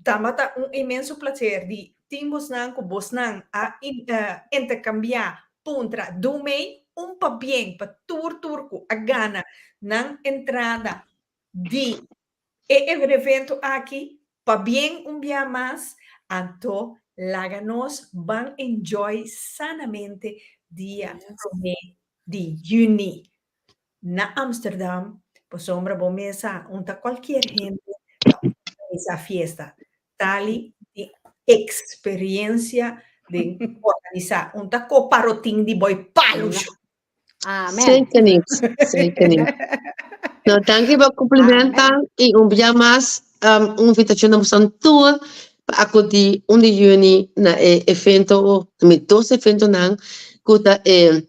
Tabata un inmenso placer di tin bosnan ku bosnan a interkambiá, puntra, dumei un pabien pa tur tur ku a gana nan entrada di e evento aki. Pabien un bia mas, anto laga nos ban enjoy sanamente dia prome di juni na Amsterdam, pasobra bo mesa un ta cualkier hende ta organisa fiesta. Tali tin experiencia den organisa, un ta copa rotin di boy palu. Amen. Zeker niet, zeker niet. Nou, danki pa complimenten y un bia mas um, un invitacion na bosan tur pa acudi 1 di juni na e evento, mi dos eventonan ku ta e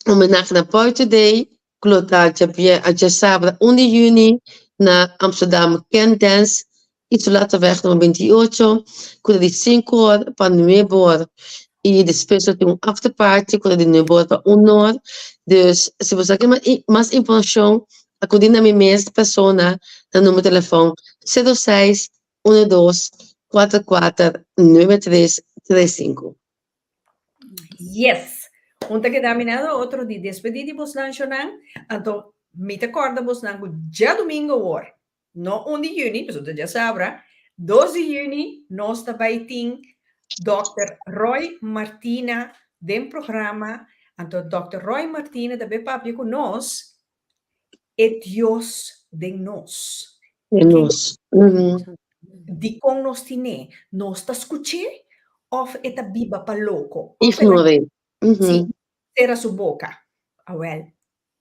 homenahe na Boy Today, ku lo ta djabier, djasabra 1 di juni na Amsterdam Ken Dance Isolateweg nummer 28, ku ta di sinku or pa nuebe or. I despues lo tin un after party ku ta di nuebe or pa un or. Dus si bo sa ke mas informashon akudí na mi mes persona na number telefòn sero seis uno dos kuater kuater nuebe tres tres sinku. Yes! Un ta keda mi nada otro di despedí di bosnan shonnan, anto mi ta kòrda bosnan ku djadumingu awor No un di juni, pasobra ta djasabra, dos di juni nos ta bai tin Dòkter Roy Martina den programa. Anto Dòkter Roy Martina ta bai papia ku nos e Dios den nos. Den nos. Dikon nos tin'é? Nos ta skuch'é òf e ta biba pa loko? Ignor'é. Sí, sera su boka. Awèl,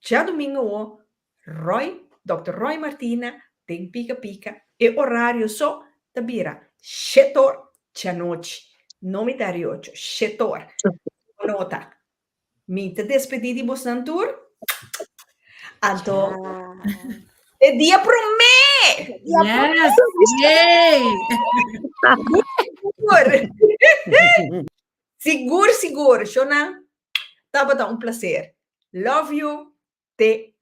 djadumingu awor Roy, Dòkter Roy Martina den Pika Pika, e orario so ta bira shetor djanochi, no mitar di ocho, shetor. Tuma nota. Mi ta despedí di bosnan tur. Anto, e dia promé! Yes! Yay! Sigur! Sigur, sigur. Shona, tabata un placer. Love you. Te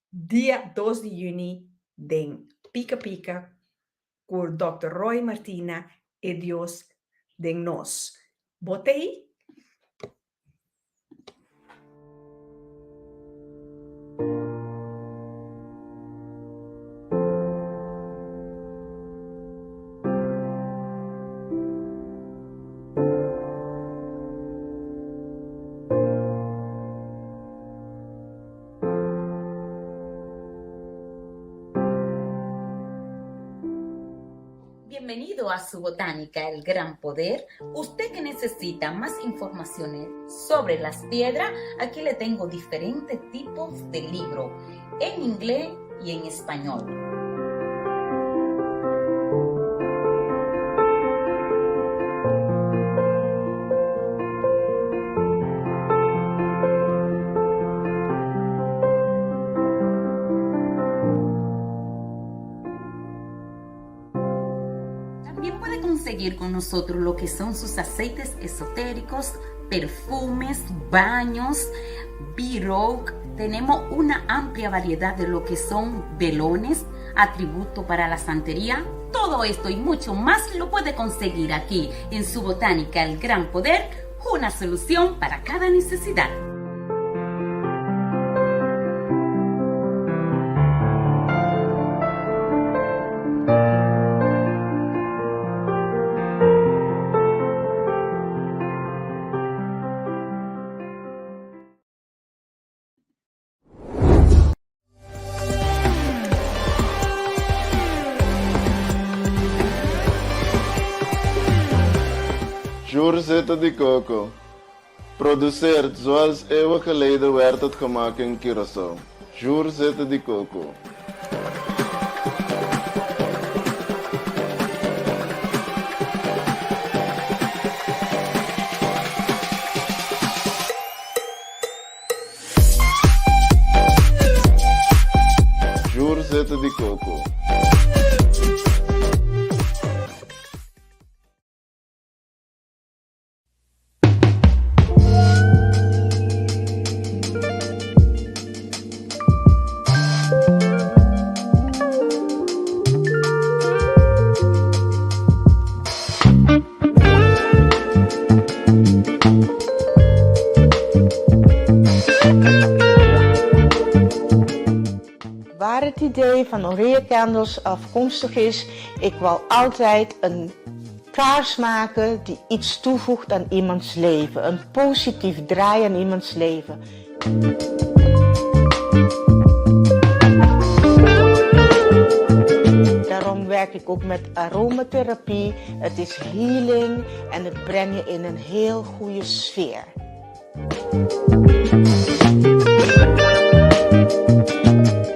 dia dos di juni den Pika Pika ku Dòkter Roy Martina e Dios den nos. Bo t'ei? Bienvenido a su botánica El Gran Poder. Usted que necesita más informaciones sobre las piedras, aquí le tengo diferentes tipos de libro en inglés y en español. También puede conseguir con nosotros lo que son sus aceites esotéricos, perfumes, baños, b Tenemos una amplia variedad de lo que son velones, atributo para la santería. Todo esto y mucho más lo puede conseguir aquí en su botánica El Gran Poder, una solución para cada necesidad. Jur zeta di coco. Produceerd zoals eeuwen geleden werd het gemaakt in Curaçao. Jur zeta di coco. Jur zeta di coco. Waar het idee van Orea Candles afkomstig is, ik wou altijd een kaars maken die iets toevoegt aan iemands leven. Een positief draai aan iemands leven. Daarom werk ik ook met aromatherapie. Het is healing en het brengt je in een heel goede sfeer.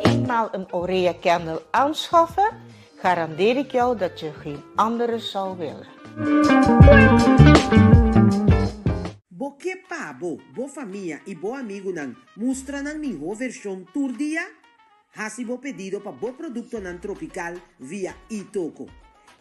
Eenmaal een Orea Candle aanschaffen, garandeer ik jou dat je geen andere zal willen. Bo ke pa bo, bo famia i bo amigunan mustra nan mihó vershon tur dia? Hasi bo pedido pa bo produktonan tropikal via iToko.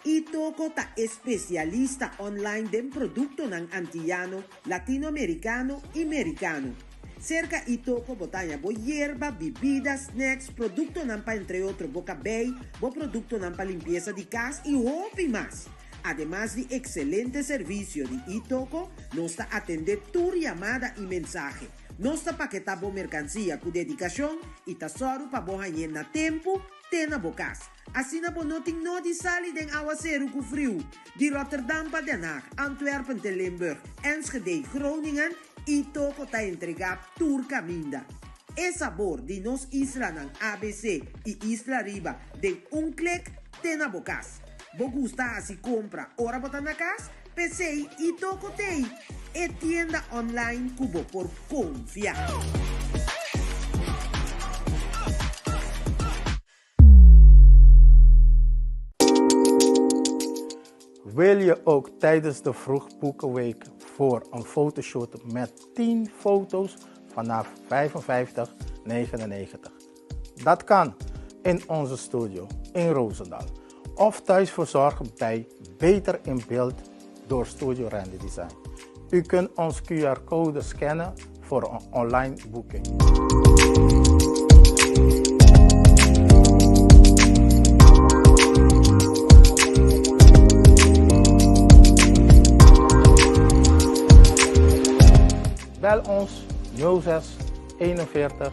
iToko ta e spesialista online den produktonan antiyano, latinoamerikano i merikano. Serka iToko bo ta haña bo yerba, bibida, snacks, produktonan pa entre otro bo kabei, bo produktonan pa limpiesa di kas i hopi mas. Ademas di ekselente servisio di iToko, nos ta atendé tur yamada i mensahe. Nos ta paketá bo merkansia ku dedikashon i ta sòru pa bo hañ'é na tempu te na bo kas. Asina bo no tin nodi sali den awaseru ku friu. Di Rotterdam pa Den Haag, Antwerpen te Limburg, Enschede, Groningen, iToko ta entregá tur kaminda. E sabor di nos islanan ABC i Isla Riba den un klik te na bo kas. Bo gusta hasi kompra ora bo ta na kas? P'esei iToko t'ei, e tienda online ku bo por konfia. Wil je ook tijdens de Vroegboekenweek voor een fotoshoot met 10 foto's vanaf 55,99? Dat kan in onze studio in Roosendaal of thuis verzorgd bij Beter in Beeld door Studio Randy Design. U kunt ons QR-code scannen voor een online boeking. Bel ons 06 41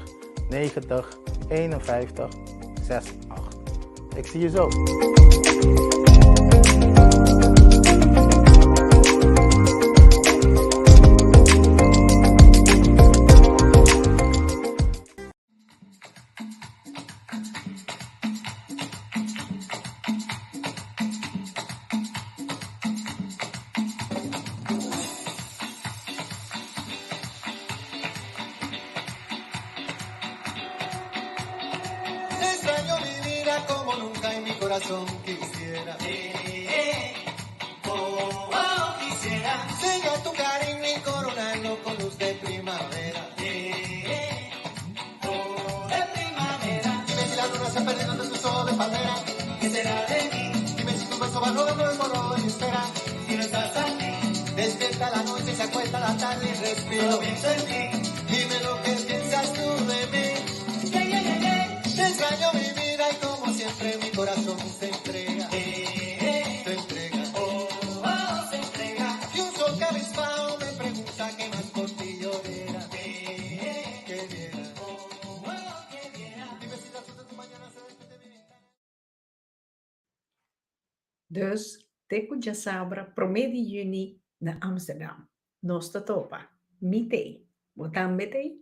90 51 68. Ik zie je zo. Extraño mi vida como nunca en mi corazón quisiera. Oh, oh, quisiera. Sella tu cariño y coronarlo con luz de primavera. Oh, de primavera. Dime si la luna se ha perdido entre tus ojos de palmera. ¿Qué será de mí? Dime si tu beso va rodando el morro y espera. Si no estás aquí, despierta la noche, se acuesta la tarde y respiro. Solo pienso en ti. Dime lo que piensas tú de mí. Yeah, yeah, yeah, yeah. Te extraño mi vida y como siempre mi corazón se entrega. Se entrega. Oh, oh, se entrega. Y un sol cabizbajo me pregunta qué más por ti yo diera. Que diera. Oh, oh, que diera. Dime si la luz de tu mañana se despide de mi ventana. Dus te ku djasabra promé di yüni na Amsterdam. Nos ta topa. Mi t'ei. Bo tambe t'ei?